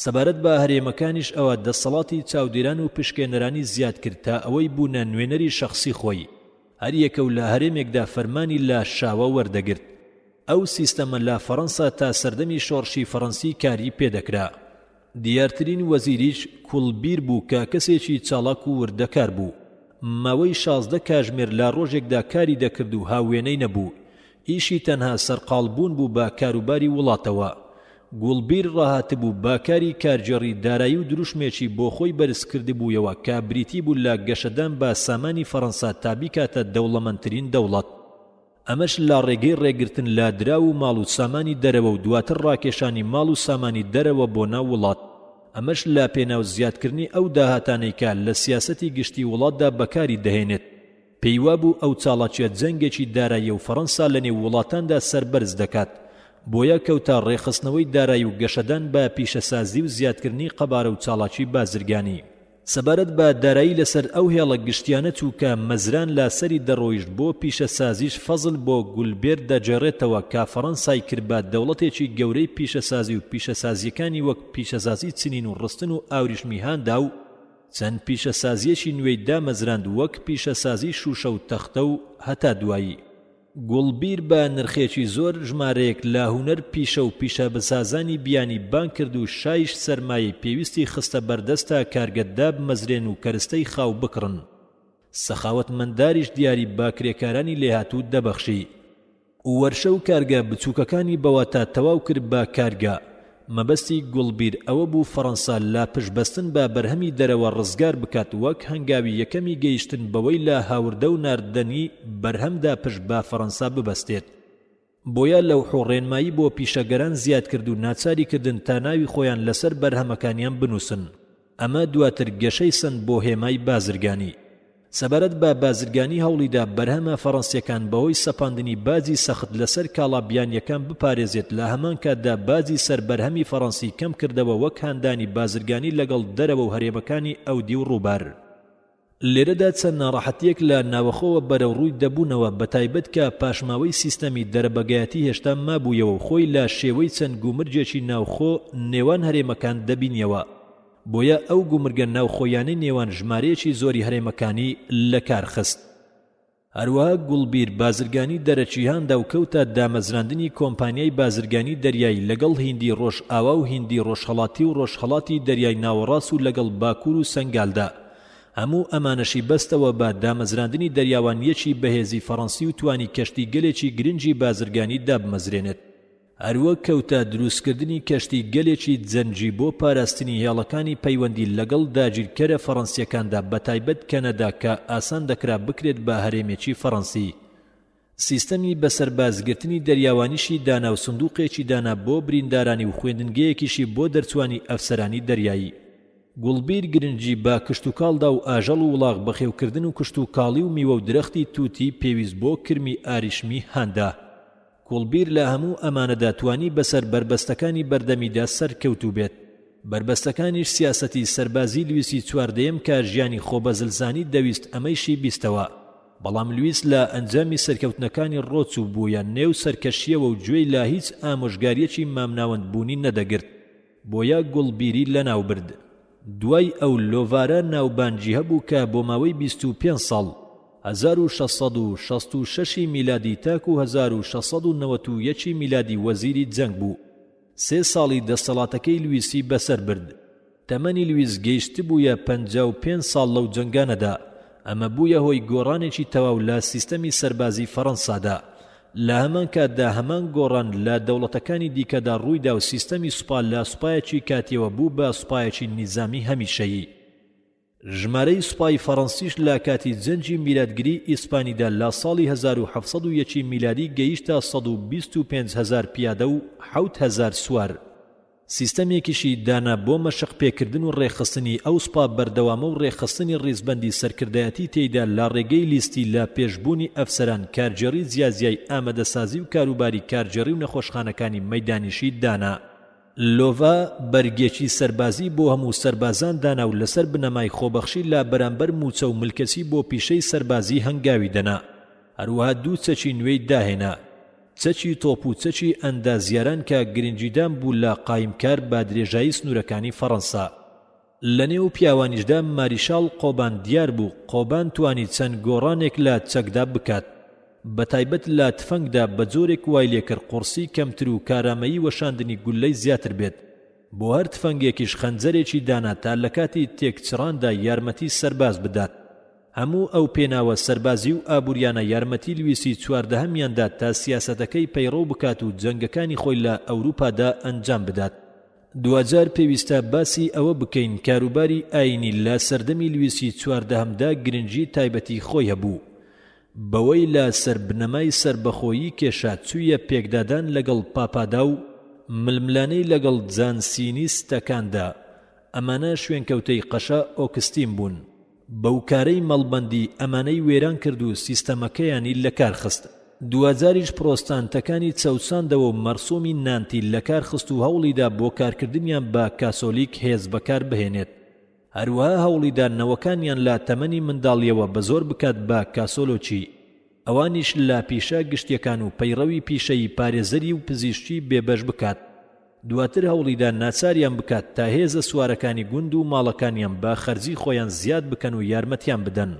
سەبارەت بە هەرێمەکانیش ئەوا دەسەڵاتی چاودێران و پشکێنەرانی زیاد کرد تا ئەوەی بوونە نوێنەری شەخسی خۆی. هەر یەکە و لە هەرێمێکدا فەرمانی لە شاوە وەردەگرت. ئەو سیستەمە لە فەڕەنسا تا سەردەمی شۆڕشی فەڕەنسی کاری پێدەکرا. دیارترین وەزیریش کوڵبیر بوو کە کەسێکی چاڵاک و وردەکار بوو. ماوەی 16 کاژمێر لە ڕۆژێکدا کاری دەکرد و هاووێنەی نەبوو. ئیشی تەنها سەرقاڵ بوون بوو بە کاروباری وڵاتەوە. گوڵبیر ڕاهاتبوو بە کاری کارگێڕی دارایی و دروشمێکی بۆ خۆی بەرز کردبوویەوە کە بریتی بوو لە گەشەدان بە سامانی فەڕەنسا تا بیکاتە دەوڵەمەندترین دەوڵەت. ئەمەش لە ڕێگەی ڕێگرتن لە دراو و ماڵ و سامانی دەرەوە و دواتر ڕاکێشانی ماڵ و سامانی دەرەوە بۆ ناو وڵات، ئەمەش لە پێناو زیادکردنی ئەو داهاتانەی کە لە سیاسەتی گشتی وڵاتدا بەکاری دەهێنێت. پێی وابوو ئەو چاڵاکیە جەنگێکی داراییە و فەڕەنسا لە نێو وڵاتاندا سەربەرز دەکات، بۆیە کەوتە ڕێکخستنەوەی دارایی و گەشەدان بە پیشەسازی و زیادکردنی قەبارە و چاڵاکی بازرگانی. سەبارەت بە دارایی لەسەر ئەو هێڵە گشتیانە چوو کە مەزران لاسەری دەڕۆیشت بۆ پیشەسازیش فەزل بۆ گولبێر دەگێڕێتەوە کە فەڕەنسای کرد بە دەوڵەتێکی گەورەی پیشەسازی و پیشەسازییەکانی وەک پیشەسازی چنین و ڕستن و ئاوریشمی هاندا و چەند پیشەسازییەکی نوێی دامەزراند وەک پیشەسازی شووشە و تەختە و هەتا دوایی. گوڵبیر بە نرخێکی زۆر ژمارەیەک لە هونەر پیشە و پیشەبسازانی بیانی بانگ کرد و شایش سەرمایەی پێویستی خستە بەردەست تا کارگە دابمەزرێن و کەرستەی خاو بکڕن. سەخاوەتمەنداریش دیاری بە کرێکارانی لێهاتوو دەبەخشی. وەرشە و کارگە بچووکەکانی بە واتا تەواو کرد بە کارگە. مەبەستی گوڵبیر ئەوە بوو فەڕەنسا لە پشتبەستن بە بەرهەمی دەرەوە ڕزگار بکات وەک هەنگاوی یەکەمی گەیشتن بەوەی لە هاوردە و ناردنی بەرهەمدا پشت بە فەڕەنسا ببەستێت. بۆیە لەوح و ڕێنمایی بۆ پیشەگەران زیاد کرد و ناچاری کردن تا ناوی خۆیان لەسەر بەرهەمەکانیان بنووسن. ئەمە دواتر گەشەی سەند بۆ هێمای بازرگانی. سەبارەت بە بازرگانی هەوڵیدا بەرهەمە فەڕەنسییەکان بەهۆی سەپاندنی باجی سەخت لەسەر کاڵا بیانییەکان بپارێزێت لە هەمان کاتدا باجی سەر بەرهەمی فەڕەنسی کەم کردەوە وەک هاندانی بازرگانی لەگەڵ دەرەوە و هەرێمەکانی ئەودیو ڕووبار. لێرەدا چەند ناڕەحەتییەک لە ناوەخۆوە بەرەوڕووی دەبوونەوە بەتایبەت کە پاشماوەی سیستەمی دەرەبەگایەتی هێشتا مابوویەوە و خۆی لە شێوەی چەند گومرگێکی ناوخۆ نێوان هەرێمەکان دەبینیەوە بۆیە ئەو گومرگە ناوخۆیانەی نێوان ژمارەیەکی زۆری هەرێمەکانی لەکار خست. هەروەها گوڵبیر بازرگانی دەرەکی هاندا و کەوتە دامەزراندنی کۆمپانیای بازرگانی دەریایی لەگەڵ هیندی ڕۆژئاوا و هیندی ڕۆژهەڵاتی و ڕۆژهەڵاتی دەریای ناوەڕاست و لەگەڵ باکوور و سەنگالدا. هەموو ئەمانەشی بەستەوە بە دامەزراندنی دەریاوانییەکی بەهێزی فەڕەنسی و توانی کەشتیگەلێکی گرنگی بازرگانی دابمەزرێنێت. هەروەک کەوتە دروستکردنی کەشتی گەلێکی جەنگی بۆ پاراستنی هێڵەکانی پەیوەندی لەگەڵ داگیرکەرە فەڕەنسیەکاندا بەتایبەت کەنەدا کە ئاسان دەکرا بکرێت بە هەرێمێکی فەڕەنسی. سیستەمی بەسەربازگرتنی دەریاوانیشی دانا و سندوقێکی دانا بۆ بریندارانی و خوێندنگەیەکیشی بۆ دەرچوانی ئەفسەرانی دەریایی. گوڵبیر گرنگی بە کشتوکاڵدا و ئاژەڵ و وڵاغ بەخێوکردن و کشتوکاڵی و میوە و درەختی توتی پێویست بۆ کرمی ئاریشمی هاندا. کوڵبیر لە هەموو ئەمانەدا توانی بەسەر بەربەستەکانی بەردەمیدا سەرکەوتوو بێت. بەربەستەکانیش سیاسەتی سەربازی لویسی چواردەیەم کە ژیانی خۆبەزلزانی دەویست ئەمەیشی بیستەوە. بەڵام لویس لە ئەنجامی سەرکەوتنەکانی ڕۆچووبوویە نێو سەرکەشییەوە و گوێی لە هیچ ئامۆژگارییەکی مامناوەند بوونی نەدەگرت. بۆیە گوڵبیری لەناوبرد. دوای ئەو لۆڤارە ناوبانگی هەبوو کە بۆ ماوەی 25 ساڵ، 1666 ی میلادی تاکوو 1691 ی میلادی وەزیری جەنگ بوو. سێ ساڵی دەستەڵاتەکەی لویسی بەسەر برد. تەمەنی لویس گەیشتبوویە 55 ساڵ لەو جەنگانەدا. ئەمە بوویە هۆی گۆڕانێکی تەواو لە سیستەمی سەربازی فەڕەنسادا. لە هەمان کاتدا هەمان گۆڕان لە دەوڵەتەکانی دیکەدا ڕوویدا و سیستەمی سوپا لە سوپایەکی کاتیەوە بوو بە سوپایەکی نیزامی هەمیشەیی. ژمارەی سوپای فەڕەنسیش لە کاتی جەنگی میراتگریی ئیسپانیدا لە ساڵی 1701 ی میلادی گەیشتە 125 هەزار پیادە و 7000 سوار. سیستەمێکیشی دانا بۆ مەشق پێکردن و ڕێکخستنی ئەو سوپا بەردەوامە و ڕێکخستنی ڕیزبەندی سەرکردایەتی تێیدا لە ڕێگەی لیستی لە پێشبوونی ئەفسەران کارگێڕی جیاجیای ئامادەسازی و کاروباری کارگێڕی و نەخۆشخانەکانی مەیدانیشی دانا. لۆڤا بەرگێکی سەربازی بۆ هەموو سەربازان دانا و لەسەر بنەمای خۆبەخشی لە بەرامبەر مووچە و ملکەچی بۆ پیشەی سەربازی هەنگاوی دەنا. هەروەها دوو چەکی نوێی داهێنا. چەکی تۆپ و چەکی ئەندازیاران کە گرنگیدان بوو لە قایمکار بە درێژایی سنوورەکانی فەڕەنسا. لە نێو پیاوانیشدا ماریشاڵ قۆبان دیار بوو، قۆبان توانی چەند گۆڕانێک لە چەکدا بکات، بە تایبەت لە تفەنگدا بە جۆرێک وای لێکرد قوڕسی کەمتر و کارامەیی وەشاندنی گوللەی زیاتر بێت، بۆ هەر تفەنگێکیش خەنجەرێکی دانا تا لە کاتی تێکچڕاندا یارمەتی سەرباز بدات. هەموو ئەو پێناوە سەربازی و ئابووریانە یارمەتی لویسی چواردەهەمیان دا تا سیاسەتەکەی پەیڕەو بکات و جەنگەکانی خۆی لە ئەوروپادا ئەنجام بدات. دواجار پێویستە باسی ئەوە بکەین کاروباری ئایینی لە سەردەمی لویسی چواردەهەمدا گرنگی تایبەتی خۆی هەبوو بەوەی لە سەر بنەمای سەربەخۆیی کێشا چوویە پێکدادان لەگەڵ پاپادا و ململانێی لەگەڵ جانسینیستەکاندا، ئەمانە شوێنکەوتەی قەشە ئۆکستین بوون. بەو کارەی مەڵبەندی ئەمانەی وێران کرد و سیستەمەکەیانی لەکار خست. دواجاریش پرۆستانتەکانی چەوساندەوە و مەرسومی نانتی لەکار خست و هەوڵیدا بۆ کارکردنیان بە کاسۆلیک هێز بەکار بهێنێت. هەروەها هەوڵیدا نەوەکانیان لە تەمەنی منداڵیەوە بەزۆر بکات بە کاسۆلۆکی. ئەوانیش لە پیشە گشتیەکان و پەیڕەوی پیشەیی پارێزەری و پزیشکی بێبەش بکات. دواتر هەوڵیدا ناچاریان بکات تا هێزە سوارەکانی گوند و ماڵەکانیان بە خەرجی خۆیان زیاد بکەن و یارمەتیان بدەن.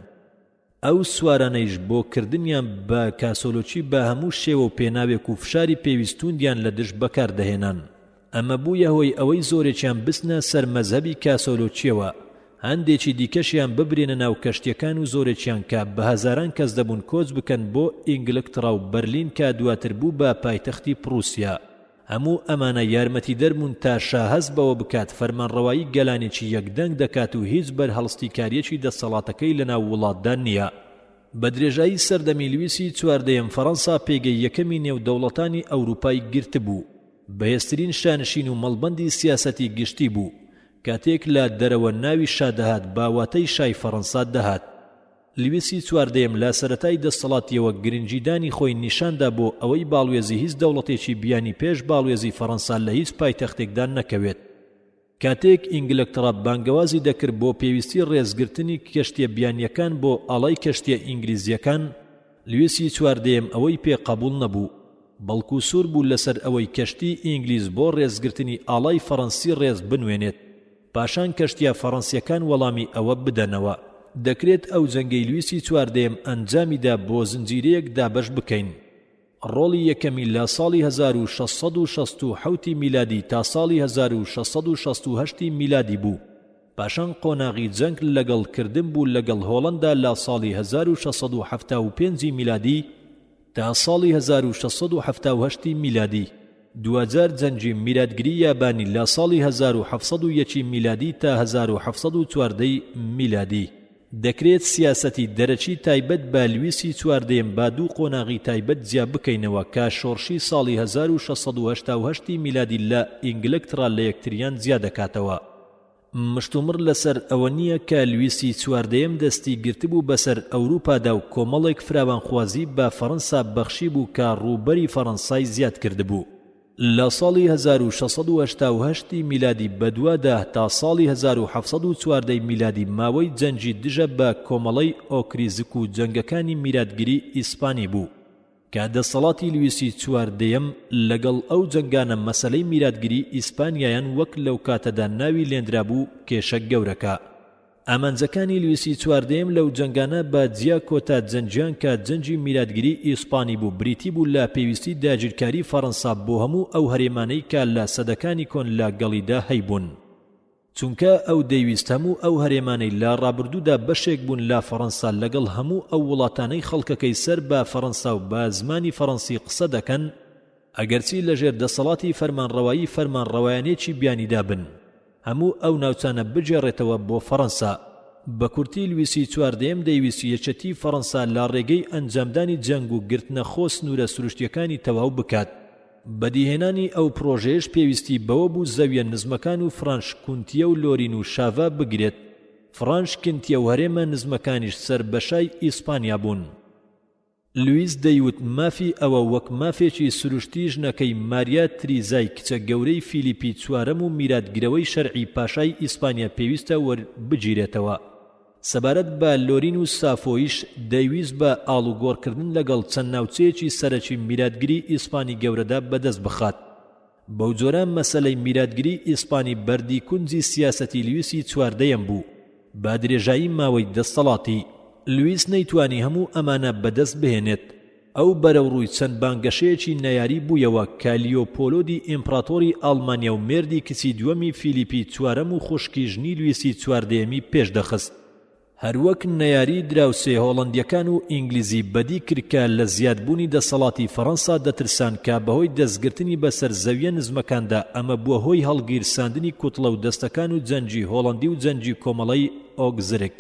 ئەو سوارانەیش بۆ کردنیان بە کاسۆلۆکی بە هەموو شێوە و پێناوێک و فشاری پێویست تووندیان لە دژ بەکار دەهێنان. ئەمە بوویە هۆی ئەوەی زۆرێکیان بچنە سەر مەزهەبی کاسۆلۆکییەوە، هەندێکی دیکەشیان ببرێنە ناو کەشتییەکان و زۆرێکیان کە بە هەزاران کەس دەبوون کۆچ بکەن بۆ ئینگلکتڕا و بەرلین کە دواتر بوو بە پایتەختی پڕوسیا. هەموو ئەمانە یارمەتیدەر بوون تا شا هەست بەوە بکات فەرمانڕەوایی گەلانێکی یەکدەنگ دەکات و هیچ بەرهەڵستیکارییەکی دەسەڵاتەکەی لەناو وڵاتدا نییە. بە درێژایی سەردەمی لویسی چواردەیەم فەڕەنسا پێگەی یەکەمی نێو دەوڵەتانی ئەوروپای گرتبوو، بەهێزترین شانشین و مەڵبەندی سیاسەتی گشتی بوو، کاتێک لە دەرەوە ناوی شا دەهات با واتەی شای فەڕەنسا دەهات. لویسی چواردەیەم لە سەرەتای دەستەڵاتیەوە گرنگیدانی خۆی نیشاندا بۆ ئەوەی باڵوێزی هیچ دەوڵەتێکی بیانی پێش باڵوێزی فەڕەنسا لە هیچ پایتەختێکدا نەکەوێت. کاتێک ئینگلکتڕا بانگەوازی دەکرد بۆ پێویستی ڕێزگرتنی کەشتیە بیانیەکان بۆ ئاڵای کەشتیە ئینگلیزیەکان، لویسی چواردەیەم ئەوەی پێ قەبوڵ نەبوو، بەڵکو سوور بوو لەسەر ئەوەی کەشتی ئینگلیز بۆ ڕێزگرتنی ئاڵای فەڕەنسی ڕێز بنوێنێت. پاشان کەشتیە فەڕەنسیەکان وەڵامی ئەوە بدەنەوە. دەکرێت ئەو جەنگەی لویسی چواردەیەم ئەنجامیدا بۆ زنجیرەیەک دابەش بکەین. ڕۆڵی یەکەمی لە ساڵی 1667 ی میلادی تا ساڵی 1668 ی میلادی بوو، پاشان قۆناغی جەنگ لەگەڵ کردن بوو لەگەڵ هۆڵەندا لە ساڵی 1675 ی میلادی تا ساڵی 1678 ی میلادی، دواجار جەنگی میراتگری یابانی لە ساڵی 1701 ی میلادی تا 1714 ی میلادی. دەکرێت سیاسەتی دەرەکی تایبەت بە لویسی چواردەیەم بە دوو قۆناغی تایبەت جیا بکەینەوە کە شۆڕشی ساڵی 1688 ی میلادی لە ئینگلکتڕا لە یەکتریان جیا دەکاتەوە. مشتومڕ لەسەر ئەوە نییە کە لویسی چواردەیەم دەستی گرتبوو بەسەر ئەوروپادا و کۆمەڵێک فراوانخوازی بە فەڕەنسا بەخشیبوو کە ڕووبەری فەڕەنسای زیاد کردبوو. لە ساڵی 1688 ی میلادی بەدوادا تا ساڵی 1714 ی میلادی ماوەی جەنگی دژە بە کۆمەڵەی ئۆکریزک و جەنگەکانی میراتگری ئیسپانی بوو. کە دەسەڵاتی لویسی چواردەیەم لەگەڵ ئەو جەنگانە مەسەلەی میراتگری ئیسپانیایان وەک لەوکاتەدا ناوی لێنرابوو کێشە گەورەکە. ئامانجەکانی لویسی چواردەیەم لەو جەنگانە بە جیا کۆتا جەنگیان کە جەنگی میراتگری ئیسپانی بوو بریتی بوو لە پێویستی داگیرکاری فەڕەنسا بۆ هەموو ئەو هەرێمانەی کە لە سەدەکانی کۆن لە گەڵیدا هەیبوون. چونکە ئەو دەیویست هەموو ئەو هەرێمانەی لە ڕابردوودا بەشێک بوون لە فەڕەنسا لەگەڵ هەموو ئەو وڵاتانەی خەڵکەکەی سەر بە فەڕەنسا و بە زمانی فەڕەنسی قسە دەکەن، ئەگەرچی لەژێر دەسەڵاتی فەرمانڕەوایی فەرمانڕەوایانێکی بیانیدا بن، هەموو ئەو ناوچانە بگێڕێتەوە بۆ فەڕەنسا. بە کورتی لویسی چواردەیەم دەیویست یەکێتی فەڕەنسا لە ڕێگەی ئەنجامدانی جەنگ و گرتنە خۆ سنوورە سروشتییەکانی تەواو بکات. بەدیهێنانی ئەو پڕۆژەیەش پێویستی بەوە بوو زەویە نزمەکان و فرانش کونتیە و لۆرین و شاڤا بگرێت، فرانش کنتیە و هەرێمە نزمەکانیش سەر بە شای ئیسپانیا بوون. لویس دەیوت مافی ئەوە وەک مافێکی سروشتی ژنەکەی ماریا تریزای کچە گەورەی فیلیپی چوارەم و میراتگرەوەی شەرعی پاشای ئیسپانیا پێویستە وەربگیرێتەوە. سەبارەت بە لۆرین و سافۆیش دەیویست بە ئاڵوگۆڕکردن لەگەڵ چەند ناوچەیەکی سەرەکی میراتگری ئیسپانی گەورەدا بەدەست بخات. بەوجۆرە مەسەلەی میراتگری ئیسپانی بەردی کونجی سیاسەتی لویسی چواردەیەم بوو بە درێژایی ماوەی دەستەڵاتی. لویس نەیتوانی هەموو ئەمانە بەدەست بهێنێت. ئەو بەرەوڕووی چەند بانگەشەیەکی نەیاری بوویەوە کە لیۆپۆلۆدی ئیمپڕاتۆری ئاڵمانیا و مێردی کچی دووەمی فیلیپی چوارەم و خوشکی ژنی لویسی چواردەیەمی پێش دەخست. هەروەک نەیاری دراوسێ هۆڵەندییەکان و ئینگلیزی بەدی کرد کە لە زیادبوونی دەسەڵاتی فەڕەنسا دەترسان کە بەهۆی دەستگرتنی بەسەر زەویە نزمەکاندا ئەمە بووە هۆی هەڵگیرساندنی کوتڵە و دەستەکان و جەنگی هۆڵەندی و جەنگی کۆمەڵەی ئۆگزرگ.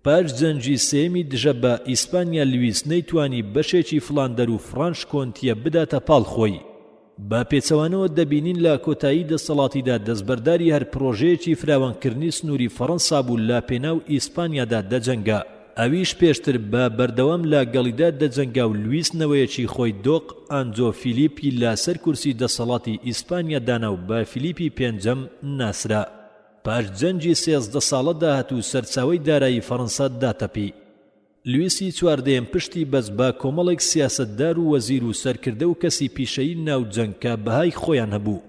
پاش جەنگی سێیەمی دژە بە ئیسپانیا لویس نەیتوانی بەشێکی فلاندەر و فڕانش کۆنتیە بداتە پاڵ خۆی. بە پێچەوانەوە دەبینین لە کۆتایی دەسەڵاتیدا دەستبەرداری هەر پرۆژەیەکی فراوانکردنی سنووری فەڕەنسا بوو لە پێناو ئیسپانیادا دەجەنگا. ئەویش پێشتر بە بەردەوام لە گەڵیدا دەجەنگا و لویس نەوەیەکی خۆی دۆق ئانجۆ فیلیپ ی لە سەر کورسی دەسەڵاتی ئیسپانیا دانا و بە فیلیپی پێنجەم ناسرا. پاش جەنگی 13 ساڵە داهات و سەرچاوەی دارایی فەڕەنسا داتەپی. لویسی چواردەیەم پشتی بەست بە کۆمەڵێک سیاسەتدار و وەزیر و سەرکردە و کەسی پیشەیی ناو جەنگ کە بەهای خۆیان هەبوو.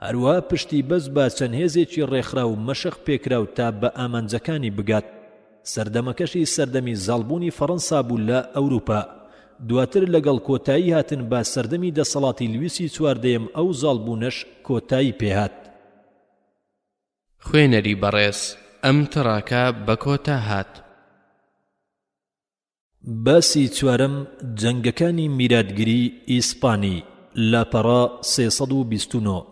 هەروەها پشتی بەست بە چەند هێزێکی ڕێکخراو و مەشق پێکراو تا بە ئامانجەکانی بگات. سەردەمەکەشی سەردەمی زاڵبوونی فەڕەنسا بوو لە ئەوروپا. دواتر لەگەڵ کۆتایی هاتن بە سەردەمی دەسەڵاتی لویسی چواردەیەم ئەو زاڵبوونەش کۆتایی پێهات. خوێنەری بەڕێز ئەم تڕاکە بە کۆتا هات. باسی چوارەم، جەنگەکانی میراتگری ئیسپانی، لاپەڕە 329.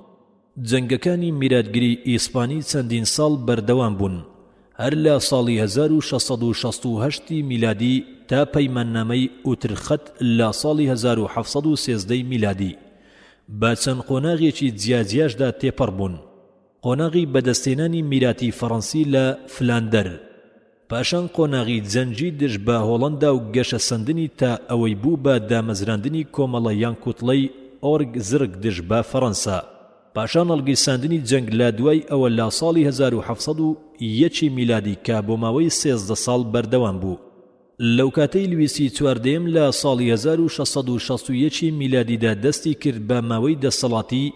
جەنگەکانی میراتگری ئیسپانی چەندین ساڵ بەردەوام بوون، هەر لە ساڵی 1668 ی میلادی تا پەیماننامەی ئوترخەت لە ساڵی 1713 ی میلادی، بە چەند قۆناغێکی جیاجیاشدا تێپەڕ بوون. قۆناغی بەدەستهێنانی میراتی فەڕەنسی لە فلاندەر، پاشان قۆناغی جەنگی دژ بە هۆڵەندا و گەشەسەندنی تا ئەوەی بوو بە دامەزراندنی کۆمەڵە یان کوتڵەی ئۆرگ زرگ دژ بە فەڕەنسا، پاشان هەڵگیرساندنی جەنگ لە دوای ئەوە لە ساڵی 1701 میلادی کە بۆ ماوەی 13 ساڵ بەردەوام بوو. لەوکاتەی لویسی چواردەیەم لە ساڵی 1661 میلادیدا دەستی کرد بە ماوەی دەسەڵاتی،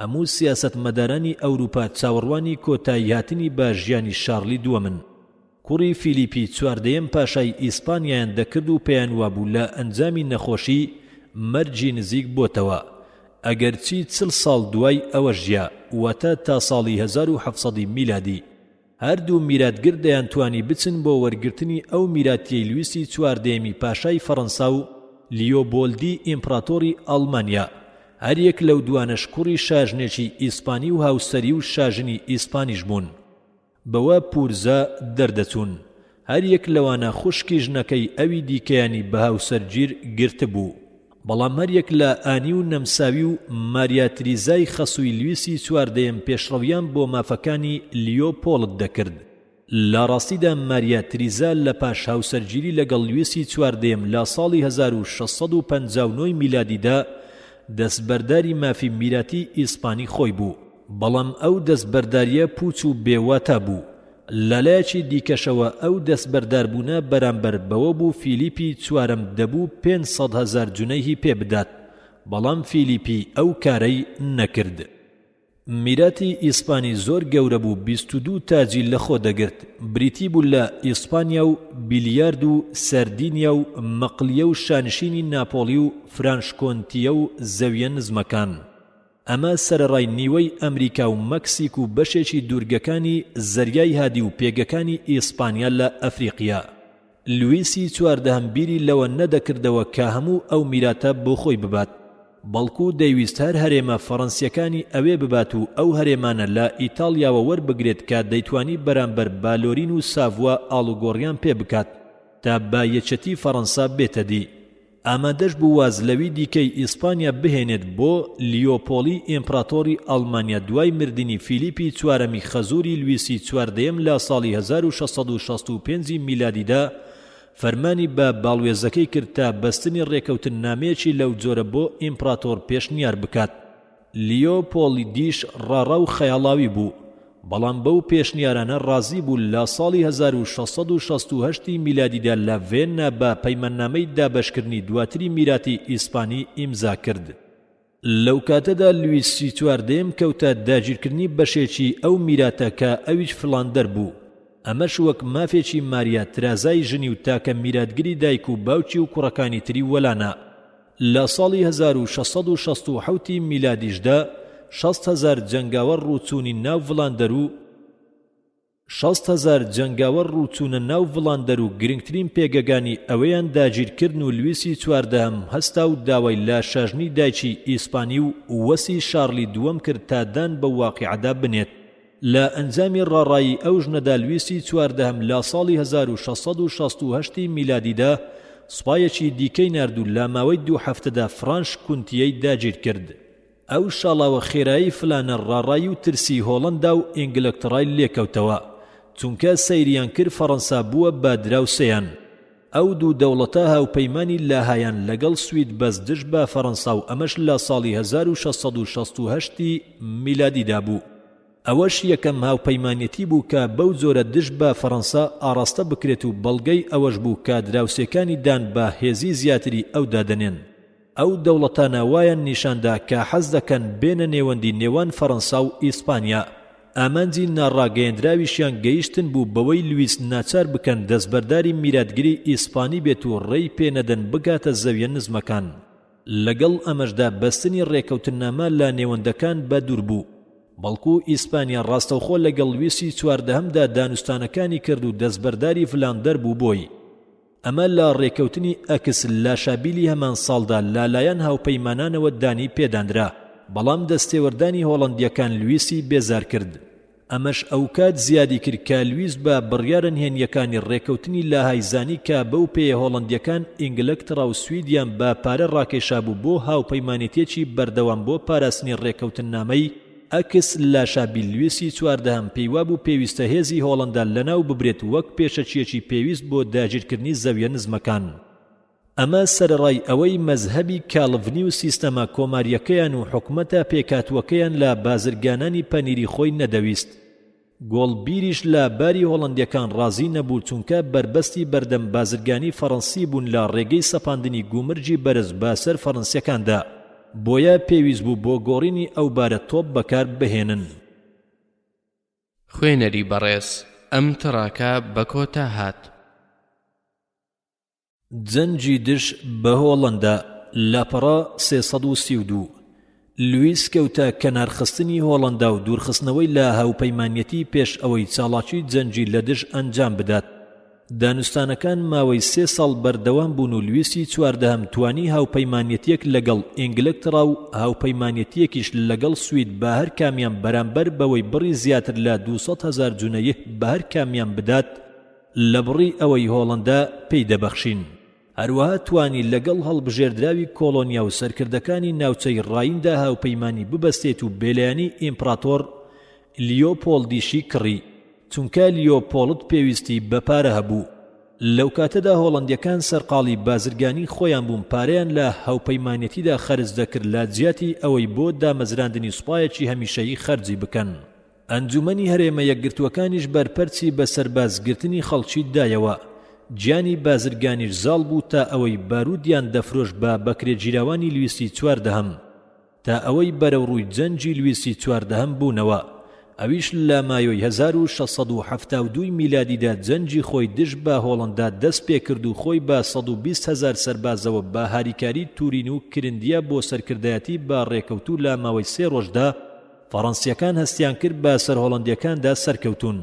هەموو سیاسەتمەدارانی ئەوروپا چاوەڕوانی کۆتاییهاتنی بە ژیانی شارلی دووەمن، کوڕی فیلیپی چواردەیەم پاشای ئیسپانیایان دەکرد و پێیانوابوو لە ئەنجامی نەخۆشی مەرگی نزیک بۆتەوە، ئەگەرچی چل ساڵ دوای ئەوە ژیا، واتە تا ساڵی 1700 میلادی. هەردوو میراتگر دەیانتوانی بچن بۆ وەرگرتنی ئەو میراتیەی لویسی چواردەیەمی پاشای فەڕەنسا و لیۆبۆلدی ئیمپڕاتۆری ئەڵمانیا، هەریەک لەو دوانەش کوڕی شاژنێکی ئیسپانی و هاوسەری و شاژنی ئیسپانیش بوون. بەوە پورزا دەردەچوون. هەریەک لەوانە خوشکی ژنەکەی ئەوی دیکەیانی بە هاوسەرگیر گرتبوو. بەڵام هەریەک لە ئانی و نەمساوی و ماریا تریزای خەسووی لویسی چواردەیەم پێشڕەویان بۆ مافەکانی لیۆپۆڵد دەکرد. لە ڕاستیدا ماریا تریزا لە پاش هاوسەرگیری لەگەڵ لویسی چواردەیەم لە ساڵی 1659 میلادیدا دەستبەرداری مافی میراتی ئیسپانی خۆی بوو. بەڵام ئەو دەستبەردارییە پووچ و بێ واتا بوو. لەلایەکی دیکەشەوە ئەو دەستبەرداربوونە بەرامبەر بەوە بوو فیلیپی چوارەم دەبوو 500 هەزار جونەیهی پێ بدات، بەڵام فیلیپی ئەو کارەی نەکرد. میراتی ئیسپانی زۆر گەورە بوو 22 تاجی لەخۆ دەگرت، بریتی بوو لە ئیسپانیا و بیلیارد و سەردینیا و مەقلیە و شانشینی ناپۆڵی و فرانشکۆنتیە و زەویە نزمەکان. ئەمە سەرەڕای نیوەی ئەمریکا و مەکسیک و بەشێکی دوورگەکانی زەریای هادی و پێگەکانی ئیسپانیا لە ئەفریقیا. لویسی چواردەهەم بیری لەوە نەدەکردەوە کە هەموو ئەو میراتە بۆ خۆی ببات، بەڵکو دەیویست هەر هەرێمە فەڕەنسییەکانی ئەوێ ببات و ئەو هەرێمانە لە ئیتاڵیاوە وەربگرێت کە دەیتوانی بەرامبەر بە لۆرین و ساڤوا ئاڵوگۆڕیان پێ بکات تا بە یەکێتی فەڕەنسا بێتە دی. ئامادەش بوو واز لەوی دیکەی ئیسپانیا بهێنێت بۆ لیۆپۆڵی ئیمپڕاتۆری ئەڵمانیا دوای مردنی فیلیپی چوارەمی خەزووری لویسی چواردەیەم لە ساڵی 1665 میلادیدا فەرمانی بە باڵوێزەکەی کرد تا بەستنی ڕێکەوتننامەیەکی لەو جۆرە بۆ ئیمپڕاتۆر پێشنیار بکات. لیۆپۆڵیدیش ڕاڕا و خەیاڵاوی بوو، بەڵام بەو پێشنیارانە ڕازی بوو لە ساڵی 1668 ی میلادیدا لە ڤێننا بە پەیماننامەی دابەشکردنی دواتری میراتی ئیسپانی ئیمزا کرد. لەو کاتەدا لویسی چواردەیەم کەوتە داگیرکردنی بەشێکی ئەو میراتە کە ئەویش فلاندەر بوو، ئەمەش وەک مافێکی ماریا ترازای ژنی و تاکە میراتگری دایک و باوکی و کوڕەکانی تری وەلانا. لە ساڵی 1667 ی میلادیشدا 60 هەزار جەنگاوەر ڕووچوونی ناو ڤلاندەر و 60 هەزار جەنگاوەر ڕووچوونە ناو ڤلاندەر و گرنگترین پێگەگانی ئەوێیان داگیرکردن و لویسی چواردەهەم هەستا و داوای لە شاژنی دایکی ئیسپانی و وەسی شارلی دووەم کرد تا دان بەو واقیعەدا بنێت. لە ئەنجامی ڕاڕایی ئەو ژنەدا لویسی چواردەهەم لە ساڵی 1668 ی میلادیدا سوپایەکی دیکەی نارد و لە ماوەی دوو هەفتەدا فرانش کونتیەی داگیرکرد. ئەو شاڵاوە خێرایەی فلانەر ڕاڕایی و ترسی هۆڵەندا و ئینگلکتڕای لێکەوتەوە، چونکە سەیریان کرد فەڕەنسا بووە بە دراوسێیان. ئەو دوو دەوڵەتە هاوپەیمانی لاهایان لەگەڵ سوید بەست دژ بە فەڕەنسا و ئەمەش لە ساڵی 1668 ی میلادیدا بوو. ئەوەش یەکەم هاوپەیمانێتی بوو کە بەو جۆرە دژ بە فەڕەنسا ئاڕاستە بکرێت و بەڵگەی ئەوەش بوو کە دراوسێکانی دان بە هێزی زیاتری ئەودا دەنێن. ئەو دەوڵەتانە وایان نیشاندا کە حەز دەکەن بێنە نێوەندی نێوان فەڕەنسا و ئیسپانیا. ئامانجی ناڕاگەیەندراویشیان گەیشتن بوو بەوەی لویس ناچار بکەن دەستبەرداری میراتگری ئیسپانی بێت و ڕێی پێ نەدەن بگاتە زەویە نزمەکان. لەگەڵ ئەمەشدا بەستنی ڕێکەوتننامە لە نێوەندەکان بە دوور بوو، بەڵکو ئیسپانیا ڕاستەوخۆ لەگەڵ لویسی چواردەهەمدا دانوستانەکانی کرد و دەستبەرداری فلاندەر بوو بۆی. ئەمە لە ڕێکەوتنی ئەکس لاشابیلی هەمان ساڵدا لە لایەن هاوپەیمانانەوە دانی پێدانرا، بەڵام دەستێوەردانی هۆڵەندییەکان لویسی بێزار کرد. ئەمەش ئەوکات زیادی کرد کە لویس بە بڕیارە نهێنییەکانی ڕێکەوتنی لاهای زانی کە بەو پێیە هۆڵەندییەکان ئینگلەکتڕا و سویدیان بە پارە ڕاکێشابوو بۆ هاوپەیمانێتییەکی بەردەوام بۆ پاراستنی ڕێکەوتننامەی ئەکس لاشابیل لویسی چواردەهەم پێیوابوو پێویستە هێزی هۆڵەندا لەناو ببرێت وەک پێشەکییەکی پێویست بۆ داگیرکردنی زەویە نزمەکان. ئەمە سەرەڕای ئەوەی مەزهەبی کاڵڤنی و سیستەمە کۆمارییەکەیان و حکومەتە پێکهاتووەکەیان لە بازرگانانی پەنیری خۆی نەدەویست. گۆڵبیریش لە باری هۆڵەندییەکان ڕازی نەبوو چونکە بەربەستی بەردەم بازرگانی فەڕەنسی بوون لە ڕێگەی سەپاندنی گومرگی بەرز بە سەر فەڕەنسییەکاندا بۆیە پێویست بوو بۆ گۆڕینی ئەو بارە تۆپ بەکار بهێنن. خوێنەری بەڕێز ئەم تڕاکە بە کۆتا هات. جەنگی دژ بە هۆڵەندا، لاپەڕە 332، لویس کەوتە کەنارخستنی هۆڵەندا و دوورخستنەوەی لە هاوپەیمانیەتی پێش ئەوەی چاڵاکی جەنگی لە دژ ئەنجام بدات. دانوستانەکان ماوەی سێ ساڵ بەردەوام بوون و لویسی چواردەهەم توانی هاوپەیمانیەتیەک لەگەڵ ئینگلترا و هاوپەیمانیەتیەکیش لەگەڵ سوید بە هەر کامیان بەرامبەر بەوەی بڕی زیاتر لە 200 هەزار جونەیه بە هەر کامیان بدات لە بڕی ئەوەی هۆڵەندا پێی دەبەخشین. هەروەها توانی لەگەڵ هەڵبژێردراوی کۆڵۆنیا و سەرکردەکانی ناوچەی ڕایندا هاوپەیمانی ببەستێت و بێلایەنی ئیمپڕاتۆر لیۆپۆڵدیشی کڕی، چونکە لیۆپۆڵد پێویستی بە پارە هەبوو. لەوکاتەدا هۆڵەندیەکان سەرقاڵی بازرگانی خۆیان بوون پارەیان لە هاوپەیمانێتیدا خەرج دەکرد لە جیاتی ئەوەی بۆ دامەزراندنی سوپایەکی هەمیشەیی خەرجی بکەن. ئەنجومەنی هەرێمە یەکگرتووەکانیش بەرپەرچی بە سەرباز گرتنی خەڵکی دایەوە، گیانی بازرگانیش زاڵ بوو تا ئەوەی بارودیان دەفرۆشت بە بەکرێگیراوانی لویسی چواردەهەم، تا ئەوەی بەرەوڕووی جەنگی لویسی چواردەهەم بوونەوە، ئەویش لە مایۆی 1672 ی میلادیدا جەنگی خۆی دژ بە هۆڵەندا دەست پێکرد و خۆی بە 120 هەزار سەربازەوە بە هاریکاری تورین و کرندیا بۆ سەرکردایەتی بە ڕێکەوتوو لە ماوەی سێ ڕۆژدا فەڕەنسییەکان هەستیان کرد بە سەر هۆڵەندییەکاندا سەرکەوتوون.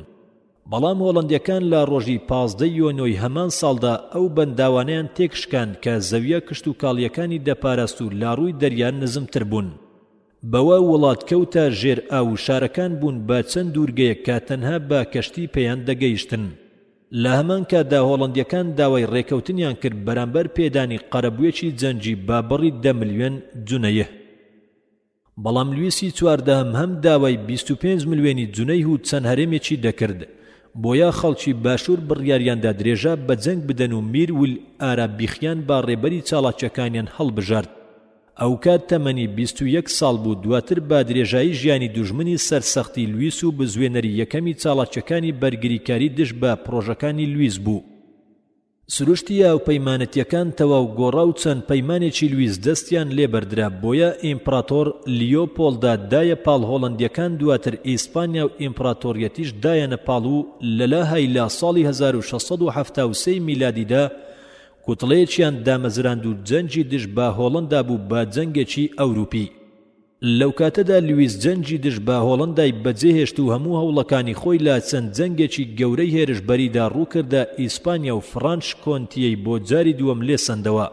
بەڵام هۆڵەندییەکان لە ڕۆژی 15 ی نۆی هەمان ساڵدا ئەو بەنداوانەیان تێکشکاند کە زەوییە کشتوکاڵییەکانی دەپاراست و لە ڕووی دەریا نزمتر بوون. بەوە وڵات کەوتە ژێر ئاو و شارەکان بوون بە چەند دوورگەیەک کە تەنها بە کەشتی پێیان دەگەیشتن. لە هەمان کاتدا هۆڵەندییەکان داوای ڕێکەوتنیان کرد بەرامبەر پێدانی قەرەبوویەکی جەنگی بە بڕی دە ملیۆن جونەیه. بەڵام لویسی چواردەهەم هەم داوای 25 ملیۆنی جونەیه و چەند هەرێمێکی دەکرد، بۆیە خەڵکی باشوور بڕیاریاندا درێژە بە جەنگ بدەن و میر ویل ئارابیخیان بە ڕێبەری چاڵاکیەکانیان هەڵبژارد. ئەوکات تەمەنی 21 ساڵ بوو دواتر بە درێژایی ژیانی دوژمنی سەرسەختی لویس و بزوێنەری یەکەمی چاڵاکیەکانی بەرگریکاری دژ بە پڕۆژەکانی لویس بوو. سروشتی هاوپەیمانەتیەکان تەواو گۆڕا و چەند پەیمانێکی لویس دەستیان لێ بەردرا بۆیە ئیمپڕاتۆر لیۆپۆڵدا دایە پاڵ هۆڵەندیەکان دواتر ئیسپانیا و ئیمپڕاتۆریەتیش دایانە پاڵ و لە لاهای لە ساڵی 1673 میلادیدا کوتڵەیەکیان دامەزراند و جەنگی دژ بە هۆڵەندا بوو بە جەنگێکی ئەوروپی. لەوکاتەدا لویس جەنگی دژ بە هۆڵەندای بەجێهێشت و هەموو هەوڵەکانی خۆی لە چەند جەنگێکی گەورەی هێرشبەریدا ڕووکردە ئیسپانیا و فڕانش کۆنتیەی بۆ جاری دووەم لێسەندەوە.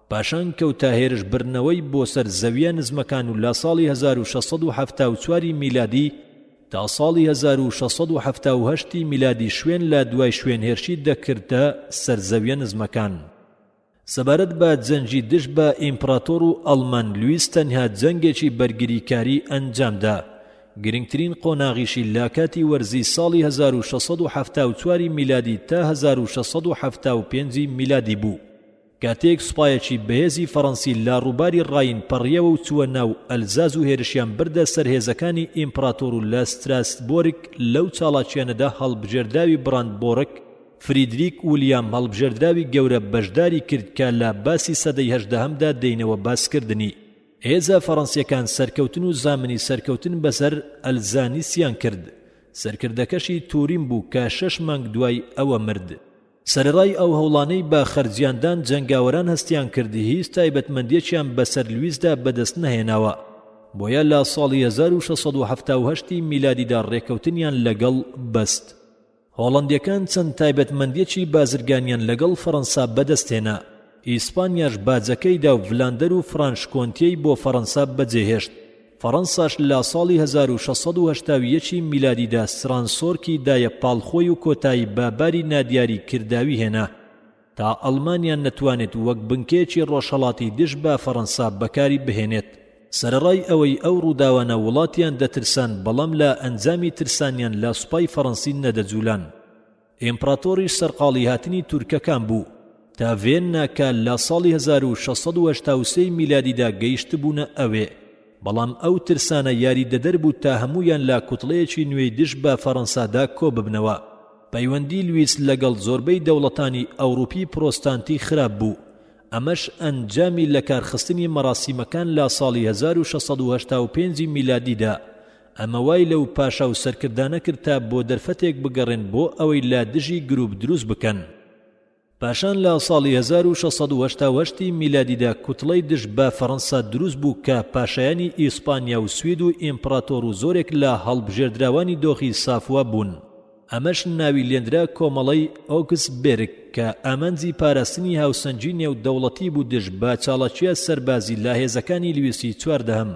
پاشان کەوتە هێرشبردنەوەی بۆ سەر زەویە نزمەکان و لە ساڵی 1674 ی میلادی تا ساڵی 1678 ی میلادی شوێن لە دوای شوێن هێرشی دەکردە سەر زەویە نزمەکان. سەبارەت بە جەنگی دژ بە ئیمپڕاتۆر و ئەڵمان لویس تەنها جەنگێکی بەرگریکاری ئەنجامدا، گرنگترین قۆناغیشی لە کاتی وەرزی ساڵی 1674 ی میلادی تا 1675 ی میلادی بوو کاتێک سوپایەکی بەهێزی فەڕەنسی لە ڕووباری ڕاین پەڕیەوە و چووە ناو ئەلزاز و هێرشیان بردە سەر هێزەکانی ئیمپڕاتۆر و لە ستراسبۆرگ لەو چاڵاکیانەدا هەڵبژێردراوی بڕاندبۆرگ فریدریک ولیام هەڵبژێردراوی گەورە بەشداری کرد کە لە باسی سەدەی هەژدەهەمدا دێینەوە باسکردنی. هێزە فەڕەنسیەکان سەرکەوتن و زامنی سەرکەوتن بەسەر ئەلزانیسیان کرد، سەرکردەکەشی تورین بوو کە شەش مانگ دوای ئەوە مرد. سەرەڕای ئەو هەوڵانەی بە خەرجیاندان جەنگاوەران هەستیان کرد هیچ تایبەتمەندیەکیان بەسەر لویسدا بەدەست نەهێناوە، بۆیە لە ساڵی 1678 ی میلادیدا ڕێکەوتنیان لەگەڵ بەست. هۆڵەندیەکان چەند تایبەتمەندیەکی بازرگانیان لەگەڵ فەڕەنسا بەدەستهێنا، ئیسپانیاش باجەکەی دا و ڤلاندەر و فرانش کۆنتیەی بۆ فەڕەنسا بەجێهێشت، فەڕەنساش لە ساڵی 1681 ی میلادیدا سرانسۆرکی دایە پاڵ خۆی و کۆتایی بە باری نادیاری کرداوی هێنا. تا ئەڵمانیا نەتوانێت وەک بنکەیەکی ڕۆژهەڵاتی دژ بە فەڕەنسا بەکاری بهێنێت. سەرەڕای ئەوەی ئەو ڕووداوانە وڵاتیان دەترسان بەڵام لە ئەنجامی ترسانیان لە سوپای فەڕەنسی نەدەجولان. ئیمپڕاتۆریش سەرقاڵی هاتنی تورکەکان بوو تا ڤێننا کە لە ساڵی 1683 ی میلادیدا گەیشتبوونە ئەوێ. بەڵام ئەو ترسانە یاریدەدەر بوو تا هەموویان لە کوتڵەیەکی نوێی دژ بە فەڕەنسادا کۆببنەوە. پەیوەندی لویس لەگەڵ زۆربەی دەوڵەتانی ئەوڕوپی پرۆستانتی خراپ بوو، ئەمەش ئەنجامی لەکارخستنی مەراسیمەکان لە ساڵی 1685 ی میلادیدا، ئەمە وای لەو پاشا و سەرکردانە کرد تا بۆ دەرفەتێک بگەڕێن بۆ ئەوەی لە دژی گروپ دروست بکەن. پاشان لە ساڵی 1688 ی میلادیدا کوتڵەی دژ بە فەڕەنسا دروست بوو کە پاشایانی ئیسپانیا و سوید و ئیمپڕاتۆر و زۆرێک لە هەڵبژێردراوانی دۆخی سافوا بوون، ئەمەش ناوی لێنرا کۆمەڵەی ئۆگسبێرگ کە ئامانجی پاراستنی هاوسەنگی نێودەوڵەتی بوو دژ بە چاڵاکییە سەربازی لە هێزەکانی لویسی چواردەهەم.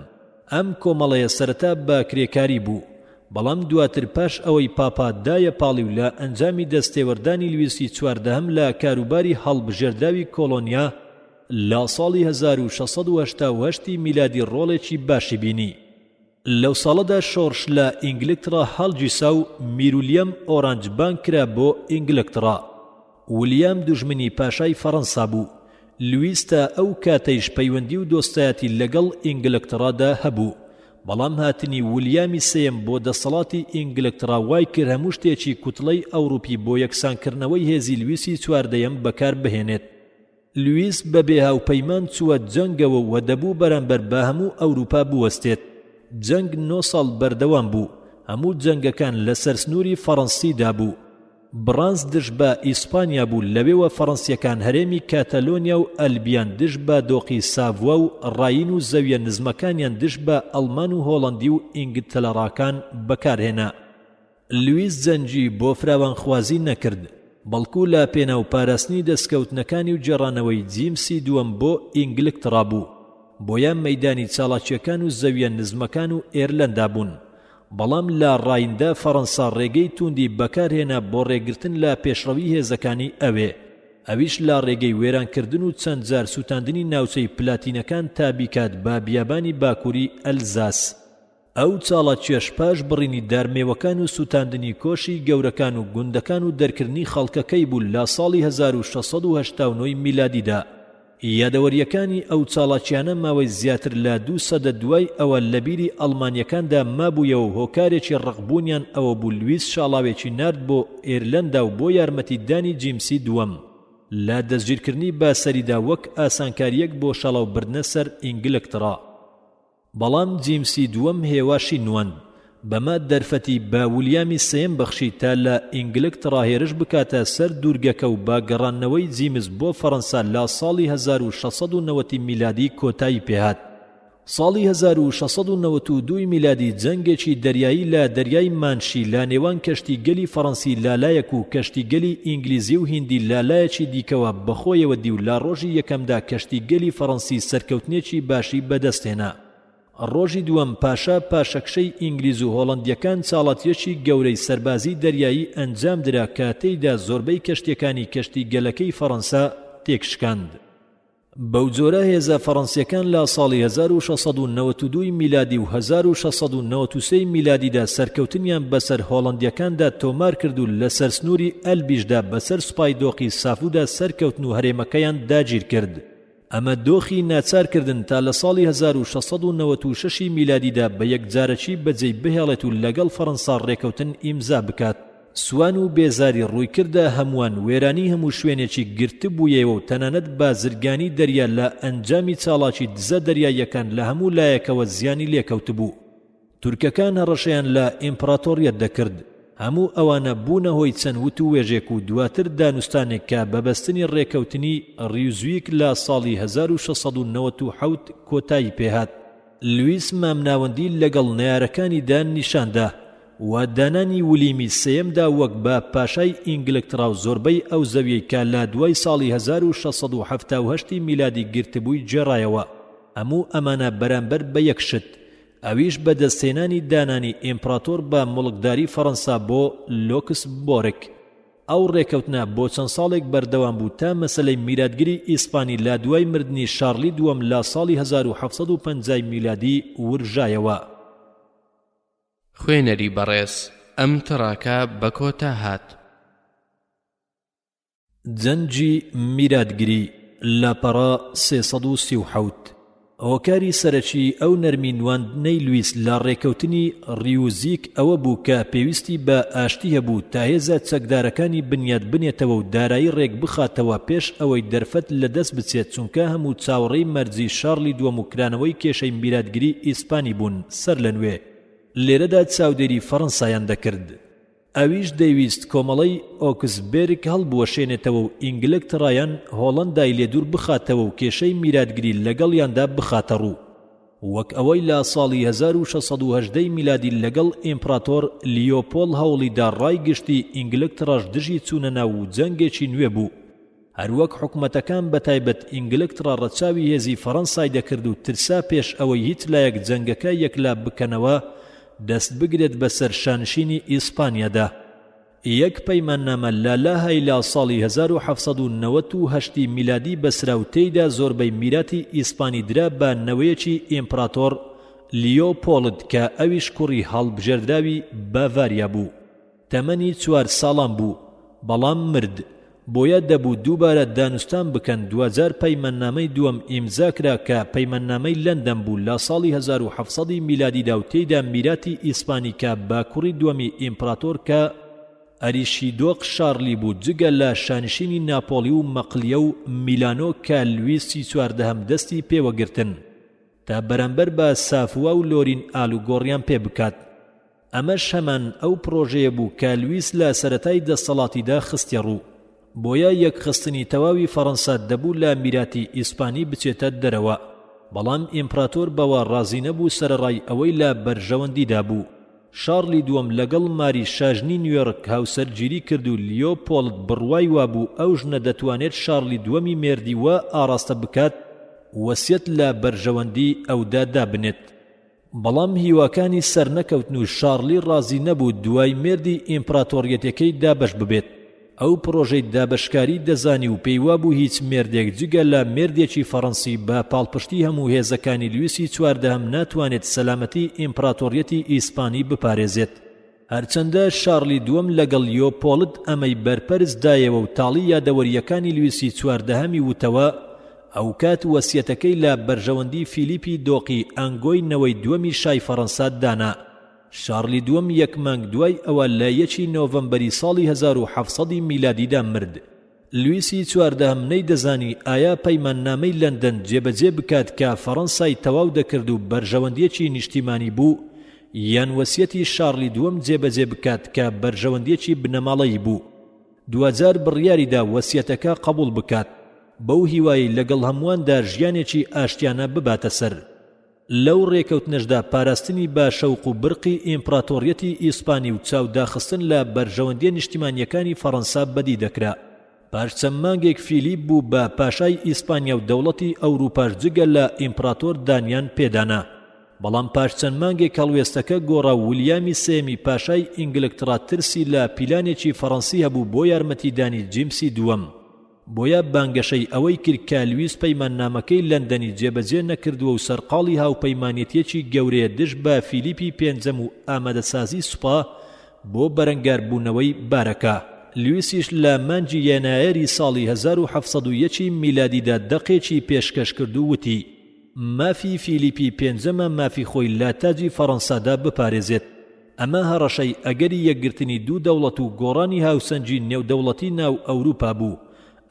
ئەم کۆمەڵەیە سەرەتا بە کرێکاری بوو، بەڵام دواتر پاش ئەوەی پاپا دایە پاڵی و لە ئەنجامی دەستێوەردانی لویسی چواردەهەم لە کاروباری هەڵبژێردراوی کۆڵۆنیا لە ساڵی 1688 ی میلادی ڕۆڵێکی باشی بینی. لەو ساڵەدا شۆڕش لە ئینگلکتڕا هەڵگیرسا و میرولیەم ئۆرانج بانگ کرا بۆ ئینگلکتڕا. ولیام دوژمنی پاشای فەڕەنسا بوو. لویس تا ئەو کاتەیش پەیوەندی و دۆستایەتی لەگەڵ ئینگلکتڕادا هەبوو. بەڵام هاتنی ولیامی سێیەم بۆ دەسەڵاتی ئینگلکتڕا وای کرد هەموو شتێکی کوتڵەی ئەوڕوپی بۆ یەکسانکردنەوەی هێزی لویسی چواردەیەم بەکار بهێنێت. لویس بە بێ هاوپەیمان چووە جەنگەوە و دەبوو بەرامبەر بە هەموو ئەوروپا بوەستێت. جەنگ نۆ ساڵ بەردەوام بوو، هەموو جەنگەکان لەسەر سنووری فەڕەنسیدا بوو. بڕانس دژ بە ئیسپانیا بوو، لەوێوە فەڕەنسییەکان هەرێمی کاتەلۆنیا و ئەلبیان دژ بە دۆقی ساڤوا و ڕاین و زەویە نزمەکانیان دژ بە ئەڵمان و هۆڵەندی و ئینگتلەڕاکان بەکارهێنا. لویس جەنگی بۆ فراوانخوازی نەکرد، بەڵکو لە پێناو پاراستنی دەستکەوتنەکانی و گێڕانەوەی جیمسی دووەم بۆ ئینگلکتڕا بوو، بۆیە مەیدانی چاڵاکییەکان و زەویە نزمەکان و ئێرلەندا بوون، بەڵام لە ڕایندا فەڕەنسا ڕێگەی تووندی بەکارهێنا بۆ ڕێگرتن لە پێشڕەوی هێزەکانی ئەوێ، ئەویش لە ڕێگەی وێرانکردن و چەند جار سووتاندنی ناوچەی پلاتینەکان تا بیکات بە بیابانی باکووری ئەلزاس. ئەو چاڵاکیەش پاش بڕینی دارمێوەکان و سوتاندنی کۆشی گەورەکان و گوندەکان و دەرکردنی خەڵکەکەی بوو لە ساڵی 1689 ی میلادیدا. یادەوەرییەکانی ئەو چاڵاکیانە ماوەی زیاتر لە دوو سەدە دوای ئەوە لە بیری ئەڵمانییەکاندا مابوویەوە و هۆکارێکی ڕقبوونیان ئەوە بوو لویس شاڵاوێکی نارد بۆ ئێرلەندا و بۆ یارمەتی دانی جیمسی دووەم لە دەستگیرکردنی بە سەریدا وەک ئاسانکارییەک بۆ شاڵاو بردنە سەر ئینگلکتڕا. بەڵام جیمسی دووەم هێواشی نواند، بەمە دەرفەتی بە ولیامی سێیەم بەخشی تا لە ئینگلکتڕا هێرش بکاتە سەر دوورگەکە و بە گەڕاندنەوەی جیمس بۆ فەڕەنسا لە ساڵی 1690 میلادی کۆتایی پێهات. ساڵی 1692 ی میلادی جەنگێکی دەریایی لە دەریای مانشی لە نێوان کەشتیگەلی فەڕەنسی لە لایەک و کەشتیگەلی ئینگلیزی و هیندی لە لایەکی دیکەوە بەخۆیەوە دی و لە ڕۆژی یەکەمدا کەشتیگەلی فەڕەنسی سەرکەوتنێکی باشی بەدەستهێنا. ڕۆژی دووەم پاشا پاشەکشەی ئینگلیز و هۆڵەندییەکان چاڵاتییەکی گەورەی سەربازی دەریایی ئەنجامدرا کە تێیدا زۆربەی کەشتییەکانی کەشتیگەلەکەی فەڕەنسا تێکشکاند. بەوجۆرە هێزە فەڕەنسیەکان لە ساڵی 1692 ی میلادی و 1693 ی میلادیدا سەرکەوتنیان بەسەر هۆڵەندیەکاندا تۆمارکرد و لەسەر سنووری ئەلبیشدا بەسەر سوپای دۆقی سافودا سەرکەوتن و هەرێمەکەیان داگیرکرد. ئەمە دۆخی ناچارکردن تا لە ساڵی 1696 ی میلادیدا بە یەکجارەکی بەجێی بهێڵێت و لەگەڵ فەڕەنسا ڕێکەوتن ئیمزا بکات. سوان و بێزاری ڕوویکردە هەمووان وێرانی هەموو شوێنێکی گرتبوویەوە و تەنانەت بازرگانی دەریا لە ئەنجامی چاڵاکی دزە دەریاییەکان لە هەموو لایەکەوە زیانی لێکەوتبوو. تورکەکان هەڕەشەیان لە ئیمپڕاتۆڕیەت دەکرد. هەموو ئەوانە بوونە هۆی چەند وتووێژێک و دواتر دانوستانێک کە بە بەستنی ڕێکەوتنی ڕیوزویک لە ساڵی 1697 کۆتایی پێهات. لویس مامناوەندی لەگەڵ نەیارەکانیدا نیشاندا و دانانی ولیمی سێیەمدا وەک بە پاشای ئینگلکتڕا و زۆربەی ئەو زەویەی کە لە دوای ساڵی 1678 میلادی گرتبووی گێڕایەوە. هەموو ئەمانە بەرامبەر بە یەک شت، ئەویش بەدەستهێنانی دانانی ئیمپڕاتۆر بە موڵکداری فەڕەنسا بۆ لۆکسبۆرگ. ئەو ڕێکەوتنە بۆ چەند ساڵێک بەردەوام بوو تا مەسەلەی میراتگری ئیسپانی لە دوای مردنی شارلی دووەم لە ساڵی 1750 ی میلادی ورژایەوە. خوێنەری بەڕێز ئەم تڕاکە بە کۆتا هات. جەنگی میراتگری، لاپەڕە 337. هۆکاری سەرەکی ئەو نەرمی نواندنەی لویس لە ڕێکەوتنی ڕیوزیک ئەوە بوو کە پێویستی بە ئاشتی هەبوو تا هێزە چەکدارەکانی بنیات بنێتەوە و دارایی ڕێک بخاتەوە پێش ئەوەی دەرفەت لە دەست بچێت چونکە هەموو چاوەڕێی مەرجی شارلی دووەم و کرانەوەی کێشەی میراتگری ئیسپانی بوون سەرلەنوێ لێرەدا چاودێری فەڕەنسایان دەکرد. ئەویش دەیویست کۆمەڵەی ئۆکسبێرگ هەڵبوەشێنێتەوە و ئینگلکتڕایان هۆڵەندای لێ دوور بخاتەوە و کێشەی میراتگری لەگەڵیاندا بخاتە ڕوو. وەک ئەوەی لە ساڵی 1618 ی میلادی لەگەڵ ئیمپڕاتۆر لیۆپۆڵ هەوڵی دا ڕای گشتی ئینگلکتڕاش دژی چوونە ناو و جەنگێکی نوێ بوو. هەروەک حکومەتەکان بەتایبەت ئینگلکتڕا ڕەچاوی هێزی فەڕەنسای دەکرد و ترسا پێش ئەوەی هیچ لایەک جەنگەکە یەکلا بکەنەوە دەست بگرێت بەسەر شانشینی ئیسپانیادا. یەک پەیماننامە لە لاهای لە ساڵی 1798 ی میلادی بەسرا و تێیدا زۆربەی میراتی ئیسپانی درا بە نەوەیەکی ئیمپڕاتۆر لیۆپۆڵد کە ئەویش کوڕی هەڵبژێردراوی باڤاریا بوو. تەمەنی چوار ساڵان بوو، بەڵام مرد، بۆیە دەبوو دووبارە دانوستان بکەن، دواجار پەیماننامەی دووەم ئیمزا کرا کە پەیماننامەی لەندەن بوو لە ساڵی 1700 ی میلادیدا و تێیدا میراتی ئیسپانی کە بە کوڕی دووەمی ئیمپراتۆر کە ئەریشیدۆق شارلی بوو جگە لە شانشینی ناپۆڵی و مەقلیە و میلانۆ کە لویسی چواردەهەم دەستی پێوە گرتن تا بەرامبەر بە سافوا و لۆرین ئالوگۆڕیان پێ بکات. ئەمەش هەمان ئەو پڕۆژەیە بوو کە لویس لە سەرەتای دەستەڵاتیدا خستیە ڕوو. بۆیە یەکخستنی تەواوی فەڕەنسا دەبوو لە میراتی ئیسپانی بچێتە دەرەوە. بەڵام ئیمپراتۆر بەوە ڕازی نەبوو سەرەڕای ئەوەی لە بەرژەوەندیدا بوو. شارلی دووەم لەگەڵ ماری شاژنی نیوێڕک هاوسەرگیری کرد و لیۆپۆڵد بڕوای وابوو ئەو ژنە دەتوانێت شارلی دووەمی مێردی وا ئاڕاستە بکات وەسیەت لە بەرژەوەندی ئەودا دابنێت. بەڵام هیواکانی سەرنەکەوتن و شارلی ڕازی نەبوو دوای مێردی ئیمپڕاتۆڕیەتەکەی دابەش ببێت. ئەو پڕۆژەی دابەشکاری دەزانی و پێیوابوو هیچ مێردێک جگە لە مێردێکی فەڕەنسی بە پاڵپشتی هەموو هێزەکانی لویسی چواردەهەم ناتوانێت سەلامەتی ئیمپڕاتۆڕیەتی ئیسپانی بپارێزێت. هەرچەندە شارلی دووەم لەگەڵ لیۆپۆڵد ئەمەی بەرپەرچ دایەوە و تاڵی یادەوەرییەکانی لویسی چواردەهەمی وتەوە، ئەوکات وەسیەتەکەی لە بەرژەوەندی فیلیپی دۆقی ئەنگۆی نەوەی دووەمی شای فەڕەنسا دانا. شارلی دووەم یەک مانگ دوای ئەوە لە یەکی نۆڤەمبەری ساڵی 1700 ی میلادیدا مرد. لویسی چواردەهەم نەیدەزانی ئایا پەیماننامەی لەندەن جێبەجێ بکات کە فەڕەنسای تەواو دەکرد و بەرژەوەندییەکی نیشتیمانی بوو، یان وەسیەتی شارلی دووەم جێبەجێ بکات کە بەرژەوەندییەکی بنەماڵەیی بوو. دواجار بڕیاریدا وەسیەتەکە قبوڵ بکات، بەو هیوایەی لەگەڵ هەموواندا ژیانێکی ئاشتیانە بباتە سەر. لەو ڕێکەوتنەشدا پاراستنی بە شەوق و برقی ئیمپڕاتۆڕیەتی ئیسپانی و چاو داخستن لە بەرژەوەندیە نیشتیمانیەکانی فەڕەنسا بەدی دەکرا. پاش چەند مانگێک فیلیپ بوو بە پاشای ئیسپانیا و دەوڵەتی ئەوروپاش جگە لە ئیمپڕاتۆر دانیان پێدانا. بەڵام پاش چەند مانگێک هەڵوێستەکە گۆڕا و ولیامی سێیەمی پاشای ئینگلکتڕا ترسی لە پیلانێکی فەڕەنسی هەبوو بۆ یارمەتیدانی جیمسی دووەم. بۆیە بانگەشەی ئەوەی کرد کە لویس پەیماننامەکەی لەندەنی جێبەجێ نەکردووە و سەرقاڵی هاوپەیمانێتییەکی گەورەیە دژ بە فیلیپی پێنجەم و ئامادەسازی سوپا بۆ بەرەنگاربوونەوەی بارەکە. لویسیش لە مانگی یەنایەری ساڵی 1701 ی میلادیدا دەقێکی پێشکەش کرد و وتی، مافی فیلیپی پێنجەمە مافی خۆی لە تاجی فەڕەنسادا بپارێزێت. ئەمە هەڕەشەی ئەگەری یەکگرتنی دوو دەوڵەت و گۆڕانی هاوسەنگی نێودەوڵەتی ناو ئەوروپا بوو،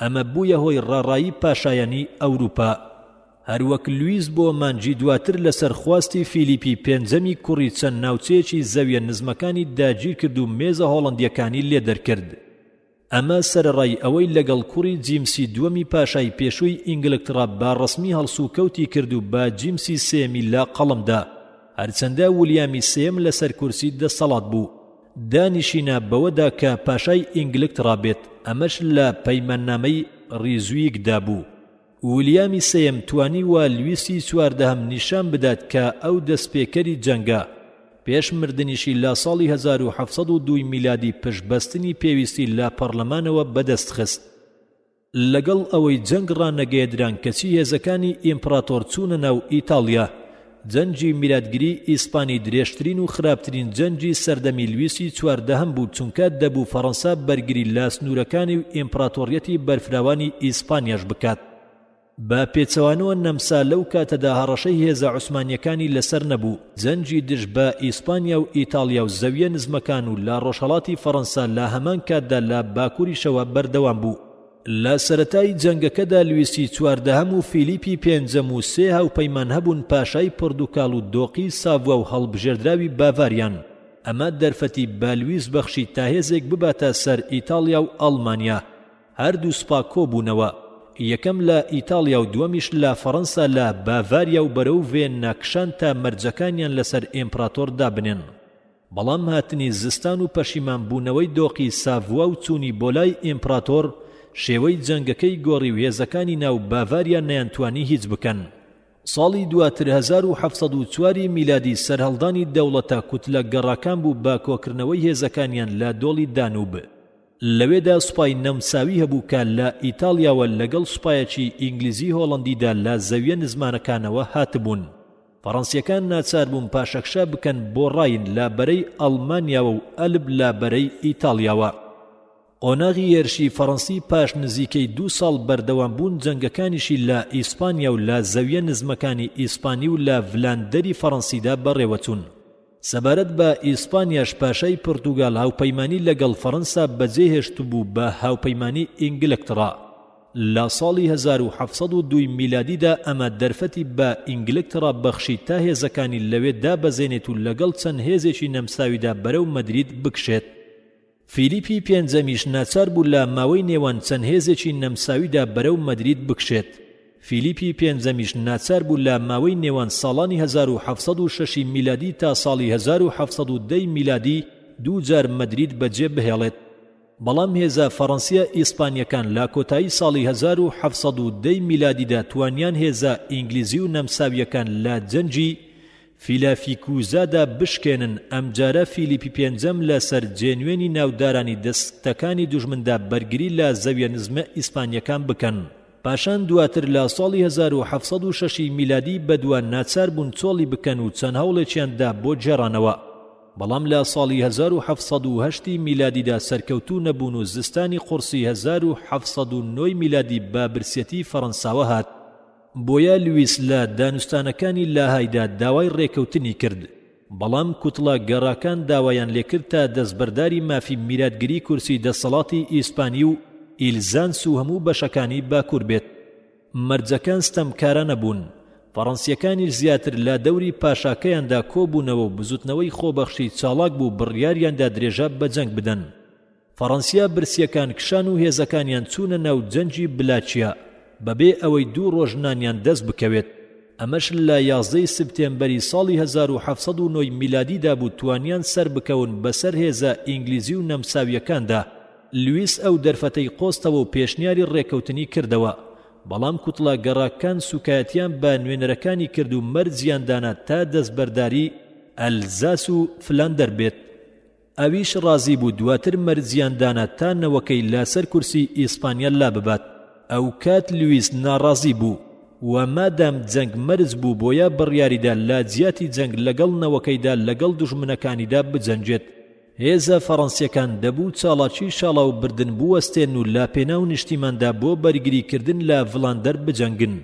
ئەمە بوویە هۆی ڕاڕایی پاشایانی ئەوروپا. هەروەک لویس بۆ مانگی دواتر لەسەر خواستی فیلیپی پێنجەمی کوڕی چەند ناوچەیەکی زەویە نزمەکانی داگیرکرد و مێزە هۆڵەندییەکانی لێ دەرکرد. ئەمە سەرەڕای ئەوەی لەگەڵ کوڕی جیمسی دووەمی پاشای پێشووی ئینگلکتڕا بە ڕەسمی هەڵسوکەوتی کرد و بە جیمسی سێیەمی لە قەڵەم دا، هەرچەندە ولیامی سێیەم لەسەر کورسی دەستەڵات بوو. دانیشینا بەوەدا کە پاشای ئینگلکتڕا بێت، ئەمەش لە پەیماننامەی ڕیزویک دا بوو. ولیامی سێیەم توانی وا لویسی چواردەهەم نیشان بدات کە ئەو دەستپێکەری جەنگە، پێش مردنیشی لە ساڵی 1702 ی میلادی پشت بەستنی پێویستی لە پەڕلەمانەوە بەدەست خست. لەگەڵ ئەوەی جەنگ ڕانەگەیەدران کەچی هێزەکانی ئیمپڕاتۆر چوونە ناو ئیتاڵیا، جەنگی میراتگری ئیسپانی درێژترین و خراپترین جەنگی سەردەمی لویسی چواردەهەم بوو چونکە دەبوو فەڕەنسا بەرگری لە سنوورەکانی و ئیمپڕاتۆڕیەتی بەرفراوانی ئیسپانیاش بکات. بە پێچەوانەوە نەمسا لەو کاتەدا هەڕەشەی هێزە عوسمانییەکانی لەسەر نەبوو، جەنگی دژ بە ئیسپانیا و ئیتاڵیا و زەوییە نزمەکان و لە ڕۆژهەڵاتی فەڕەنسا لە هەمان کاتدا لە باکووریشەوە بەردەوام بوو. لە سەرەتای جەنگەکەدا لویسی چواردەهەم و فیلیپی پێنجەم و سێ هاوپەیمان هەبوون پاشای پۆردوکاڵ و دۆقی ساڤوا و هەڵبژێردراوی باڤاریان، ئەمە دەرفەتی بە لویس بەخشی تا هێزێک بباتە سەر ئیتاڵیا و ئەڵمانیا. هەردوو سوپا کۆبوونەوە، یەکەم لە ئیتاڵیا و دووەمیش لە فەڕەنسا لە باڤاریا و بەرەو ڤێننا کشان تا مەرجەکانیان لەسەر ئیمپراتۆر دابنێن. بەڵام هاتنی زستان و پەشیمان بوونەوەی دۆقی ساڤوا و چوونی بۆ لای ئیمپڕاتۆر شێوەی جەنگەکەی گۆڕی و هێزەکانی ناو باڤاریا نەیانتوانی هیچ بکەن. ساڵی دواتر 1704 ی میلادی سەرهەڵدانی دەوڵەتە کوتلە گەڕاکان بوو بە کۆکردنەوەی هێزەکانیان لە دۆڵی دانوب. لەوێدا سوپای نەمساوی هەبوو کە لە ئیتاڵیاوە لەگەڵ سوپایەکی ئینگلیزی هۆڵەندیدا لە زەویە نزمانەکانەوە هاتبوون. فەڕەنسییەکان ناچار بوون پاشەکشە بکەن بۆ ڕاین لە بەرەی ئەڵمانیاوە و ئەلب لە بەرەی ئیتاڵیاوە. قۆناغی هێرشی فەڕەنسی پاش نزیکەی دوو ساڵ بەردەوام بوون جەنگەکانیشی لە ئیسپانیا و لە زەویە نزمەکانی ئیسپانی و لە ڤلاندەری فەڕەنسیدا بەڕێوەچوون. سەبارەت بە ئیسپانیاش پاشای پورتوگال هاوپەیمانی لەگەڵ فەڕەنسا بەجێهێشتبوو بە هاوپەیمانی ئینگلکتڕا لە ساڵی 1702 ی میلادیدا ئەمە دەرفەتی بە ئینگلکتڕا بەخشی تا هێزەکانی لەوێ دابەزێنێت و لەگەڵ چەند هێزێکی نەمساویدا بەرەو مەدرید بکشێت. فیلیپی پێنجەمیش ناچار بوو لە ماوەی نێوان چەند هێزێکی نەمساویدا بەرەو مەدرید بکشێت. فیلیپی پێنجەمیش ناچار بوو لە ماوەی نێوان ساڵانی 1706 ی میلادی تا ساڵی 1710 ی میلادی دوو جار مەدرید بەجێ بهێڵێت. بەڵام هێزە فەڕەنسییە ئیسپانییەکان لە کۆتایی ساڵی 1710 ی میلادیدا توانیان هێزە ئینگلیزی و نەمساوییەکان لە جەنگی فیلافیکوزادا بشکێنن، ئەمجارە فیلیپی پێنجەم لە سەر جێنوێنی ناودارانی دەستەکانی دوژمندا بەرگری لە زەویە نزمە ئیسپانیەکان بکەن. پاشان دواتر لە ساڵی 1706 ی میلادی بەدوا ناچار بوون چۆڵی بکەن و چەند هەوڵێکیان دا بۆ گێڕانەوە بەڵام لە ساڵی 1708 ی میلادیدا سەرکەوتوو نەبوون و زستانی قوڕسی 1709 ی میلادی بە برسیەتی فەڕەنساوە هات. بۆیە لویس لە دانوستانەکانی لاهایدا داوای ڕێکەوتنی کرد، بەڵام کوتڵە گەڕاکان داوایان لێکرد تا دەستبەرداری مافی میراتگری کورسی دەسەڵاتی ئیسپانی و ئیلزانس و هەموو بەشەکانی باکوور بێت. مەرجەکان ستەمکارانە بوون، فەڕەنسییەکانیش زیاتر لە دەوری پاشاکەیاندا کۆبوونەوە و بزوتنەوەی خۆبەخشی چاڵاک بوو بڕیاریاندا درێژە بە جەنگ بدەن. فەڕەنسییە برسییەکان کشان و هێزەکانیان چوونە ناو جەنگی بلاکیا بەبێ ئەوەی دوو ڕۆژ نانیان دەست بکەوێت، ئەمەش لە 11 ی سپتێمبەری ساڵی 1709 ی میلادیدا بوو توانیان سەربکەون بەسەر هێزە ئینگلیزی و نەمساوییەکاندا، لویس ئەو دەرفەتەی قۆستەوە و پێشنیاری ڕێککەوتنی کردەوە، بەڵام کوتڵە گەڕاکان سوکایەتیان بە نوێنەرەکانی کرد و مەرجیان دانا تا دەستبەرداری ئەلزاس و فلاندەر بێت. ئەویش ڕازی بوو دواتر مەرجیان دانا تا نەوەکەی لە سەر کورسی ئیسپانیا لاببات ئەوکات لویس ناڕازی بوو و مادام جەنگ مەرج بوو بۆیە بڕیاریدا لە جیاتی جەنگ لەگەڵ نەوەکەیدا لەگەڵ دوژمنەکانیدا بجەنگێت. هێزە فەڕەنسیەکان دەبوو چاڵاکی شاڵاو بردن بوەستێن و لە پێناو نیشتیماندا بۆ بەرگری کردن لە ڤلاندەر بجەنگن.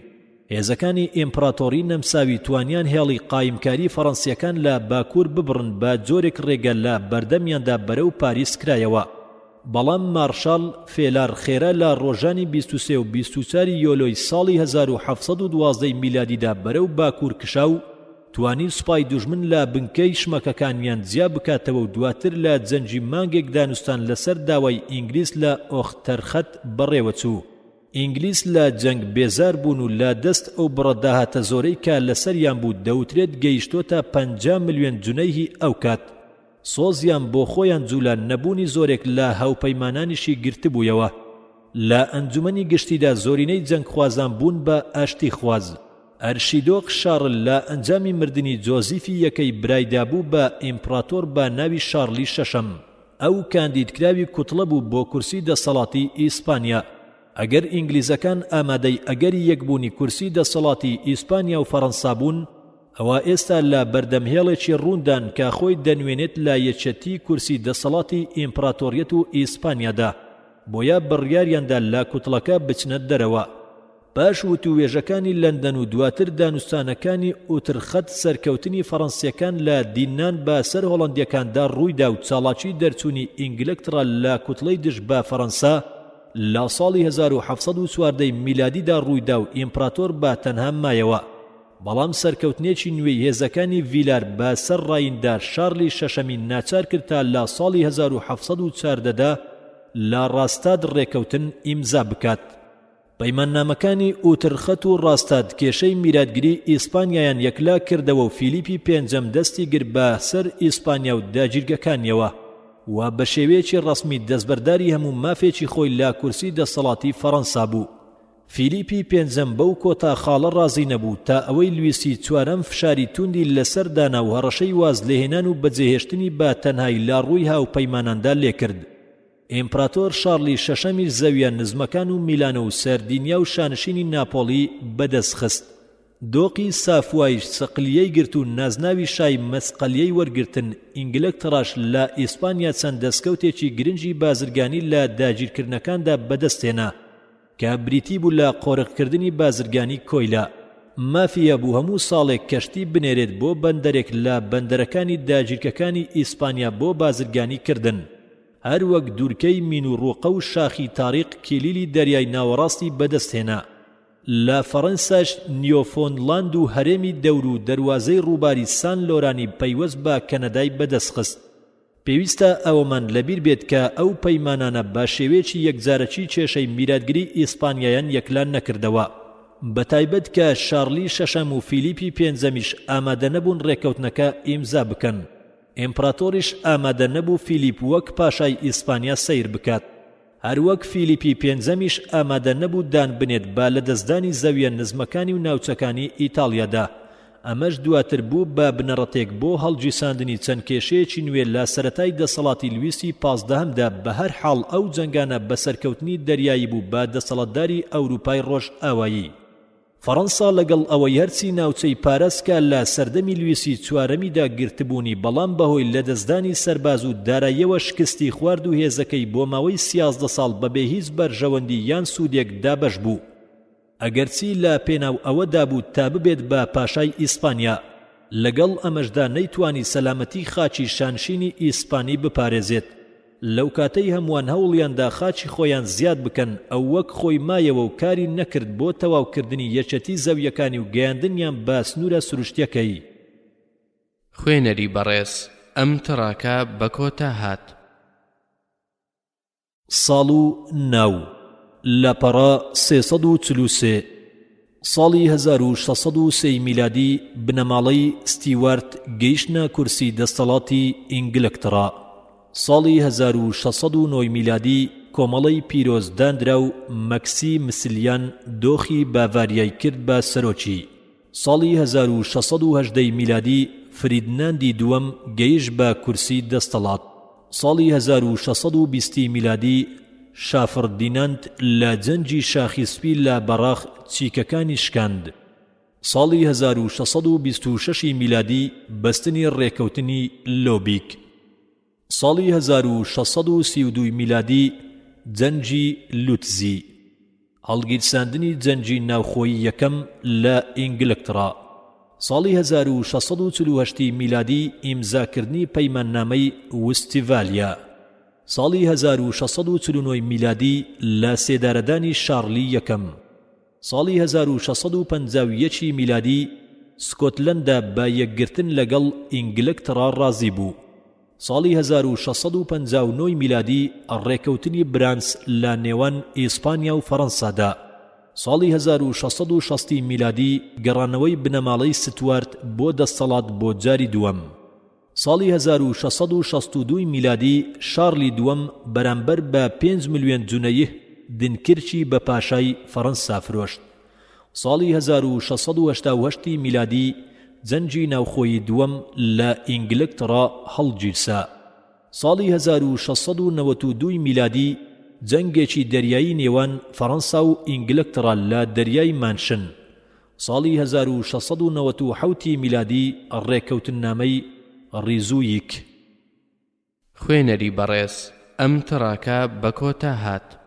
هێزەکانی ئیمپڕاتۆڕی نەمساوی توانیان هێڵی قایمکاری فەڕەنسییەکان لە باکوور ببڕن بە جۆرێک ڕێگە لە بەردەمیاندا بەرەو پاریس کرایەوە. بەڵام ماڕشاڵ فێلار خێرا لە ڕۆژانی 23 و 24 ی یۆلۆی ساڵی 1712 ی میلادیدا بەرەو باکوور کشا و توانی سوپای دوژمن لە بنکەی شمەکەکانیان جیا بکاتەوە و دواتر لە جەنگی مانگێک دانوستان لەسەر داوای ئینگلیس لە ئۆختەرخەت بەڕێوەچوو. ئینگلیس لە جەنگ بێزار بوون و لە دەست ئەو بڕە داهاتە زۆرەی کە لەسەریان بوو دەوترێت گەیشتۆتە 50 ملیۆن جونەیهی ئەوکات سۆزیان بۆ خۆیان جوولە نەبوونی زۆرێک لە هاوپەیمانانیشی گرتبوویەوە لە ئەنجومەنی گشتیدا زۆرینەی جەنگخوازان بوون بە ئاشتیخواز. ئەرشیدۆق شارل لە ئەنجامی مردنی جۆزیفی یەکەی برایدا بوو بە ئیمپڕاتۆر بە ناوی شارلی شەشەم. ئەو کاندیدکراوی کوتڵە بوو بۆ کورسی دەسەڵاتی ئیسپانیا. ئەگەر ئینگلیزەکان ئامادەی ئەگەری یەکبوونی کورسی دەسەڵاتی ئیسپانیا و فەڕەنسا بوون، ئەوا ئێستا لە بەردەم هێڵێکی ڕووندان کە خۆی دەنوێنێت لە یەکێتی کورسی دەسەڵاتی ئیمپڕاتۆریەت و ئیسپانیادا، بۆیە بڕیاریاندا لە کوتڵەکە بچنە دەرەوە. پاش وتووێژەکانی لەندەن و دواتر دانوستانەکانی ئوترخەت سەرکەوتنی فەڕەنسییەکان لە دیننان بە سەر هۆڵەندییەکاندا ڕوویدا و چاڵاکی دەرچوونی ئینگلەکتڕا لە کوتڵەی دژ بە فەڕەنسا لە ساڵی 1714 ی میلادیدا ڕوویدا و ئیمپڕاتۆر بە تەنها مایەوە بەڵام سەرکەوتنێکی نوێی هێزەکانی ڤیلار بە سەر ڕایندا شارلی شەشەمی ناچار کرد تا لە ساڵی 1714 دا لە ڕاستاد ڕێکەوتن ئیمزا بکات. پەیماننامەکانی ئوترخەت و ڕاستاد کێشەی میراتگری ئیسپانیایان یەکلا کردەوە و فیلیپی پێنجەم دەستی گرت بە سەر ئیسپانیا و داگیرگەکانیەوە و بە شێوەیەکی ڕەسمی دەستبەرداری هەموو مافێکی خۆی لە کورسی دەسەڵاتی فەڕەنسا بوو. فیلیپی پێنجەم بەو کۆتا خاڵە ڕازی نەبوو تا ئەوەی لویسی چوارەم فشاری توندی لەسەر دانا و هەڕەشەی وازلێهێنان و بەجێهێشتنی بە تەنهای لە ڕووی هاوپەیماناندا لێکرد. ئیمپراتۆر شارلی شەشەمیش زەویە نزمەکان و میلانۆ و سەردینیا و شانشینی ناپۆڵی بەدەست خست. دۆقی سافوایش سقلیەی گرت و نازناوی شای مەسقەلیەی وەرگرتن، ئینگلەکتەڕاش لە ئیسپانیا چەند دەستکەوتێکی گرنگی بازرگانی لە داگیرکردنەکاندا بەدەست هێنا کە بریتی بوو لە قۆرخکردنی بازرگانی کۆیلە. مافی هەبوو هەموو ساڵێک کەشتی بنێرێت بۆ بەندەرێک لە بەندەرەکانی داگیرکەکانی ئیسپانیا بۆ بازرگانی کردن. هەر وەک دوورکەی مین و ڕوقە و شاخی تاریق کلیلی دەریای ناوەڕاستی بەدەست هێنا. لە فەڕەنساش نیۆفۆندلاند و هەرێمی دەور و دەروازەی ڕووباری سان لۆرانی پەیوەست بە کەنەدای بەدەست خست. پێویستە ئەوەمان لەبیر بێت کە ئەو پەیمانانە بە شێوەیەکی یەکجارەکی کێشەی میراتگری ئیسپانیایان یەکلا نەکردەوە. بەتایبەت کە شارلی شەشەم و فیلیپی پێنجەمیش ئامادەنەبوون ڕێککەوتنەکە ئیمزا بکەن. ئیمپراتۆریش ئامادە نەبوو فیلیپ وەک پاشای ئیسپانیا سەیر بکات. هەروەک فیلیپی پێنجەمیش ئامادە نەبوو دان بنێت بە لەدەستدانی زەویە نزمەکانی و ناوچەکانی ئیتاڵیادا. ئەمەش دواتر بوو بە بنەڕەتێک بۆ هەڵگیرساندنی چەند کێشەیەکی نوێ لە سەرەتای دەسەڵاتی لویسی پازدەهەمدا بەهەرحاڵ ئەو جەنگانە بە سەرکەوتنی دەریایی بوو بە دەسەڵاتداری ئەوروپای ڕۆژئاوایی. فەڕەنسا لەگەڵ ئەوەی هەرچی ناوچەی پارەسکا لە سەردەمی لویسی چوارەمیدا گرتبوونی بەڵام بەهۆی لەدەستدانی سەرباز و داراییەوە شکستی خوارد و هێزەکەی بۆ ماوەی سیازدە ساڵ بەبێ هیچ بەرژەوەندی یان سوودێک دابەش بوو ئەگەرچی لە پێناو ئەوەدا بوو تا ببێت بە پاشای ئیسپانیا لەگەڵ ئەمەشدا نەیتوانی سەلامەتی خاکی شانشینی ئیسپانی بپارێزێت. لەو کاتەی هەمووان هەوڵیاندا خاکی خۆیان زیاد بکەن، ئەو وەک خۆی مایەوە و کاری نەکرد بۆ تەواوکردنی یەکێتی زەوییەکانی و گەیاندنیان بە سنوورە سروشتییەکەی. خوێنەری بەڕێز ئەم تڕاکە بە کۆتا هات. ساڵ و ناو، لاپەڕە 343، ساڵی 1603 ی میلادی بنەماڵەی ستیوارت گەیشتنە کورسی دەستەڵاتی ئینگلکتڕا. ساڵی 1609 ی میلادی کۆمەڵەی پیرۆز داندرا و مەکسی مسلیان دۆخی باڤاریای کرد بە سەرۆکی. ساڵی 1618 ی میلادی فریدناندی دووەم گەیشت بە کورسی دەستەڵات. ساڵی 1620 ی میلادی شا فڕدیناند لە جەنگی شاخی سپی لە بەڕاخ چیکەکانی شکاند. ساڵی 1626 ی میلادی بەستنی ڕێکەوتنی لۆبیک. ساڵی 1632 ی میلادی جەنگی لوتزی. هەڵگیرساندنی جەنگی ناوخۆیی یەکەم لە ئینگلکتڕا. ساڵی 1648 ی میلادی ئیمزاکردنی پەیماننامەی وستیڤالیا. ساڵی 1649 ی میلادی لە سێدارەدانی شاڕلی یەکەم. ساڵی 1651 ی میلادی سکۆتلەندا بە یەکگرتن لەگەڵ ئینگلکتڕا ڕازی بوو. ساڵی 1659 ی میلادی ڕێکەوتنی برانس لە نێوان ئیسپانیا و فەڕەنسادا. ساڵی 1660 ی میلادی گەڕانەوەی بنەماڵەی ستوارت بۆ دەستەڵات بۆ جاری دووەم. ساڵی 1662 ی میلادی شارلی دووەم بەرامبەر بە پێنج ملیۆن جونەیه دنکرکی بە پاشای فەڕەنسا فرۆشت. ساڵی 1688 ی میلادی جەنگی ناوخۆیی دووەم لە ئینگلکتڕا هەڵگیرسا. ساڵی 1692 ی میلادی جەنگێکی دەریایی نێوان فەڕەنسا و ئینگلکتڕا لە دەریای مانشن. ساڵی 1697 ی میلادی ڕێکەوتننامەی ڕیزویک. خوێنەری بەڕێز ئەم تڕاکە بە کۆتا هات.